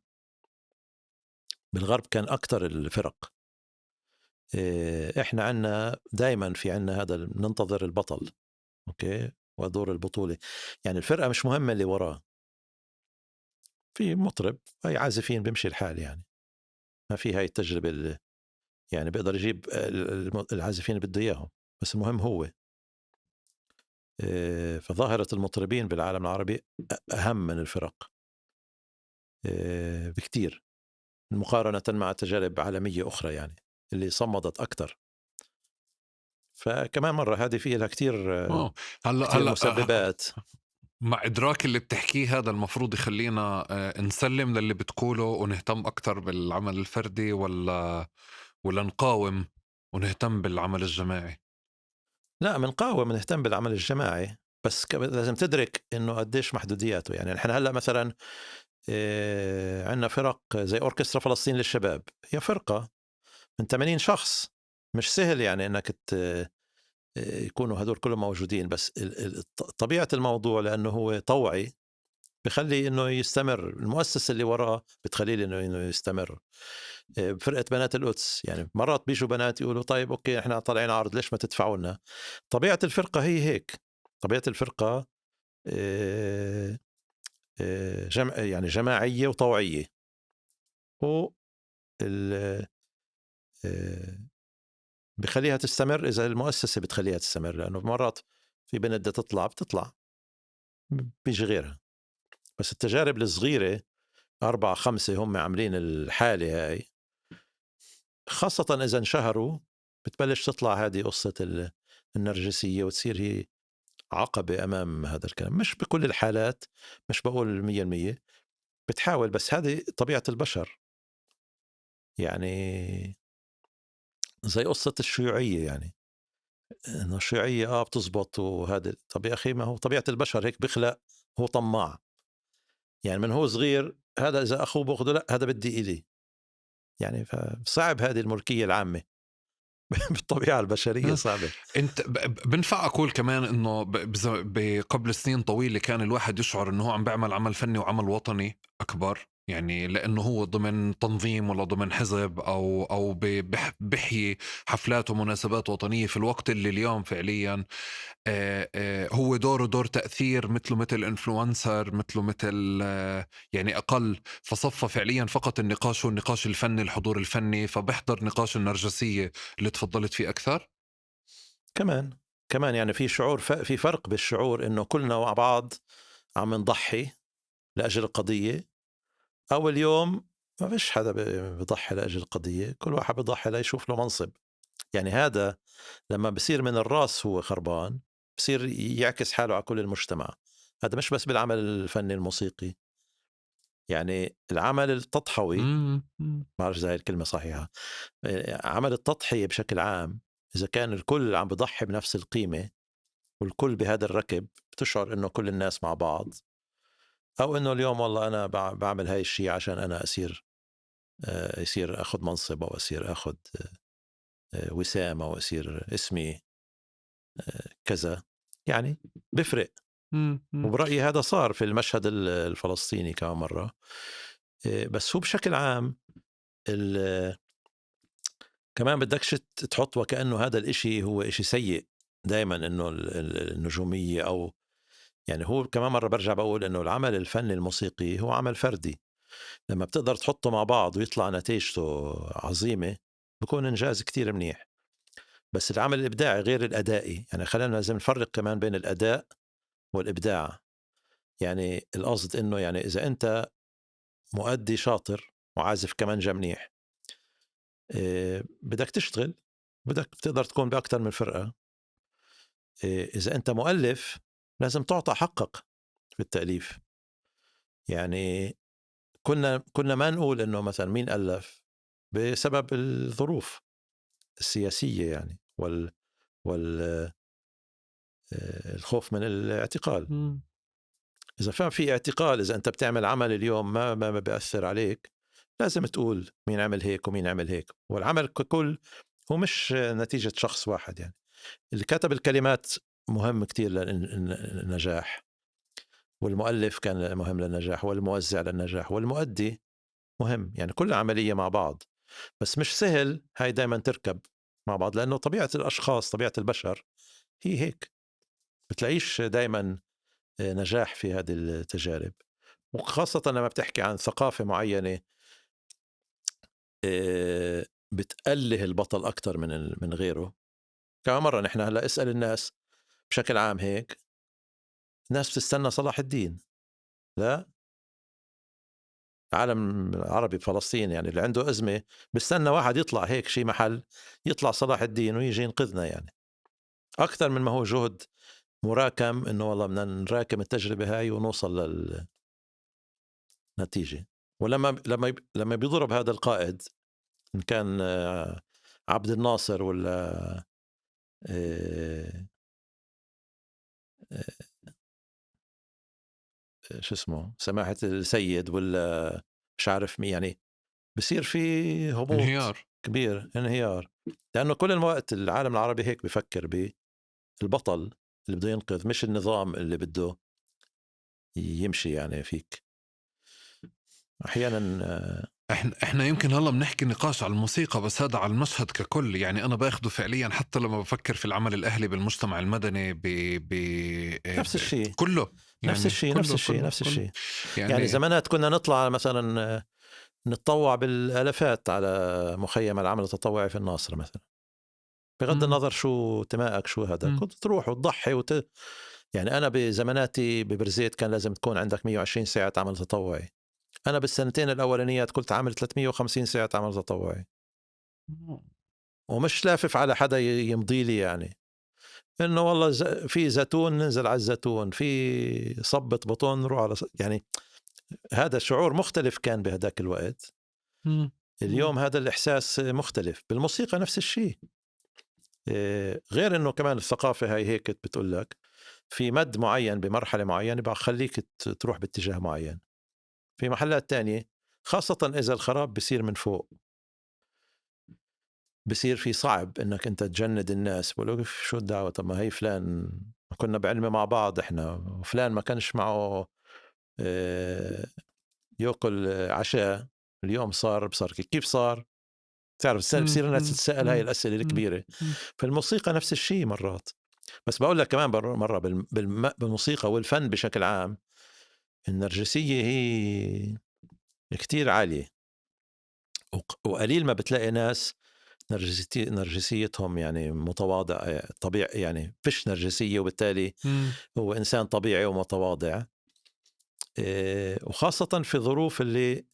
A: بالغرب كان أكثر الفرق. إحنا عنا دايما في عنا هذا، ننتظر البطل، أوكي، ودور البطولة. يعني الفرقة مش مهمة اللي وراه، في مطرب، أي عازفين بيمشي الحال، يعني ما في هاي التجربة اللي يعني بيقدر يجيب العازفين اللي بده إياهم، بس المهم هو. فظاهرة المطربين بالعالم العربي أهم من الفرق بكتير، مقارنة مع تجارب عالمية أخرى يعني اللي صمدت أكتر. فكمان مرة هذه فيها لها كتير،
B: هلا
A: مسببات.
B: مع إدراك اللي بتحكيه هذا المفروض يخلينا نسلم للي بتقوله ونهتم أكتر بالعمل الفردي، ولا نقاوم ونهتم بالعمل الجماعي؟
A: لا، منقاوم نهتم بالعمل الجماعي، بس لازم تدرك إنه قديش محدودياته. يعني نحن هلأ مثلا عندنا فرق زي أوركسترا فلسطين للشباب، هي فرقة من 80 شخص، مش سهل يعني إنك يكونوا هدول كلهم موجودين. بس طبيعة الموضوع لأنه هو طوعي بخلي إنه يستمر، المؤسسة اللي وراه بتخليه إنه يستمر. فرقة بنات القدس، يعني مرات بيجوا بنات يقولوا طيب أوكي إحنا طالعين عرض، ليش ما تدفعوا لنا؟ طبيعة الفرقة هي هيك، طبيعة الفرقة يعني جماعية وطوعية، و بخليها تستمر إذا المؤسسة بتخليها تستمر، لأنه مرات في بنت بدها تطلع بتطلع، بيجي غيرها. بس التجارب الصغيرة 4 5 هم عاملين الحالة هاي، خاصة إذا انشهروا بتبلش تطلع هذه قصة النرجسية وتصير هي عقبة أمام هذا الكلام. مش بكل الحالات، مش بقول 100%، بتحاول، بس هذه طبيعة البشر. يعني زي قصة الشيوعية، يعني إنه الشيوعية بتزبط وهذا. طب يا أخي ما هو طبيعة البشر هيك، بخلق هو طماع، يعني من هو صغير هذا إذا أخوه بأخذه لا هذا بدي إلي، يعني فصعب هذه الملكية العامة بالطبيعة البشرية صعبة.
B: أنت بنفع أقول كمان إنه قبل سنين طويلة كان الواحد يشعر إنه هو عم بيعمل عمل فني وعمل وطني أكبر، يعني لأنه هو ضمن تنظيم ولا ضمن حزب أو بحيي حفلات ومناسبات وطنية، في الوقت اللي اليوم فعليا هو دوره دور تأثير، مثله مثل influencer، مثله مثل يعني أقل. فصفى فعليا فقط النقاش هو النقاش الفني، الحضور الفني، فبحضر نقاش النرجسية اللي تفضلت فيه أكثر.
A: كمان يعني في شعور، في فرق بالشعور إنه كلنا مع بعض عم نضحي لأجل القضية، أول يوم ما فيش حدا بيضحي لأجل القضية، كل واحد بيضحي ليشوف له منصب. يعني هذا لما بصير من الراس هو خربان، بصير يعكس حاله على كل المجتمع. هذا مش بس بالعمل الفني الموسيقي، يعني العمل التضحوي، ما بعرف إذا هاي الكلمة صحيحة، عمل التضحية بشكل عام، إذا كان الكل عم بضحي بنفس القيمة والكل بهذا الركب، بتشعر إنه كل الناس مع بعض. أو إنه اليوم والله أنا بعمل هاي الشيء عشان أنا أصير يصير أخذ منصب، أو أصير أخذ وسام، أو أصير اسمي كذا، يعني بفرق. وبرأيي هذا صار في المشهد الفلسطيني كمان مرة. بس هو بشكل عام كمان بدكش تحط وكأنه هذا الإشي هو إشي سيء دايما، إنه النجومية أو يعني هو كمان مرة برجع بقول إنه العمل الفني الموسيقي هو عمل فردي، لما بتقدر تحطه مع بعض ويطلع نتيجته عظيمة بكون إنجاز كتير منيح. بس العمل الإبداعي غير الأدائي، يعني خلينا لازم نفرق كمان بين الأداء والإبداع. يعني القصد إنه يعني إذا أنت مؤدي شاطر وعازف كمانجا منيح، بدك تشتغل، بدك تقدر تكون بأكتر من فرقة. إذا أنت مؤلف لازم تعطى حقك في التأليف. يعني كنا ما نقول إنه مثلا مين ألف بسبب الظروف السياسية يعني وال الخوف من الاعتقال. إذا فهم في اعتقال، إذا أنت بتعمل عمل اليوم ما بيأثر عليك، لازم تقول مين عمل هيك ومين عمل هيك. والعمل ككل هو مش نتيجة شخص واحد يعني. اللي كتب الكلمات مهم كتير للنجاح، والمؤلف كان مهم للنجاح، والموزع للنجاح، والمؤدي مهم، يعني كل عملية مع بعض. بس مش سهل هاي دايما تركب مع بعض، لأنه طبيعة الأشخاص، طبيعة البشر هي هيك، بتلاقيش دايما نجاح في هذه التجارب. وخاصة لما بتحكي عن ثقافة معينة بتأله البطل أكتر من غيره. كمان مرة نحن هلأ اسأل الناس بشكل عام هيك، الناس بتستنى صلاح الدين. لا، العالم العربي بفلسطين يعني اللي عنده أزمة بستنى واحد يطلع هيك شيء محل، يطلع صلاح الدين ويجي ينقذنا يعني، أكثر من ما هو جهد مراكم إنه والله بدنا نراكم التجربة هاي ونوصل للنتيجة. ولما لما لما بيضرب هذا القائد، إن كان عبد الناصر ولا شو اسمه سماحة السيد ولا مش عارف مين، يعني بصير في هبوط،
B: انهيار
A: كبير، انهيار. لأنه كل الوقت العالم العربي هيك بفكر بالبطل اللي بده ينقذ، مش النظام اللي بده يمشي يعني فيك أحيانا.
B: احنا يمكن هلا بنحكي نقاش على الموسيقى، بس هذا على المشهد ككل يعني. انا باخده فعليا حتى لما بفكر في العمل الاهلي بالمجتمع المدني ب
A: نفس الشيء
B: كله
A: يعني، نفس الشيء، نفس الشيء، نفس الشيء يعني زمانات كنا نطلع مثلا نتطوع بالالافات على مخيم العمل التطوعي في الناصر مثلا، بغض النظر شو انتمائك شو هذا، كنت تروح وتضحي يعني انا بزماناتي ببرزيت كان لازم تكون عندك 120 ساعة عمل تطوعي. أنا بالسنتين الأولانيات كنت عامل 350 ساعة عمل تطوعي، ومش لافف على حدا يمضي لي يعني إنه والله في زيتون ننزل على الزيتون، في صبة بطون نروح على يعني هذا شعور مختلف كان بهداك الوقت. اليوم هذا الإحساس مختلف. بالموسيقى نفس الشيء، غير إنه كمان الثقافة هاي هيك بتقول لك في مد معين بمرحلة معينة بخليك تروح باتجاه معين. في محلات تانية خاصة إذا الخراب بصير من فوق، بصير في صعب إنك أنت تجند الناس. بقولوا شو الدعوة، طب ما هي فلان كنا بعلمي مع بعض إحنا، وفلان ما كانش معه يأكل عشاء، اليوم صار بصار كيف صار؟ تعرف بصير الناس تتساءل هاي الأسئلة الكبيرة. فالموسيقى نفس الشيء مرات. بس بقول لك كمان مرة بالموسيقى والفن بشكل عام النرجسية هي كتير عالية، وقليل ما بتلاقي ناس نرجسيتهم يعني متواضع طبيعي، يعني فيش نرجسية وبالتالي هو إنسان طبيعي ومتواضع. وخاصة في ظروف اللي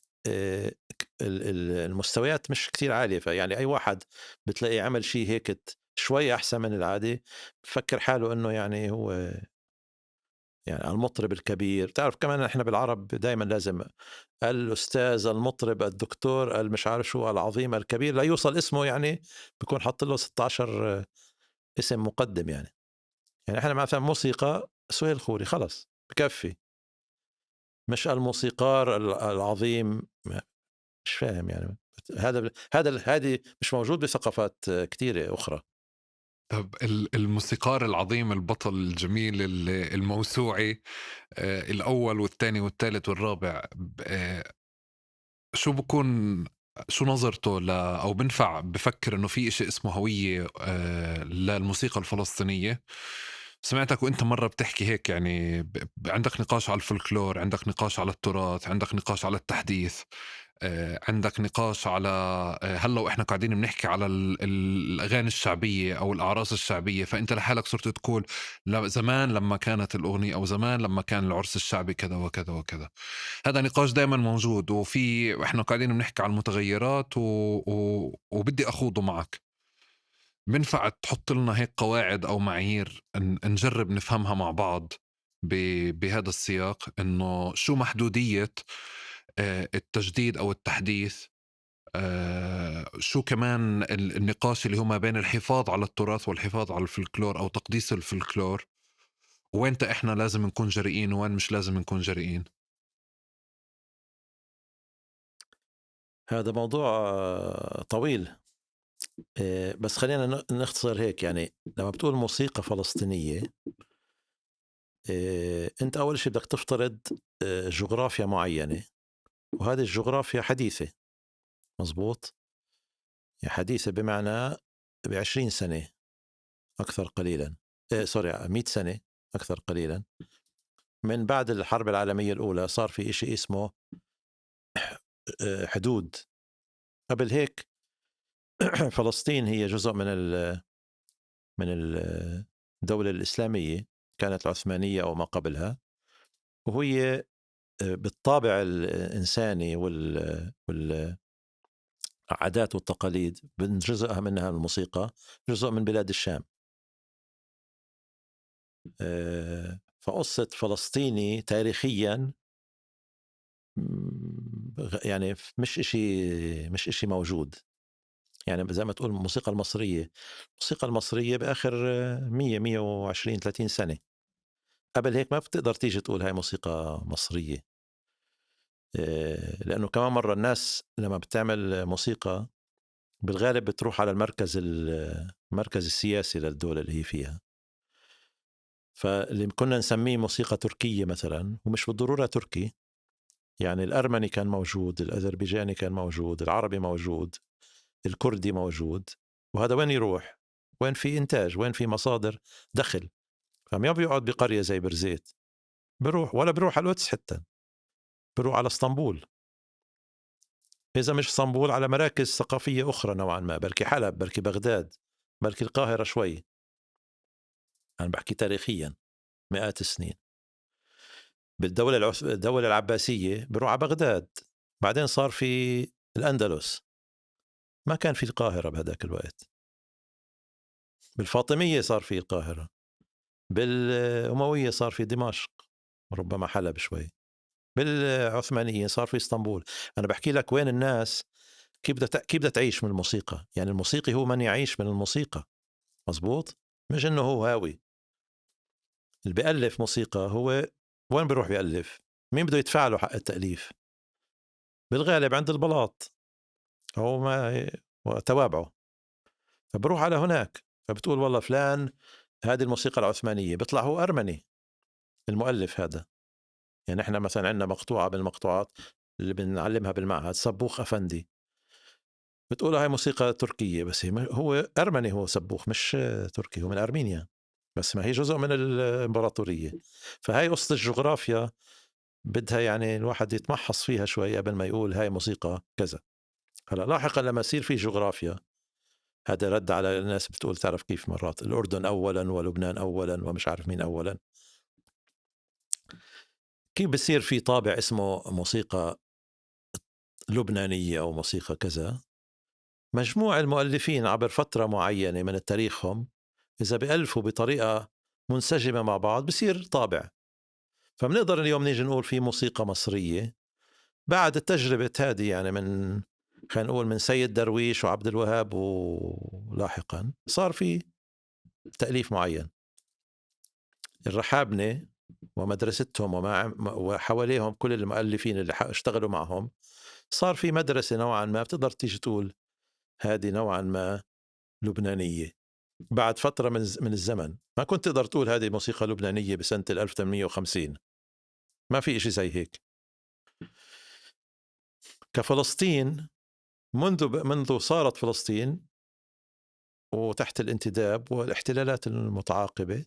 A: المستويات مش كتير عالية، فيعني أي واحد بتلاقي عمل شيء هيك شوي أحسن من العادي بفكر حاله إنه يعني هو يعني المطرب الكبير. تعرف كمان احنا بالعرب دايما لازم الأستاذ المطرب الدكتور المش عارف شو العظيم الكبير، لا يوصل اسمه يعني بيكون حط له 16 اسم مقدم يعني. يعني احنا مثلا موسيقى سهيل خوري خلص بكفي، مش الموسيقار العظيم، مش فاهم يعني. هذا هذه مش موجود بثقافات كثيرة أخرى.
B: طب الموسيقار العظيم البطل الجميل الموسوعي الأول والثاني والثالث والرابع، شو بكون شو نظرته أو بنفع بفكر إنه في إشي اسمه هوية للموسيقى الفلسطينية؟ سمعتك وانت مرة بتحكي هيك يعني، عندك نقاش على الفولكلور، عندك نقاش على التراث، عندك نقاش على التحديث، عندك نقاش على هلا واحنا قاعدين بنحكي على الاغاني الشعبية او الاعراس الشعبية، فانت لحالك صرت تقول زمان لما كانت الاغنية او زمان لما كان العرس الشعبي كذا وكذا وكذا. هذا نقاش دائما موجود، وفي احنا قاعدين بنحكي على المتغيرات وبدي اخوضه معك. بنفع تحط لنا هيك قواعد او معايير نجرب نفهمها مع بعض بهذا السياق، انه شو محدودية التجديد أو التحديث، شو كمان النقاش اللي هو ما بين الحفاظ على التراث والحفاظ على الفلكلور أو تقديس الفلكلور، وين إحنا لازم نكون جريئين وين مش لازم نكون جريئين؟
A: هذا موضوع طويل، بس خلينا نختصر هيك. يعني لما بتقول موسيقى فلسطينية، أنت أول شيء بدك تفترض جغرافيا معينة، وهذه الجغرافيا حديثة، مزبوط؟ يعني حديثة بمعنى 20 سنة أكثر قليلا، سوري 100 سنة أكثر قليلا. من بعد الحرب العالمية الأولى صار في إشي اسمه حدود. قبل هيك فلسطين هي جزء من الدولة الإسلامية، كانت العثمانية أو ما قبلها، وهي بالطابع الإنساني والعادات والتقاليد من جزءها منها الموسيقى، جزء من بلاد الشام. فقصة فلسطيني تاريخيا يعني مش إشي موجود. يعني زي ما تقول الموسيقى المصرية، الموسيقى المصرية بآخر 100 120 30 سنة، قبل هيك ما بتقدر تيجي تقول هاي موسيقى مصرية. لأنه كمان مرة الناس لما بتعمل موسيقى بالغالب بتروح على المركز السياسي للدولة اللي هي فيها. فاللي كنا نسميه موسيقى تركية مثلا، ومش بالضرورة تركي، يعني الأرمني كان موجود، الأذربيجاني كان موجود، العربي موجود، الكردي موجود. وهذا وين يروح؟ وين في إنتاج، وين في مصادر دخل. فما بيقعد بقرية زي برزيت، بروح ولا بروح على القدس، حتى بروح على اسطنبول، إذا مش اسطنبول على مراكز ثقافية أخرى نوعا ما، بلكي حلب، بلكي بغداد، بلكي القاهرة شوي. أنا بحكي تاريخيا مئات السنين. بالدولة الدولة العباسية بروح على بغداد، بعدين صار في الأندلس، ما كان في القاهرة بهذاك الوقت. بالفاطمية صار في القاهرة، بالأموية صار في دمشق، ربما حلب شوي، بالعثمانية صار في اسطنبول. أنا بحكي لك وين الناس كيف بدها تعيش من الموسيقى. يعني الموسيقي هو من يعيش من الموسيقى، مزبوط؟ مش إنه هو هاوي. اللي بيألف موسيقى هو وين بيروح بيألف؟ مين بده يدفع له حق التأليف؟ بالغالب عند البلاط أو ما وتوابعه، فبروح على هناك. فبتقول والله فلان هذه الموسيقى العثمانية، بيطلع هو أرمني المؤلف هذا. يعني احنا مثلا عندنا مقطوعة بالمقطوعات اللي بنعلمها بالمعهد، سبوخ أفندي، بتقول هاي موسيقى تركية، بس هو أرمني، هو سبوخ مش تركي، هو من أرمينيا، بس ما هي جزء من الإمبراطورية. فهاي قصة الجغرافيا بدها يعني الواحد يتمحص فيها شوي قبل ما يقول هاي موسيقى كذا. هلا لاحقا لما يصير في جغرافيا، هذا رد على الناس بتقول تعرف كيف مرات الأردن أولا ولبنان أولا ومش عارف مين أولا، كيف بصير في طابع اسمه موسيقى لبنانية أو موسيقى كذا. مجموع المؤلفين عبر فترة معينة من تاريخهم إذا بيألفوا بطريقة منسجمة مع بعض بصير طابع. فبنقدر اليوم نيجي نقول في موسيقى مصرية بعد التجربة هذه، يعني من خلينا نقول من سيد درويش وعبد الوهاب ولاحقا صار في تأليف معين. الرحابنة ومدرستهم وحواليهم كل المؤلفين اللي اشتغلوا معهم صار في مدرسة نوعا ما بتقدر تيجي تقول هذه نوعا ما لبنانية. بعد فترة من الزمن ما كنت تقدر تقول هذه موسيقى لبنانية بسنة 1850، ما في إشي زي هيك. كفلسطين منذ صارت فلسطين وتحت الانتداب والاحتلالات المتعاقبة،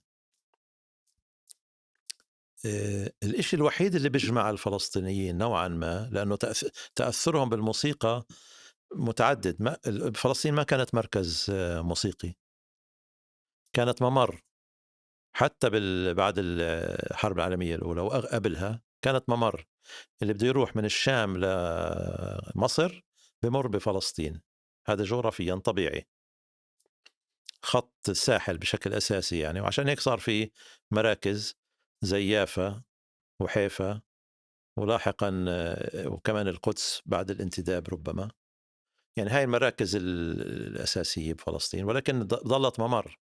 A: الإشي الوحيد اللي بيجمع الفلسطينيين نوعا ما، لأنه تأثرهم بالموسيقى متعدد. فلسطين ما كانت مركز موسيقي، كانت ممر حتى بعد الحرب العالمية الأولى وقبلها كانت ممر. اللي بده يروح من الشام لمصر بمر بفلسطين، هذا جغرافيا طبيعي، خط الساحل بشكل أساسي يعني. وعشان هيك صار في مراكز زي يافا وحيفا ولاحقا وكمان القدس بعد الانتداب ربما. يعني هاي المراكز الأساسية بفلسطين، ولكن ظلت ممر.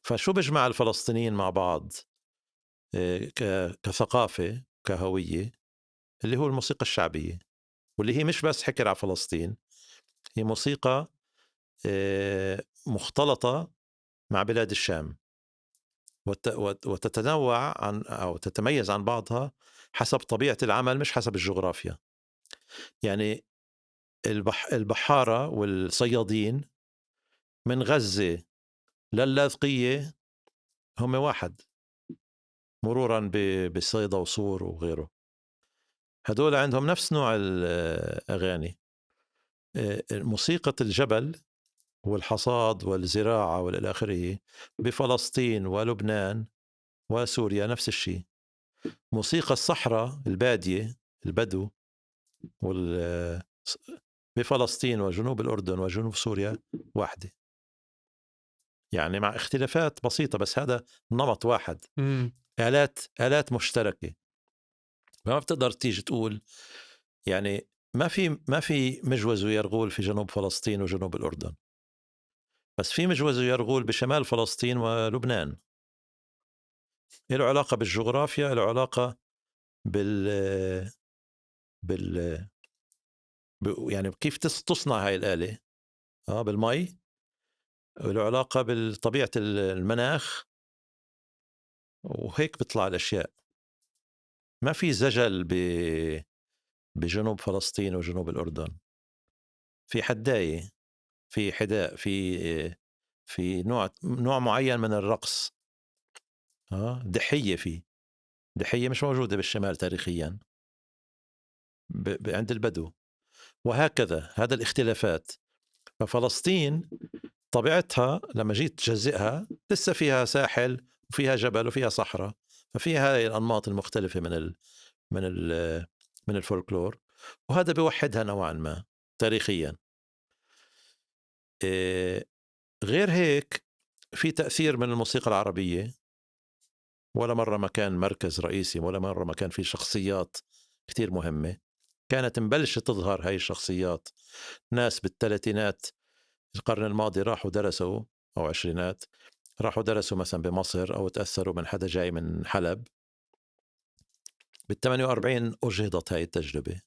A: فشو بيجمع الفلسطينيين مع بعض كثقافة كهوية؟ اللي هو الموسيقى الشعبية، واللي هي مش بس حكر على فلسطين، هي موسيقى مختلطة مع بلاد الشام، وتتنوع عن أو تتميز عن بعضها حسب طبيعة العمل مش حسب الجغرافيا. يعني البحارة والصيادين من غزة للاذقية هم واحد، مرورا بصيدا وصور وغيره، هدول عندهم نفس نوع الأغاني. موسيقى الجبل والحصاد والزراعة والى آخره بفلسطين ولبنان وسوريا نفس الشيء. موسيقى الصحراء البادية البدو بفلسطين وجنوب الأردن وجنوب سوريا واحدة، يعني مع اختلافات بسيطة، بس هذا نمط واحد. آلات مشتركة. ما بتقدر تيجي تقول يعني ما في مجوز ويرغول في جنوب فلسطين وجنوب الأردن، بس في مجوز ويرغول بشمال فلسطين ولبنان. له علاقة بالجغرافيا، له علاقة بال بال يعني كيف تصنع هاي الآلة بالمي، له علاقة بالطبيعة المناخ، وهيك بيطلع الأشياء. ما في زجل بجنوب فلسطين وجنوب الأردن، في حداية، في حداء، في نوع معين من الرقص، دحية، في دحية مش موجودة بالشمال تاريخيا عند البدو، وهكذا هذا الاختلافات. ففلسطين طبيعتها لما جيت تجزئها لسه فيها ساحل وفيها جبل وفيها صحراء، ففيها هاي الأنماط المختلفة من الفولكلور، وهذا بيوحدها نوعا ما تاريخيا. غير هيك في تأثير من الموسيقى العربية، ولا مرة ما كان مركز رئيسي، ولا مرة ما كان في شخصيات كتير مهمة. كانت مبلشة تظهر هاي الشخصيات، ناس بالثلاثينات القرن الماضي راحوا درسوا، أو عشرينات راحوا درسوا مثلا بمصر، أو تأثروا من حدا جاي من حلب. بال48 أجهضت هاي التجربة.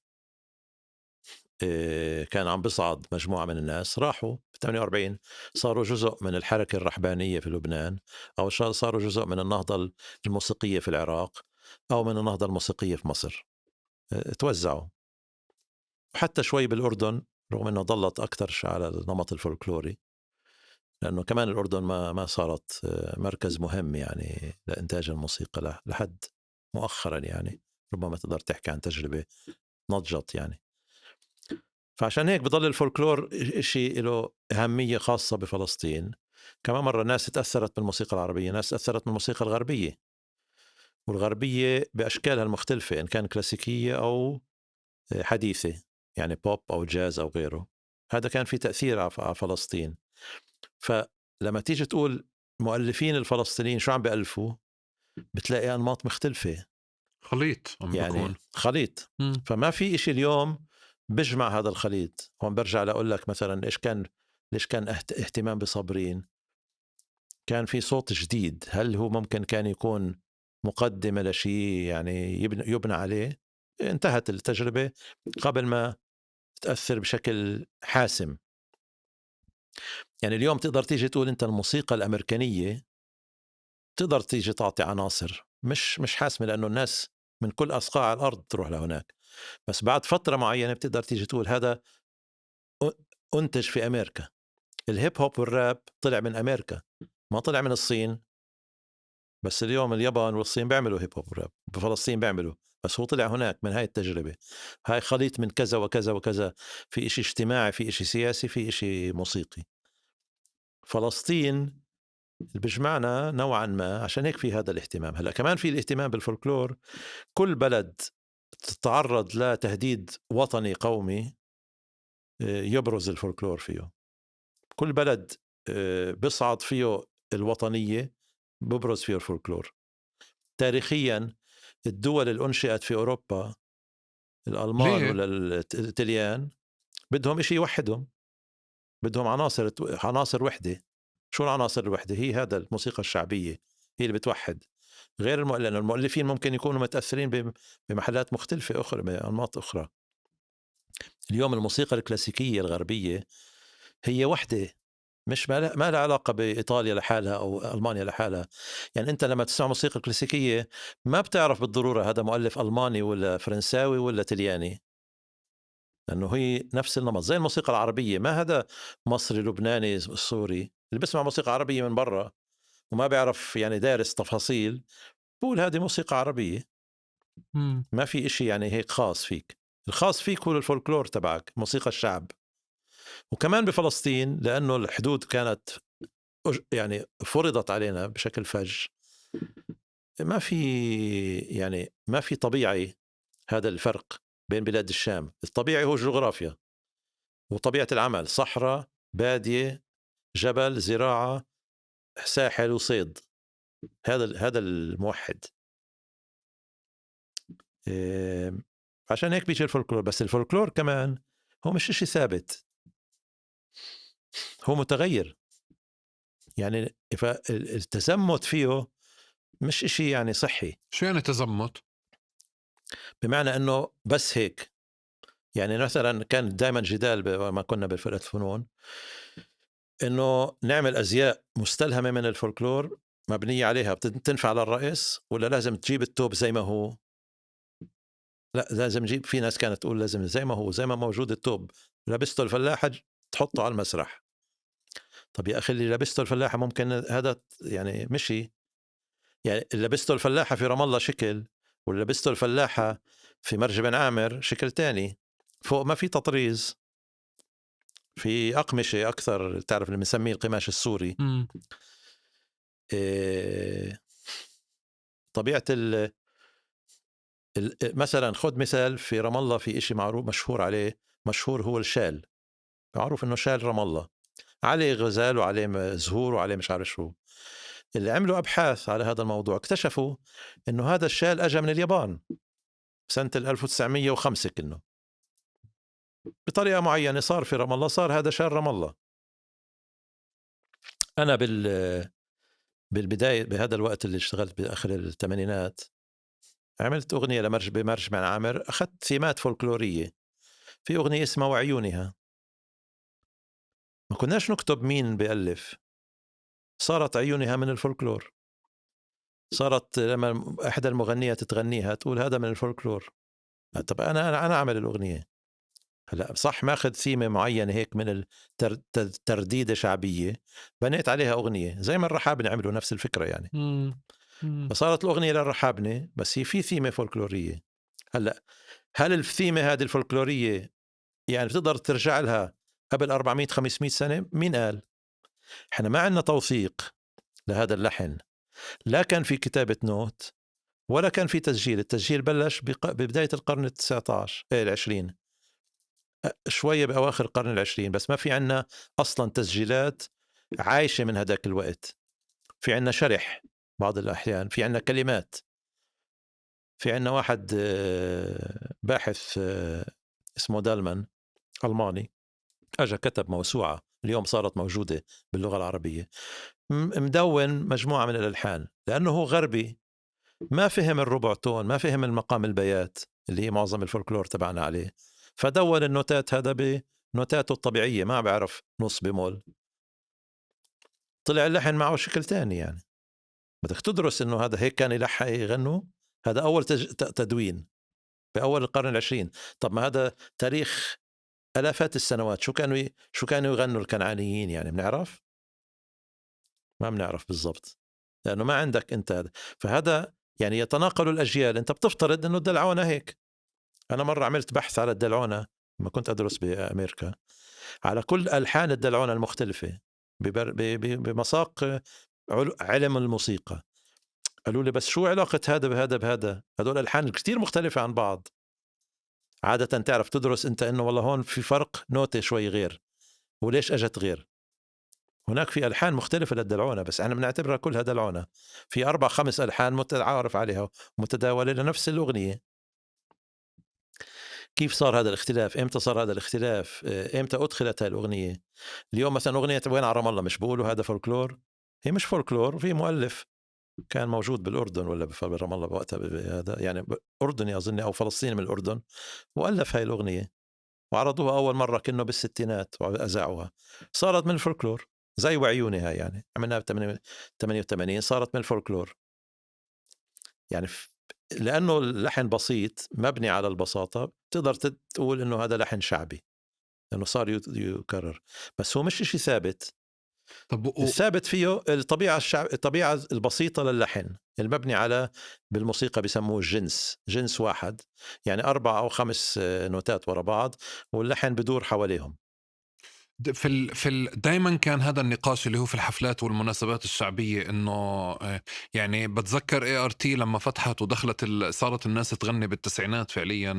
A: كان عم بصعد مجموعة من الناس، راحوا بال48 صاروا جزء من الحركة الرحبانية في لبنان، أو صاروا جزء من النهضة الموسيقية في العراق، أو من النهضة الموسيقية في مصر. توزعوا حتى شوي بالأردن، رغم أنه ظلت أكثر على النمط الفولكلوري، لأنه كمان الأردن ما صارت مركز مهم يعني لإنتاج الموسيقى لحد مؤخرا، يعني ربما تقدر تحكي عن تجربة نضجت يعني. فعشان هيك بضل الفولكلور شيء له أهمية خاصة بفلسطين. كمان مرة ناس تأثرت بالموسيقى العربية، ناس تأثرت بالموسيقى الغربية، والغربية بأشكالها المختلفة، إن كان كلاسيكية أو حديثة، يعني بوب أو جاز أو غيره. هذا كان في تأثير على فلسطين. فلما تيجي تقول مؤلفين الفلسطينيين شو عم بيألفوا، بتلاقي أنماط مختلفة،
B: خليط
A: يعني بكون. خليط. فما في إشي اليوم بجمع هذا الخليط. هون برجع لأقول لك مثلا ليش كان اهتمام بصابرين؟ كان في صوت جديد، هل هو ممكن كان يكون مقدمة لشيء يعني يبنى عليه؟ انتهت التجربة قبل ما تأثر بشكل حاسم. يعني اليوم تقدر تيجي تقول أنت الموسيقى الأمريكانية تقدر تيجي تعطي عناصر مش حاسمة، لأنه الناس من كل أصقاع الأرض تروح لهناك، بس بعد فترة معينة بتقدر تيجي تقول هذا أنتج في أمريكا. الهيب هوب والراب طلع من أمريكا، ما طلع من الصين. بس اليوم اليابان والصين بيعملوا هيب هوب وراب، بفلسطين بيعملوا، بس هو طلع هناك من هاي التجربة. هاي خليط من كذا وكذا وكذا، في إشي اجتماعي، في إشي سياسي، في إشي موسيقي. فلسطين اللي بيجمعنا نوعا ما، عشان هيك في هذا الاهتمام. هلأ كمان في الاهتمام بالفولكلور. كل بلد تتعرض لتهديد وطني قومي يبرز الفولكلور فيه. كل بلد بيصعد فيه الوطنية ببرز فيه الفولكلور. تاريخيا الدول اللي أنشئت في أوروبا الألمان
B: ليه؟
A: ولا الإيطاليان بدهم إشي يوحدهم، بدهم عناصر وحدة. شو العناصر الوحدة؟ هي هذا الموسيقى الشعبية هي اللي بتوحد، غير لأن المؤلفين ممكن يكونوا متأثرين بمحلات مختلفة أخرى، بأنماط أخرى. اليوم الموسيقى الكلاسيكية الغربية هي وحدة، مش ما لها علاقة بإيطاليا لحالها أو ألمانيا لحالها. يعني أنت لما تسمع موسيقى كلاسيكية ما بتعرف بالضرورة هذا مؤلف ألماني ولا فرنساوي ولا تلياني، لأنه هي نفس النمط. زي الموسيقى العربية، ما هذا مصري لبناني سوري. اللي بيسمع موسيقى عربية من برا وما بيعرف يعني دارس تفاصيل بقول هذه موسيقى عربية. ما في إشي يعني هيك خاص فيك. الخاص فيك هو الفولكلور تبعك، موسيقى الشعب. وكمان بفلسطين لأنه الحدود كانت يعني فرضت علينا بشكل فج، ما في يعني ما في طبيعي هذا الفرق بين بلاد الشام. الطبيعي هو الجغرافيا وطبيعة العمل، صحراء، بادية، جبل، زراعة، ساحل وصيد، هذا الموحد. عشان هيك بيجي الفولكلور. بس الفولكلور كمان هو مش إشي ثابت، هو متغير. يعني التزمت فيه مش إشي يعني صحي.
B: شو يعني تزمت؟
A: بمعنى أنه بس هيك. يعني مثلا كان دائما جدال لما كنا بفرقة الفنون أنه نعمل أزياء مستلهمة من الفولكلور مبنية عليها، بتنفع للرئيس ولا لازم تجيب التوب زي ما هو؟ لا لازم نجيب. في ناس كانت تقول لازم زي ما هو، زي ما موجود التوب لبسته الفلاحة تحطه على المسرح. طب يا أخي اللي لبسته الفلاحة ممكن هذا يعني مشي، يعني اللي لبسته الفلاحة في رام الله شكل، واللي لبسته الفلاحة في مرج بن عامر شكل تاني. فوق ما في تطريز، في أقمشة أكثر، تعرف اللي بنسميه القماش السوري. طبيعة مثلا خد مثال في رام الله، في إشي معروف مشهور عليه، مشهور هو الشال، معروف إنه شال رام الله عليه غزال وعليه زهور وعليه مش عارف شو. اللي عملوا أبحاث على هذا الموضوع اكتشفوا إنه هذا الشال أجا من اليابان سنة 1905 كنه بطريقة معينة صار في رام الله، صار هذا شال رام الله. أنا بالبداية بهذا الوقت اللي اشتغلت بآخر الثمانينات عملت أغنية بمرج بن عامر، أخذت ثيمات فولكلورية في أغنية اسمها وعيونها. ما كناش نكتب مين بيألف، صارت عيونها من الفولكلور. صارت لما أحد المغنيات تغنيها تقول هذا من الفولكلور. طب أنا أعمل الأغنية هلا صح، ماخذ ثيمة معينة هيك من الترديدة شعبية، بنيت عليها أغنية زي ما الرحابنة عملوا نفس الفكرة يعني. فصارت الأغنية للرحابنة بس هي في ثيمة فولكلورية. هلا هل الثيمة هذه الفولكلورية يعني بتقدر ترجع لها قبل 400-500 سنة؟ مين قال؟ احنا ما عندنا توثيق لهذا اللحن، لا كان في كتابة note ولا كان في تسجيل. التسجيل بلش ببداية القرن 19 العشرين، شوية بأواخر القرن العشرين، بس ما في عنا أصلا تسجيلات عايشة من هداك الوقت. في عنا شرح بعض الأحيان، في عنا كلمات، في عنا واحد باحث اسمه دالمان ألماني أجا كتب موسوعة اليوم صارت موجودة باللغة العربية، مدون مجموعة من الألحان، لأنه هو غربي ما فهم الربع تون، ما فهم المقام البيات اللي هي معظم الفولكلور تبعنا عليه، فدون النوتات هذا بنوتاته الطبيعية، ما بعرف نص بمول، طلع اللحن معه شكل تاني. يعني بدك تدرس إنه هذا هيك كان يلحق يغنوا، هذا أول تدوين بأول القرن العشرين. طب ما هذا تاريخ آلافات السنوات، شو كانوا يغنوا الكنعانيين يعني؟ بنعرف؟ ما بنعرف بالضبط، لأنه ما عندك أنت هذا. فهذا يعني يتناقل الأجيال، أنت بتفترض إنه الدلعونة هيك. أنا مرة عملت بحث على الدلعونة لما كنت أدرس بأمريكا، على كل ألحان الدلعونة المختلفة بمساق علم الموسيقى. قالوا لي بس شو علاقة هذا بهذا بهذا؟ هدول ألحان كتير مختلفة عن بعض. عادة تعرف تدرس أنت إنه والله هون في فرق نوتة شوي غير، وليش أجت غير. هناك في ألحان مختلفة للدلعونة، بس أنا بنعتبرها كلها دلعونة. في 4-5 ألحان متعارف عليها ومتداولة لنفس الأغنية. كيف صار هذا الاختلاف؟ امتى صار هذا الاختلاف؟ امتى ادخلت هاي الاغنية؟ اليوم مثلا اغنية وين على رام الله، مش بيقولوا هذا فولكلور؟ هي مش فولكلور. في مؤلف كان موجود بالاردن ولا برام الله بوقتها، هذا يعني اردني اظن او فلسطيني من الاردن، والف هاي الاغنية وعرضوها اول مرة كانه بالستينات واذاعوها، صارت من الفولكلور. زي وعيوني هاي، يعني عملناها ب 88 صارت من الفولكلور. يعني لانه اللحن بسيط مبني على البساطة، بتقدر تقول انه هذا لحن شعبي لانه صار يكرر، بس هو مش شيء ثابت.
B: طب
A: الثابت فيه الطبيعة الطبيعة البسيطة للحن المبني على، بالموسيقى بسموه الجنس، جنس واحد، يعني 4 أو 5 نوتات ورا بعض واللحن بدور حواليهم.
B: دائما كان هذا النقاش اللي هو في الحفلات والمناسبات الشعبية، انه يعني بتذكر ART لما فتحت ودخلت صارت الناس تغني بالتسعينات فعليا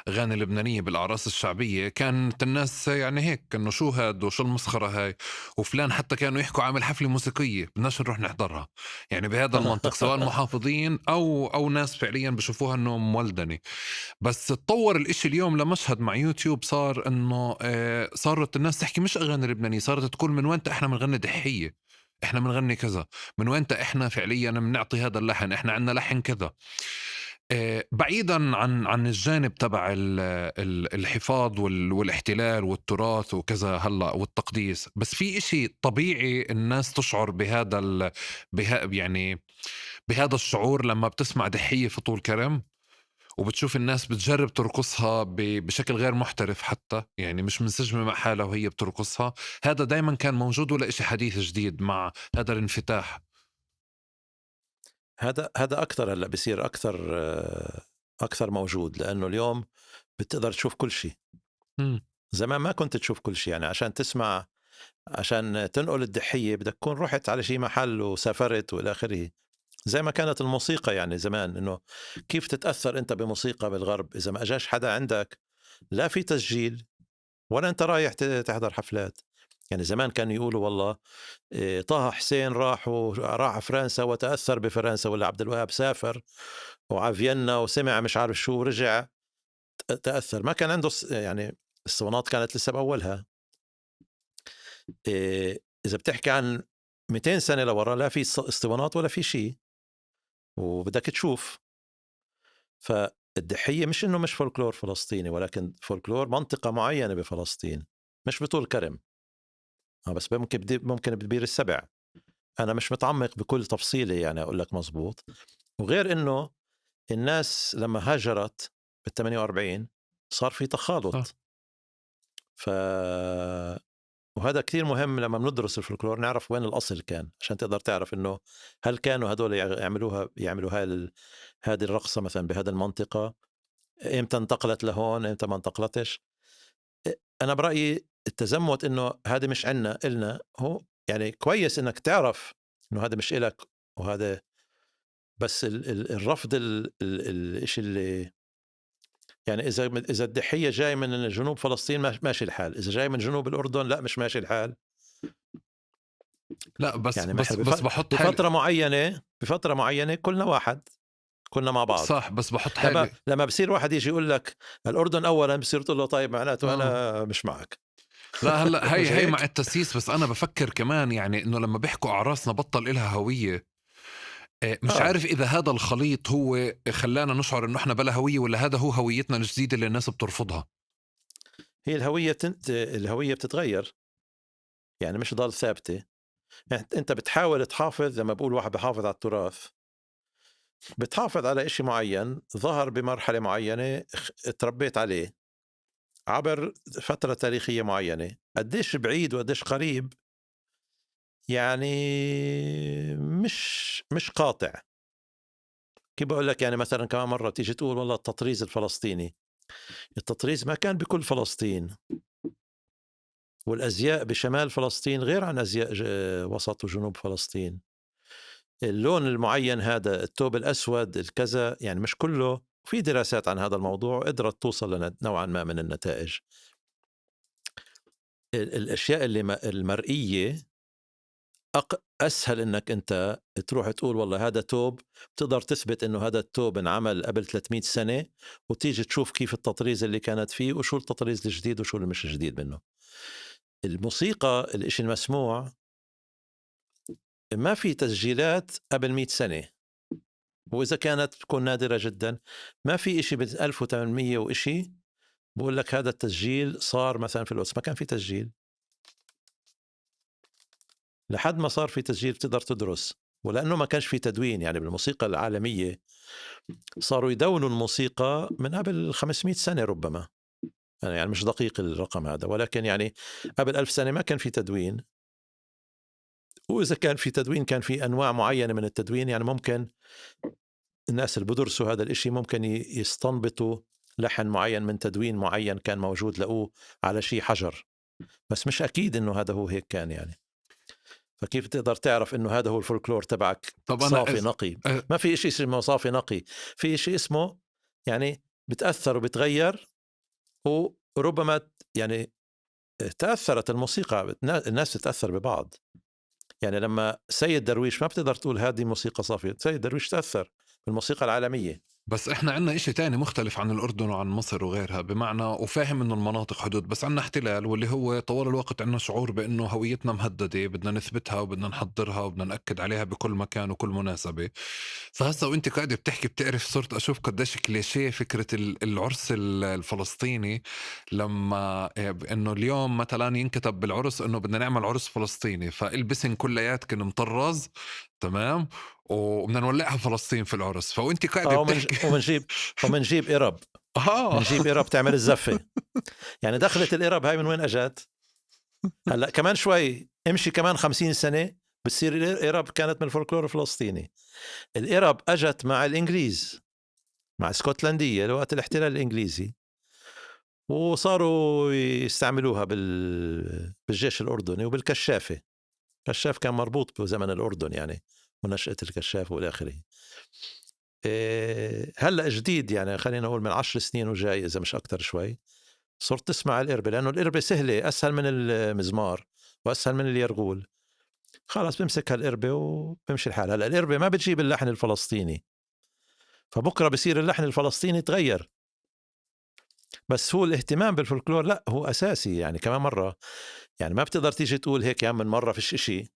B: اغاني لبنانية بالاعراس الشعبية، كانت الناس يعني هيك انه شو هاد وشو المسخرة هاي، وفلان حتى كانوا يحكوا عامل حفلة موسيقية بدناش نروح نحضرها، يعني بهذا المنطق سواء محافظين او ناس فعليا بشوفوها انه مولدنة. بس تطور الاشي اليوم لمشهد مع يوتيوب، صار انه صارت الناس تحكي مش اغاني لبنانية، صارت تقول من وين احنا بنغني دحيه، احنا بنغني كذا، من وين احنا فعليا بنعطي هذا اللحن، احنا عندنا لحن كذا. بعيدا عن الجانب تبع الحفاظ والاحتلال والتراث وكذا هلا والتقديس، بس في اشي طبيعي الناس تشعر بهذا يعني بهذا الشعور لما بتسمع دحيه في طول كرم وبتشوف الناس بتجرب ترقصها بشكل غير محترف حتى، يعني مش منسجمة مع حالها وهي بترقصها. هذا دايما كان موجود ولا إشي حديث جديد مع هذا الانفتاح؟
A: هذا أكثر هلأ بصير أكثر موجود، لأنه اليوم بتقدر تشوف كل شيء. زمان ما كنت تشوف كل شيء، يعني عشان تسمع، عشان تنقل الدحية بدك تكون رحت على شيء محل وسافرت وإلى آخره. زي ما كانت الموسيقى يعني زمان، إنه كيف تتأثر أنت بموسيقى بالغرب إذا ما أجاش حدا عندك، لا في تسجيل ولا أنت رايح تحضر حفلات. يعني زمان كانوا يقولوا والله طه حسين راح فرنسا وتأثر بفرنسا، ولا عبد الوهاب سافر وعلى فيينا وسمع مش عارف شو ورجع تأثر. ما كان عنده يعني الصوانات كانت لسه بأولها. إذا بتحكي عن 200 سنة لورا لا في اسطوانات ولا في شيء، وبدك تشوف. فالدحية مش إنه مش فولكلور فلسطيني، ولكن فولكلور منطقة معينة بفلسطين، مش بطول كرم، بس ممكن ببير السبع. أنا مش متعمق بكل تفصيلة يعني أقول لك مزبوط. وغير إنه الناس لما هاجرت بال48 صار في تخالط. وهذا كثير مهم لما بندرس الفولكلور نعرف وين الأصل كان، عشان تقدر تعرف إنه هل كانوا هدول يعملوا هذه الرقصة مثلا بهذا المنطقة، إمتى انتقلت لهون، إمتى ما انتقلتش. أنا برأيي التزمت إنه هذا مش عنا إلنا، هو يعني كويس إنك تعرف إنه هذا مش إلك وهذا، بس الرفض الإشي اللي يعني إذا الدحية جاي من جنوب فلسطين ماشي الحال، إذا جاي من جنوب الأردن لا مش ماشي الحال.
B: لا بس يعني بس بحط
A: بفترة معينة كلنا واحد، كنا مع بعض.
B: صح، بس بحط حالي
A: لما بصير واحد يجي يقول لك الأردن أولا، بصير تقول له طيب معناته أنا مش معك.
B: لا هلا هي مع التسييس. بس أنا بفكر كمان يعني إنه لما بيحكوا أعراسنا بطل إلها هوية، مش عارف إذا هذا الخليط هو خلانا نشعر إنه إحنا بلا هوية، ولا هذا هو هويتنا الجديدة اللي الناس بترفضها.
A: هي الهوية بتتغير، يعني مش ضل ثابتة. أنت بتحاول تحافظ، لما بقول واحد بحافظ على التراث، بتحافظ على إشي معين ظهر بمرحلة معينة تربيت عليه عبر فترة تاريخية معينة، قديش بعيد وقديش قريب يعني مش قاطع. كيف بقول لك يعني مثلا كمان مرة تيجي تقول والله التطريز الفلسطيني، التطريز ما كان بكل فلسطين، والأزياء بشمال فلسطين غير عن أزياء وسط وجنوب فلسطين، اللون المعين هذا، الثوب الأسود الكذا، يعني مش كله. في دراسات عن هذا الموضوع قدرت توصل نوعا ما من النتائج. الأشياء اللي المرئية أسهل إنك أنت تروح تقول والله هذا توب، بتقدر تثبت إنه هذا التوب انعمل قبل 300 سنة، وتيجي تشوف كيف التطريز اللي كانت فيه وشو التطريز الجديد وشو اللي مش جديد منه. الموسيقى الإشي المسموع ما في تسجيلات قبل 100 سنة، وإذا كانت تكون نادرة جدا. ما في إشي ب 1800 وإشي بقول لك هذا التسجيل صار مثلا في القدس، ما كان في تسجيل لحد ما صار في تسجيل بتقدر تدرس. ولأنه ما كانش في تدوين، يعني بالموسيقى العالمية صاروا يدونوا الموسيقى من قبل 500 سنة ربما، أنا يعني مش دقيق الرقم هذا، ولكن يعني قبل 1000 سنة ما كان في تدوين. وإذا كان في تدوين كان في أنواع معينة من التدوين، يعني ممكن الناس اللي بدرسوا هذا الإشي ممكن يستنبطوا لحن معين من تدوين معين كان موجود لقوه على شيء حجر، بس مش أكيد إنه هذا هو هيك كان يعني. فكيف تقدر تعرف إنه هذا هو الفولكلور تبعك؟
B: طب أنا
A: صافي نقي؟ ما في إشي اسمه صافي نقي، في إشي اسمه يعني بتأثر وبتغير، وربما يعني تأثرت الموسيقى، الناس تتأثر ببعض. يعني لما سيد درويش ما بتقدر تقول هذه موسيقى صافية، سيد درويش تأثر بالموسيقى العالمية.
B: بس إحنا عنا إشي تاني مختلف عن الأردن وعن مصر وغيرها، بمعنى وفاهم إنه المناطق حدود، بس عنا احتلال، واللي هو طوال الوقت عنا شعور بإنه هويتنا مهددة، بدنا نثبتها وبدنا نحضرها وبدنا نأكد عليها بكل مكان وكل مناسبة. فهسا وإنت قاعدة بتحكي بتعرف صرت أشوف قديش كليشيه فكرة العرس الفلسطيني، لما إنه اليوم مثلا ينكتب بالعرس إنه بدنا نعمل عرس فلسطيني، فالبسن كلياتكن مطرز، تمام، وبدنا نولعها فلسطين في العرس. فوانت قاعدة بتحكي
A: ومنجيب إرب. منجيب إرب تعمل الزفة. يعني دخلت الإرب هاي من وين أجت؟ هلأ كمان شوي امشي كمان 50 سنة بتصير الإرب كانت من الفولكلور الفلسطيني. الإرب أجت مع الإنجليز، مع اسكتلندية لوقت الاحتلال الإنجليزي، وصاروا يستعملوها بالجيش الأردني وبالكشافة. الكشاف كان مربوط بزمن الأردن يعني، ونشأة الكشاف والى آخره. هلأ جديد، يعني خلينا نقول من 10 سنين وجاي إذا مش أكتر شوي، صرت تسمع القربة، لأنه القربة سهلة، أسهل من المزمار وأسهل من اليرغول. خلاص بمسك هالقربة وبمشي الحال. هلأ القربة ما بتجيب اللحن الفلسطيني، فبكرة بصير اللحن الفلسطيني تغير. بس هو الاهتمام بالفولكلور لا هو أساسي يعني. كمان مرة يعني ما بتقدر تيجي تقول هيك يا عم من مرة فيش إشي.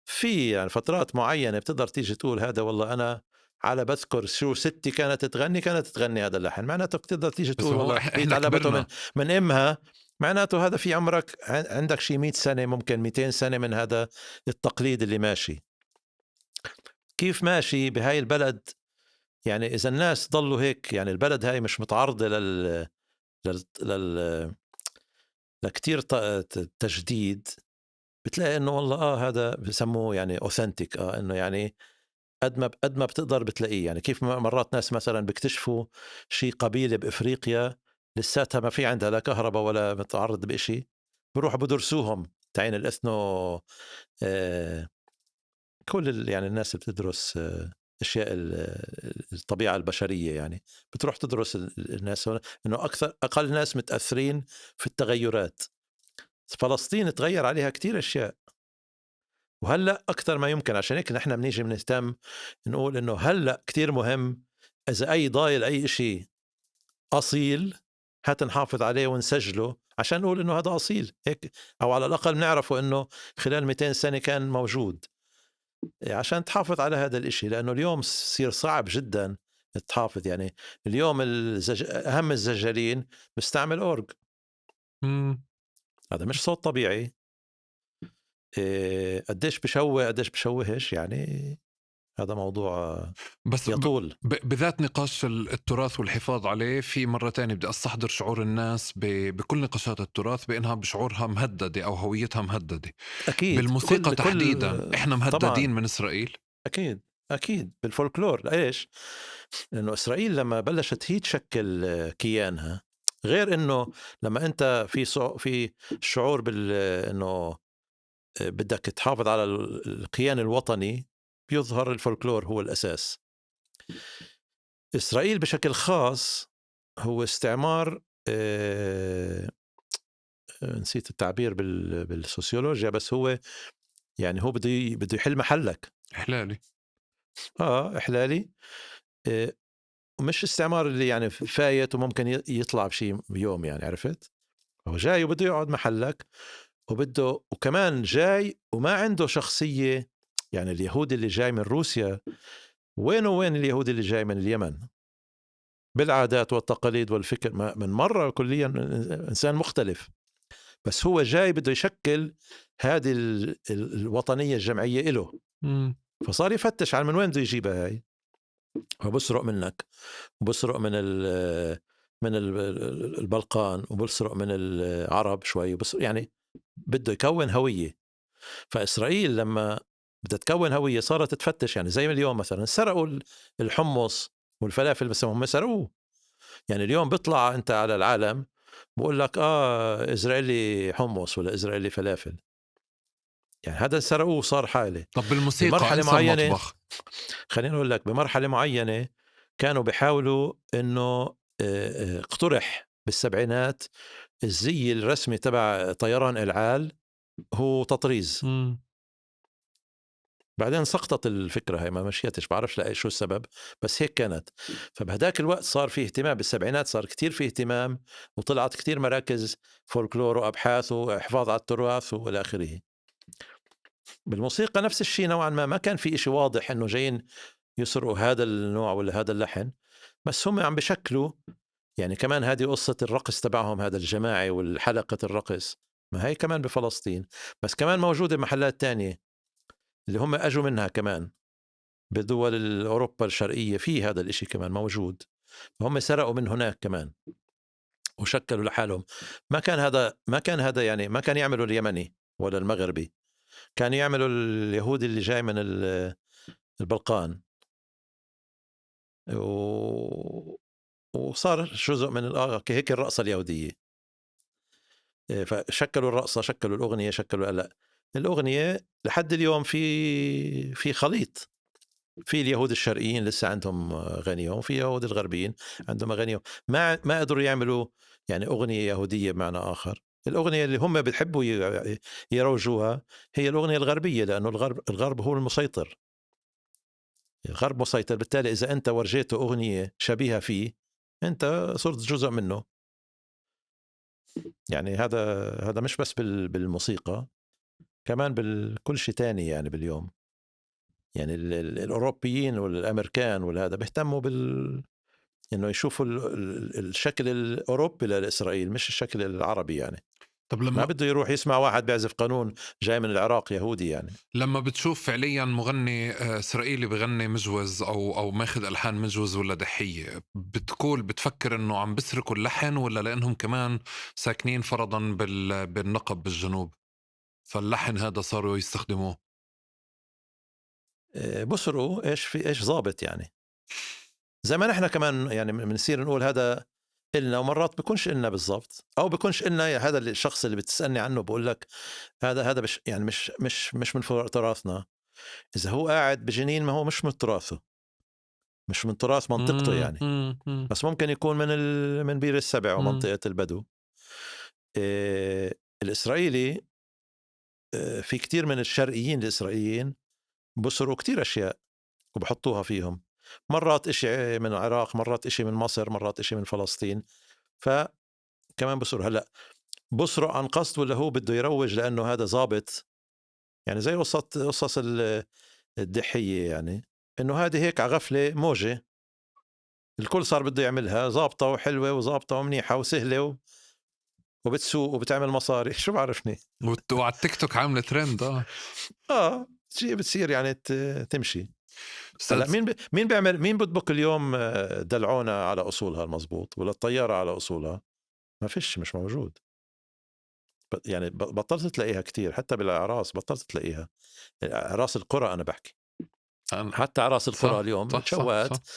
A: في يعني فترات معينة بتقدر تيجي تقول هذا والله أنا على بذكر شو ستي كانت تغني هذا اللحن، معناته بتقدر تيجي تقول والله هي تعلمته من أمها، معناته هذا في عمرك عندك شي 100 سنة، ممكن 200 سنة من هذا التقليد اللي ماشي. كيف ماشي بهاي البلد؟ يعني إذا الناس ضلوا هيك، يعني البلد هاي مش متعرضة لل لكتير تجديد، بتلاقي إنه والله هذا بسموه يعني authentic، إنه يعني قد ما بتقدر بتلاقيه. يعني كيف مرات ناس مثلا بيكتشفوا شيء قبيلة بإفريقيا لساتها ما في عندها لا كهرباء ولا متعرض بإشي، بروحوا بدرسوهم تعين ال ethno كل يعني الناس اللي بتدرس أشياء الطبيعة البشرية، يعني بتروح تدرس الناس إنه أقل ناس متأثرين في التغيرات. فلسطين تغير عليها كتير أشياء، وهلأ أكثر ما يمكن. عشان هيك نحن بنيجي بنهتم نقول إنه هلأ كتير مهم إذا أي ضايل أي إشي أصيل هات نحافظ عليه ونسجله عشان نقول إنه هذا أصيل هيك، أو على الأقل نعرفه إنه خلال 200 سنة كان موجود، عشان تحافظ على هذا الإشي. لأنه اليوم صير صعب جدا تحافظ. يعني اليوم أهم الزجالين بيستعمل أورج، هذا مش صوت طبيعي. قديش بشوه قديش بشوهش، يعني هذا موضوع
B: بس
A: يطول.
B: بذات نقاش التراث والحفاظ عليه، في مرة تانية بدي أستحضر شعور الناس بكل نقاشات التراث بأنها بشعورها مهددة أو هويتها مهددة.
A: أكيد
B: بالموسيقى تحديدا إحنا مهددين
A: طبعاً.
B: من إسرائيل.
A: أكيد أكيد بالفولكلور. ليش؟ لأنه إسرائيل لما بلشت هي تشكل كيانها، غير إنه لما أنت في شعور إنه بدك تحافظ على الكيان الوطني، بيظهر الفولكلور هو الأساس. إسرائيل بشكل خاص هو استعمار، نسيت التعبير بالسوسيولوجيا، بس هو يعني هو بده يحل محلك.
B: إحلالي.
A: إحلالي. مش استعمار اللي يعني فايت وممكن يطلع بشيء يوم يعني، عرفت؟ هو جاي وبده يقعد محلك، وبده، وكمان جاي وما عنده شخصية. يعني اليهودي اللي جاي من روسيا وينه وين اليهودي اللي جاي من اليمن؟ بالعادات والتقاليد والفكر من مرة كليا إنسان مختلف، بس هو جاي بده يشكل هذه الوطنية الجمعية إله. فصار يفتش على من وين بده يجيبها هاي. وبسرق منك، وبسرق من من البلقان، وبسرق من العرب شوي، وبسرق، يعني بده يكون هوية. فإسرائيل لما بدها تكون هوية صارت تفتش، يعني زي اليوم مثلا سرقوا الحمص والفلافل، بس هم سرقوه. يعني اليوم بيطلع أنت على العالم بقول لك إسرائيلي حمص ولا إسرائيلي فلافل، يعني هذا سرقوه صار حالة.
B: طب بالموسيقى بمرحلة معينة،
A: خليني أقول لك بمرحلة معينة كانوا بيحاولوا إنه اقترح بالسبعينات الزي الرسمي تبع طيران العال هو تطريز. بعدين سقطت الفكرة هاي، ما مشيتش، بعرفش لا شو السبب، بس هيك كانت. فبهداك الوقت صار فيه اهتمام بالسبعينات، صار كتير فيه اهتمام، وطلعت كتير مراكز فولكلور وأبحاث وحفاظ على التراث وإلى آخره. بالموسيقى نفس الشيء نوعا ما، ما كان في إشي واضح إنه جايين يسرقوا هذا النوع ولا هذا اللحن، بس هم عم بشكلوا. يعني كمان هذه قصة الرقص تبعهم هذا الجماعي والحلقة الرقص، ما هي كمان بفلسطين، بس كمان موجودة بمحلات تانية اللي هم أجوا منها كمان بدول أوروبا الشرقية، في هذا الإشي كمان موجود. هم سرقوا من هناك كمان وشكلوا لحالهم. ما كان هذا يعني ما كان يعملوا اليمني ولا المغربي، كان يعملوا اليهودي اللي جاي من البلقان، وصار جزء من هيك الرقصة اليهودية. فشكلوا الرقصة، شكلوا الأغنية، شكلوا لا الأغنية لحد اليوم في خليط، في اليهود الشرقيين لسه عندهم أغانيهم، وفي اليهود الغربيين عندهم أغانيهم. ما قدروا يعملوا يعني أغنية يهودية بمعنى آخر. الأغنية اللي هم بيحبوا يروجوها هي الأغنية الغربية، لأنه الغرب هو المسيطر، الغرب مسيطر. بالتالي إذا أنت ورجيته أغنية شبيهة فيه أنت صرت جزء منه. يعني هذا مش بس بالموسيقى، كمان بالكل شيء تاني. يعني باليوم يعني الأوروبيين والأمريكان والهذا بيهتموا إنه يشوفوا الشكل الأوروبي لإسرائيل مش الشكل العربي. يعني
B: طب لما
A: ما بده يروح يسمع واحد بيعزف قانون جاي من العراق يهودي. يعني
B: لما بتشوف فعليا مغني إسرائيلي بغني مجوز أو ماخذ ألحان مجوز ولا دحية، بتقول بتفكر إنه عم بسرقوا اللحن، ولا لأنهم كمان ساكنين فرضا بالنقب بالجنوب فاللحن هذا صاروا يستخدموه؟
A: بسرقوا إيش في إيش ظابط. يعني زي ما نحن كمان يعني بنصير نقول هذا إلنا، ومرات بيكونش إلنا بالضبط، أو بيكونش إلنا. هذا الشخص اللي بتسألني عنه بقول لك هذا بش يعني مش مش مش من تراثنا. إذا هو قاعد بجنين ما هو مش من تراثه، مش من تراث منطقته يعني. بس ممكن يكون من بير السبع ومنطقة البدو. الإسرائيلي في كتير من الشرقيين الإسرائيليين بسرقوا كتير أشياء وبحطوها فيهم، مرات إشي من العراق، مرات إشي من مصر، مرات إشي من فلسطين، فكمان بسرق. هلأ بسرق عن قصد ولا هو بده يروج لأنه هذا ظابط؟ يعني زي قصص الدحية، يعني إنه هذه هيك على غفلة موجة الكل صار بده يعملها، ظابطة وحلوة وظابطة ومنيحة وسهلة وبتسوق وبتعمل مصاري. شو بعرفني؟
B: وعلى التيك توك عاملة ترند.
A: شيء بتصير يعني تمشي. هلا مين بيعمل، مين بيطبق اليوم دلعونة على أصولها المزبوط ولا الطيارة على أصولها؟ ما فيش، مش موجود. يعني بطلت تلاقيها كتير، حتى بالأعراس بطلت تلاقيها. أعراس القرى أنا بحكي، حتى أعراس القرى اليوم تشوهت،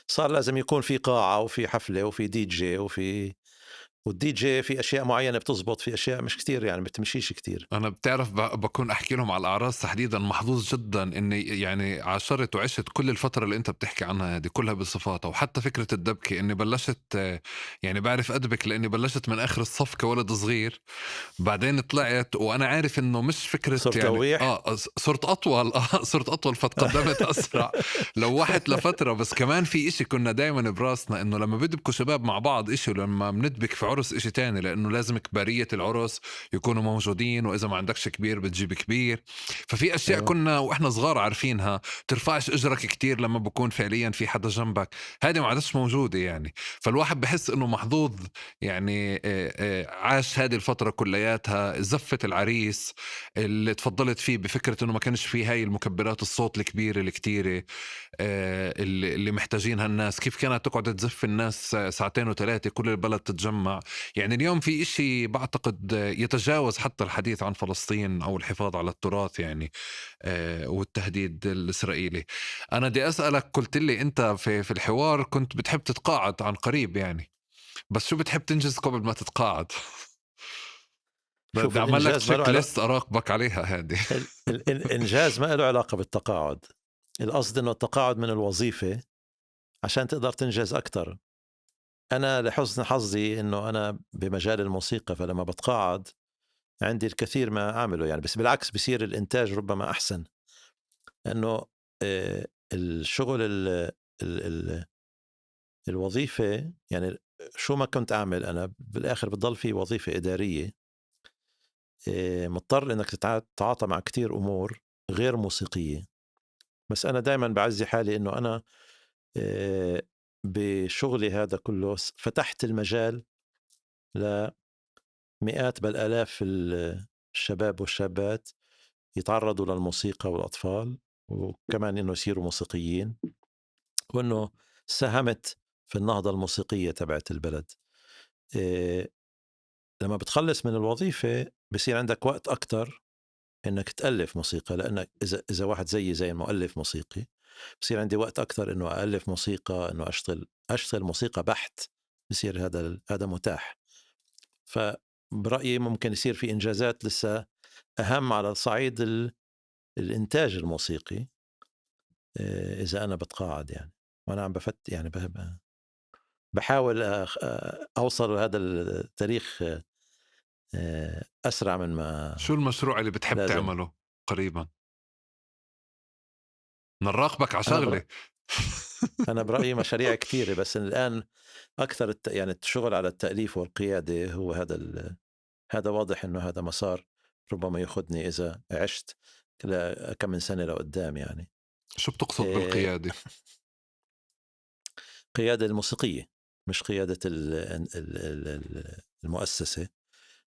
A: صار لازم يكون في قاعة وفي حفلة وفي دي جي وفي والدي جي في اشياء معينة بتزبط، في اشياء مش كتير، يعني بتمشيش كتير.
B: انا بتعرف بكون احكي لهم على الاعراس تحديدا، محظوظ جدا اني يعني عاشرت وعشت كل الفترة اللي انت بتحكي عنها هذه كلها بصفاتها، وحتى فكرة الدبكه اني بلشت، يعني بعرف ادبك لاني بلشت من اخر الصف كولد صغير، بعدين طلعت وانا عارف انه مش فكرة
A: صرت
B: يعني
A: لويح؟
B: صرت اطول، صرت اطول فتقدمت اسرع، لوحت لفتره. بس كمان في إشي كنا دائما براسنا انه لما بدبكوا شباب مع بعض إشي، ولما بندبك في عرس إشي تاني، لانه لازم كباريه العرس يكونوا موجودين، واذا ما عندكش كبير بتجيب كبير. ففي اشياء كنا واحنا صغار عارفينها، ترفعش اجرك كتير لما بكون فعليا في حدا جنبك، هذه ما عادش موجودة يعني. فالواحد بحس انه محظوظ يعني، عاش هذه الفترة كلياتها. زفه العريس اللي تفضلت فيه بفكره انه ما كانش في هاي المكبرات الصوت الكبيرة الكتيرة اللي محتاجينها الناس، كيف كانت تقعد تزف الناس ساعتين وثلاثة كل البلد تتجمع. يعني اليوم في إشي بعتقد يتجاوز حتى الحديث عن فلسطين أو الحفاظ على التراث يعني، والتهديد الإسرائيلي. أنا بدي أسألك، قلت لي أنت في الحوار كنت بتحب تتقاعد عن قريب يعني، بس شو بتحب تنجز قبل ما تتقاعد؟
A: شوف،
B: بدي أعمل لك
A: الإنجاز ما له
B: تشيك
A: علاقة،
B: list أراقبك عليها هذه.
A: الإنجاز ما له علاقة بالتقاعد. القصد إنه التقاعد من الوظيفة عشان تقدر تنجز أكتر. أنا لحسن حظي إنه أنا بمجال الموسيقى، فلما بتقاعد عندي الكثير ما أعمله يعني، بس بالعكس بصير الإنتاج ربما أحسن، لأنه الشغل ال ال ال الوظيفة يعني شو ما كنت أعمل أنا بالآخر بتضل في وظيفة إدارية، مضطر إنك تتعاطى مع كتير أمور غير موسيقية. بس أنا دايما بعزي حالي إنه أنا بشغلي هذا كله فتحت المجال لمئات بل آلاف الشباب والشابات يتعرضوا للموسيقى والأطفال، وكمان إنه يصيروا موسيقيين، وإنه ساهمت في النهضة الموسيقية تبعت البلد. لما بتخلص من الوظيفة بصير عندك وقت أكتر إنك تألف موسيقى، لأنك إذا واحد زيي زي المؤلف موسيقي بصير عندي وقت أكتر إنه أألف موسيقى، إنه أشتغل موسيقى بحت، بصير هذا متاح. فبرأيي ممكن يصير في إنجازات لسه أهم على صعيد الإنتاج الموسيقي، إذا أنا بتقاعد يعني. وأنا عم بفت يعني بحاول أوصل لهذا التاريخ أسرع من ما.
B: شو المشروع اللي بتحب
A: لازم
B: تعمله قريبا؟ نراقبك على شغلة.
A: أنا برأيي مشاريع كثيرة، بس الآن أكثر يعني الشغل على التأليف والقيادة هو هذا هذا واضح إنه هذا مسار ربما يأخذني إذا عشت كم من سنة لقدام يعني.
B: شو بتقصد بالقيادة؟
A: قيادة الموسيقية، مش قيادة المؤسسة.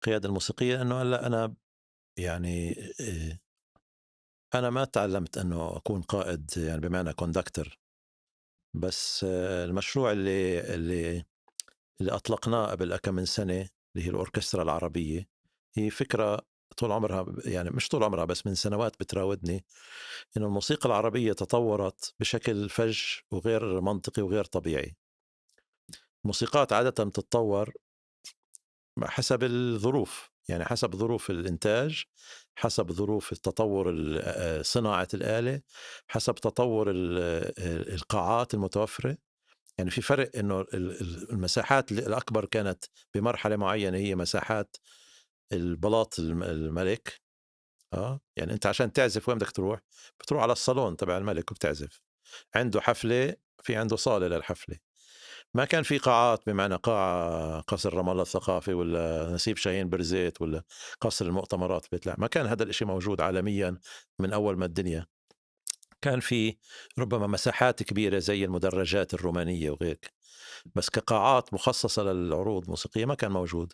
A: قيادة الموسيقية إنه هلا أنا يعني أنا ما تعلمت إنه أكون قائد يعني بمعنى conductor، بس المشروع اللي أطلقناه قبل كم من سنة اللي هي الأوركسترا العربية، هي فكرة طول عمرها يعني مش طول عمرها بس من سنوات بتراودني، إنه الموسيقى العربية تطورت بشكل فج وغير منطقي وغير طبيعي. الموسيقات عادة تتطور حسب الظروف، يعني حسب ظروف الإنتاج، حسب ظروف التطور صناعة الآلة، حسب تطور القاعات المتوفرة. يعني في فرق إنه المساحات الأكبر كانت بمرحلة معينة هي مساحات البلاط الملك، يعني أنت عشان تعزف وين بدك تروح؟ بتروح على الصالون تبع الملك وبتعزف، عنده حفلة، في عنده صالة للحفلة. ما كان في قاعات بمعنى قاعة قصر رام الله الثقافي ولا نسيب شاهين برزيت ولا قصر المؤتمرات بيت، ما كان هذا الإشي موجود عالميا من أول ما الدنيا. كان في ربما مساحات كبيرة زي المدرجات الرومانية وغيرك، بس كقاعات مخصصة للعروض الموسيقية ما كان موجود.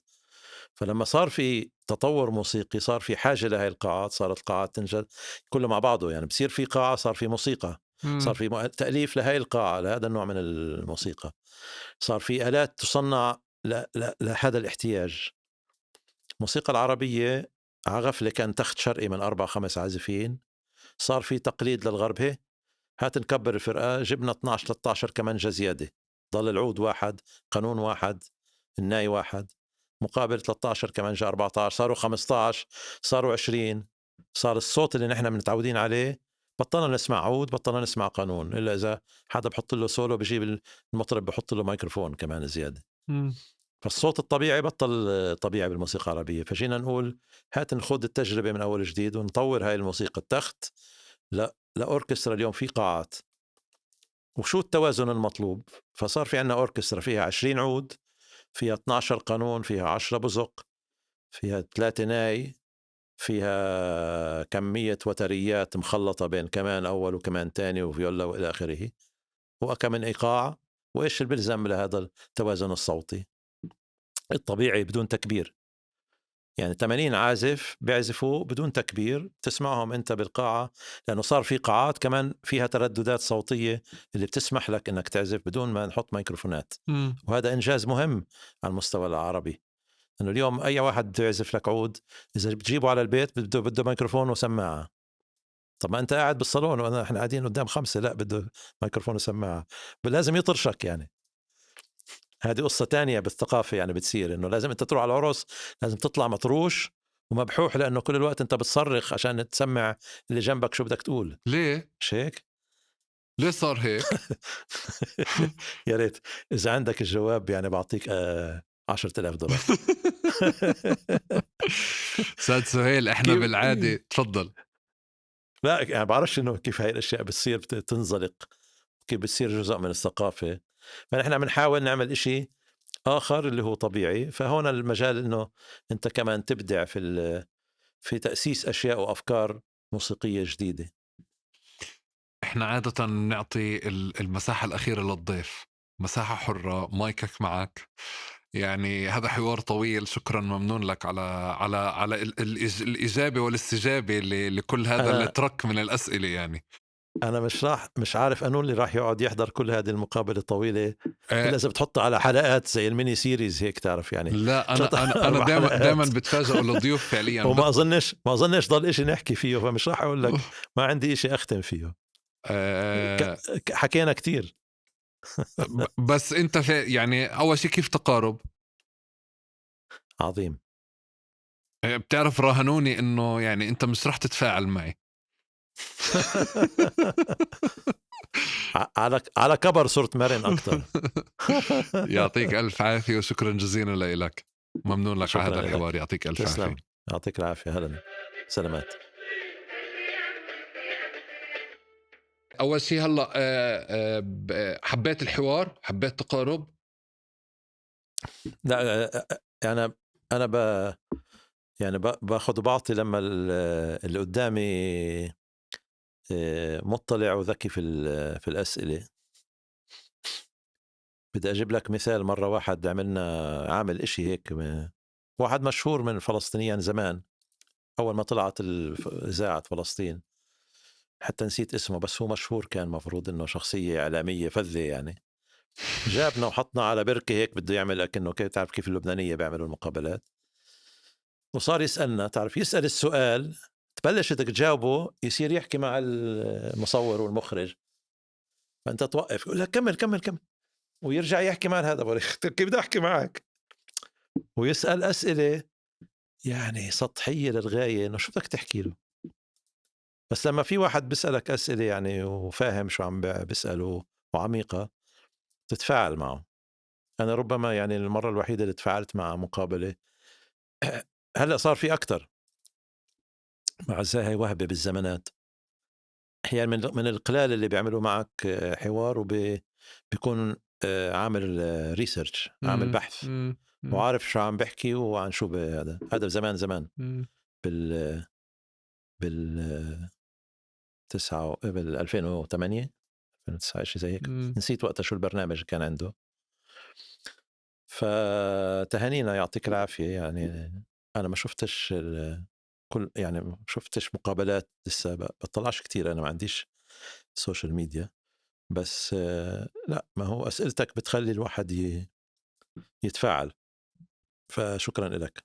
A: فلما صار في تطور موسيقي صار في حاجة لهي القاعات، صارت القاعات تنجد كله مع بعضه، يعني بصير في قاعة صار في موسيقى، صار في تأليف لهي القاعة لهذا النوع من الموسيقى، صار في آلات تصنع لهذا الاحتياج. الموسيقى العربية على غفلة كان تخت شرقي من 4-5 عازفين، صار في تقليد للغرب، هي هات نكبر الفرقة، جبنا 12-13 كمانجا زيادة، ضل العود واحد، قانون واحد، الناي واحد. مقابل 13 كمانجا، 14، صاروا 15، صاروا 20. صار الصوت اللي نحن متعودين عليه بطلنا نسمع عود، بطلنا نسمع قانون، إلا إذا حدا بحط له سولو، بجيب المطرب بحط له ميكروفون كمان زيادة. فالصوت الطبيعي بطل طبيعي بالموسيقى العربية. فجينا نقول هات نخوض التجربة من أول جديد ونطور هاي الموسيقى التخت لأوركسترا. اليوم في قاعات، وشو التوازن المطلوب؟ فصار في عنا أوركسترا فيها 20 عود، فيها 12 قانون، فيها 10 بزق، فيها 3 ناي، فيها كمية وتريات مخلطة بين كمان أول وكمان تاني وفيولا وإلى آخره، وكم من إيقاع، وإيش اللي بلزم لهذا التوازن الصوتي الطبيعي بدون تكبير. يعني 80 عازف بيعزفوا بدون تكبير، تسمعهم أنت بالقاعة، لأنه صار في قاعات كمان فيها ترددات صوتية اللي بتسمح لك أنك تعزف بدون ما نحط ميكروفونات. وهذا إنجاز مهم على المستوى العربي، أنه اليوم أي واحد بده يعزف لك عود إذا بتجيبه على البيت بده ميكروفون وسماعة. طب ما أنت قاعد بالصالون وأنا إحنا قاعدين قدام 5، لا بده ميكروفون وسماعة، لازم يطرشك. يعني هذه قصة تانية بالثقافة، يعني بتصير إنه لازم أنت تروح على العرس لازم تطلع مطروش ومبحوح، لأنه كل الوقت أنت بتصرخ عشان تسمع اللي جنبك شو بدك تقول.
B: ليه؟
A: مش هيك؟
B: ليه صار هيك؟
A: يا ريت إذا عندك الجواب، يعني بعطيك $10,000.
B: أستاذ سهيل، إحنا بالعادة تفضل.
A: لا يعني بعرفش إنه كيف هاي الأشياء بتصير تنزلق، كيف بتصير جزء من الثقافة. فنحن بنحاول نعمل إشي آخر اللي هو طبيعي. فهون المجال إنه أنت كمان تبدع في تأسيس أشياء وأفكار موسيقية جديدة.
B: إحنا عادة نعطي المساحة الأخيرة للضيف، مساحة حرة، مايكك معك. يعني هذا حوار طويل، شكرا، ممنون لك على على على الإجابة والاستجابة لكل هذا الترك من الأسئلة. يعني
A: أنا مش عارف أنو اللي راح يقعد يحضر كل هذه المقابلة الطويلة. لازم تحطها على حلقات زي ال mini series هيك، تعرف يعني.
B: لا أنا دائما بتفاجئ الضيوف فعليا.
A: وما أظنش ضل إشي نحكي فيه، فمش راح أقول لك ما عندي إشي أختم فيه. حكينا كتير.
B: بس أنت يعني أول شيء كيف تقارب؟
A: عظيم.
B: بتعرف راهنوني إنه يعني أنت مش راح تتفاعل معي.
A: على كبر صرت مرن أكتر.
B: يعطيك ألف عافية وشكرا جزيلا لك، ممنون لك على هذا الحوار. يعطيك ألف عافية.
A: يعطيك العافية. هلا سلامات.
B: أول شيء هلا حبيت الحوار، حبيت تقارب.
A: لا أنا يعني باخذ وبعطي لما اللي قدامي مطلع وذكي في الأسئلة. بدي أجيب لك مثال. مرة واحد عملنا عامل إشي هيك، واحد مشهور من الفلسطينيين زمان، أول ما طلعت إذاعة فلسطين، حتى نسيت اسمه، بس هو مشهور، كان مفروض إنه شخصية إعلامية فذة يعني. جابنا وحطنا على بركة هيك، بده يعمل أكنه تعرف كيف اللبنانية بيعملوا المقابلات، وصار يسألنا، تعرف يسأل السؤال تبلش تجاوبه، يصير يحكي مع المصور والمخرج، فأنت توقف يقول لك كمل كمل كمل، ويرجع يحكي مع هذا، كيف بدي أحكي معك؟ ويسأل أسئلة يعني سطحية للغاية، إنه شو بدك تحكي له؟ بس لما في واحد بيسألك أسئلة يعني وفاهم شو عم بيسأله وعميقة، تتفاعل معه. أنا ربما يعني المرة الوحيدة اللي تفاعلت مع مقابلة، هلأ صار في أكتر، مع زاهي وهبة بالزمانات، يعني من القلال اللي بيعملوا معك حوار وبيكون عامل research، عامل بحث، وعارف شو عم بحكي وعن شو هذا. هذا زمان زمان بال بال 9 بال 2008 2009 شيء زي هيك، نسيت وقتها شو البرنامج كان عنده. فتهانينا، يعطيك العافية. يعني أنا ما شفتش كل، يعني ما شفتش مقابلات لسه، بطلعش كتير، أنا ما عنديش social media، بس لا ما هو أسئلتك بتخلي الواحد يتفاعل، فشكرا لك.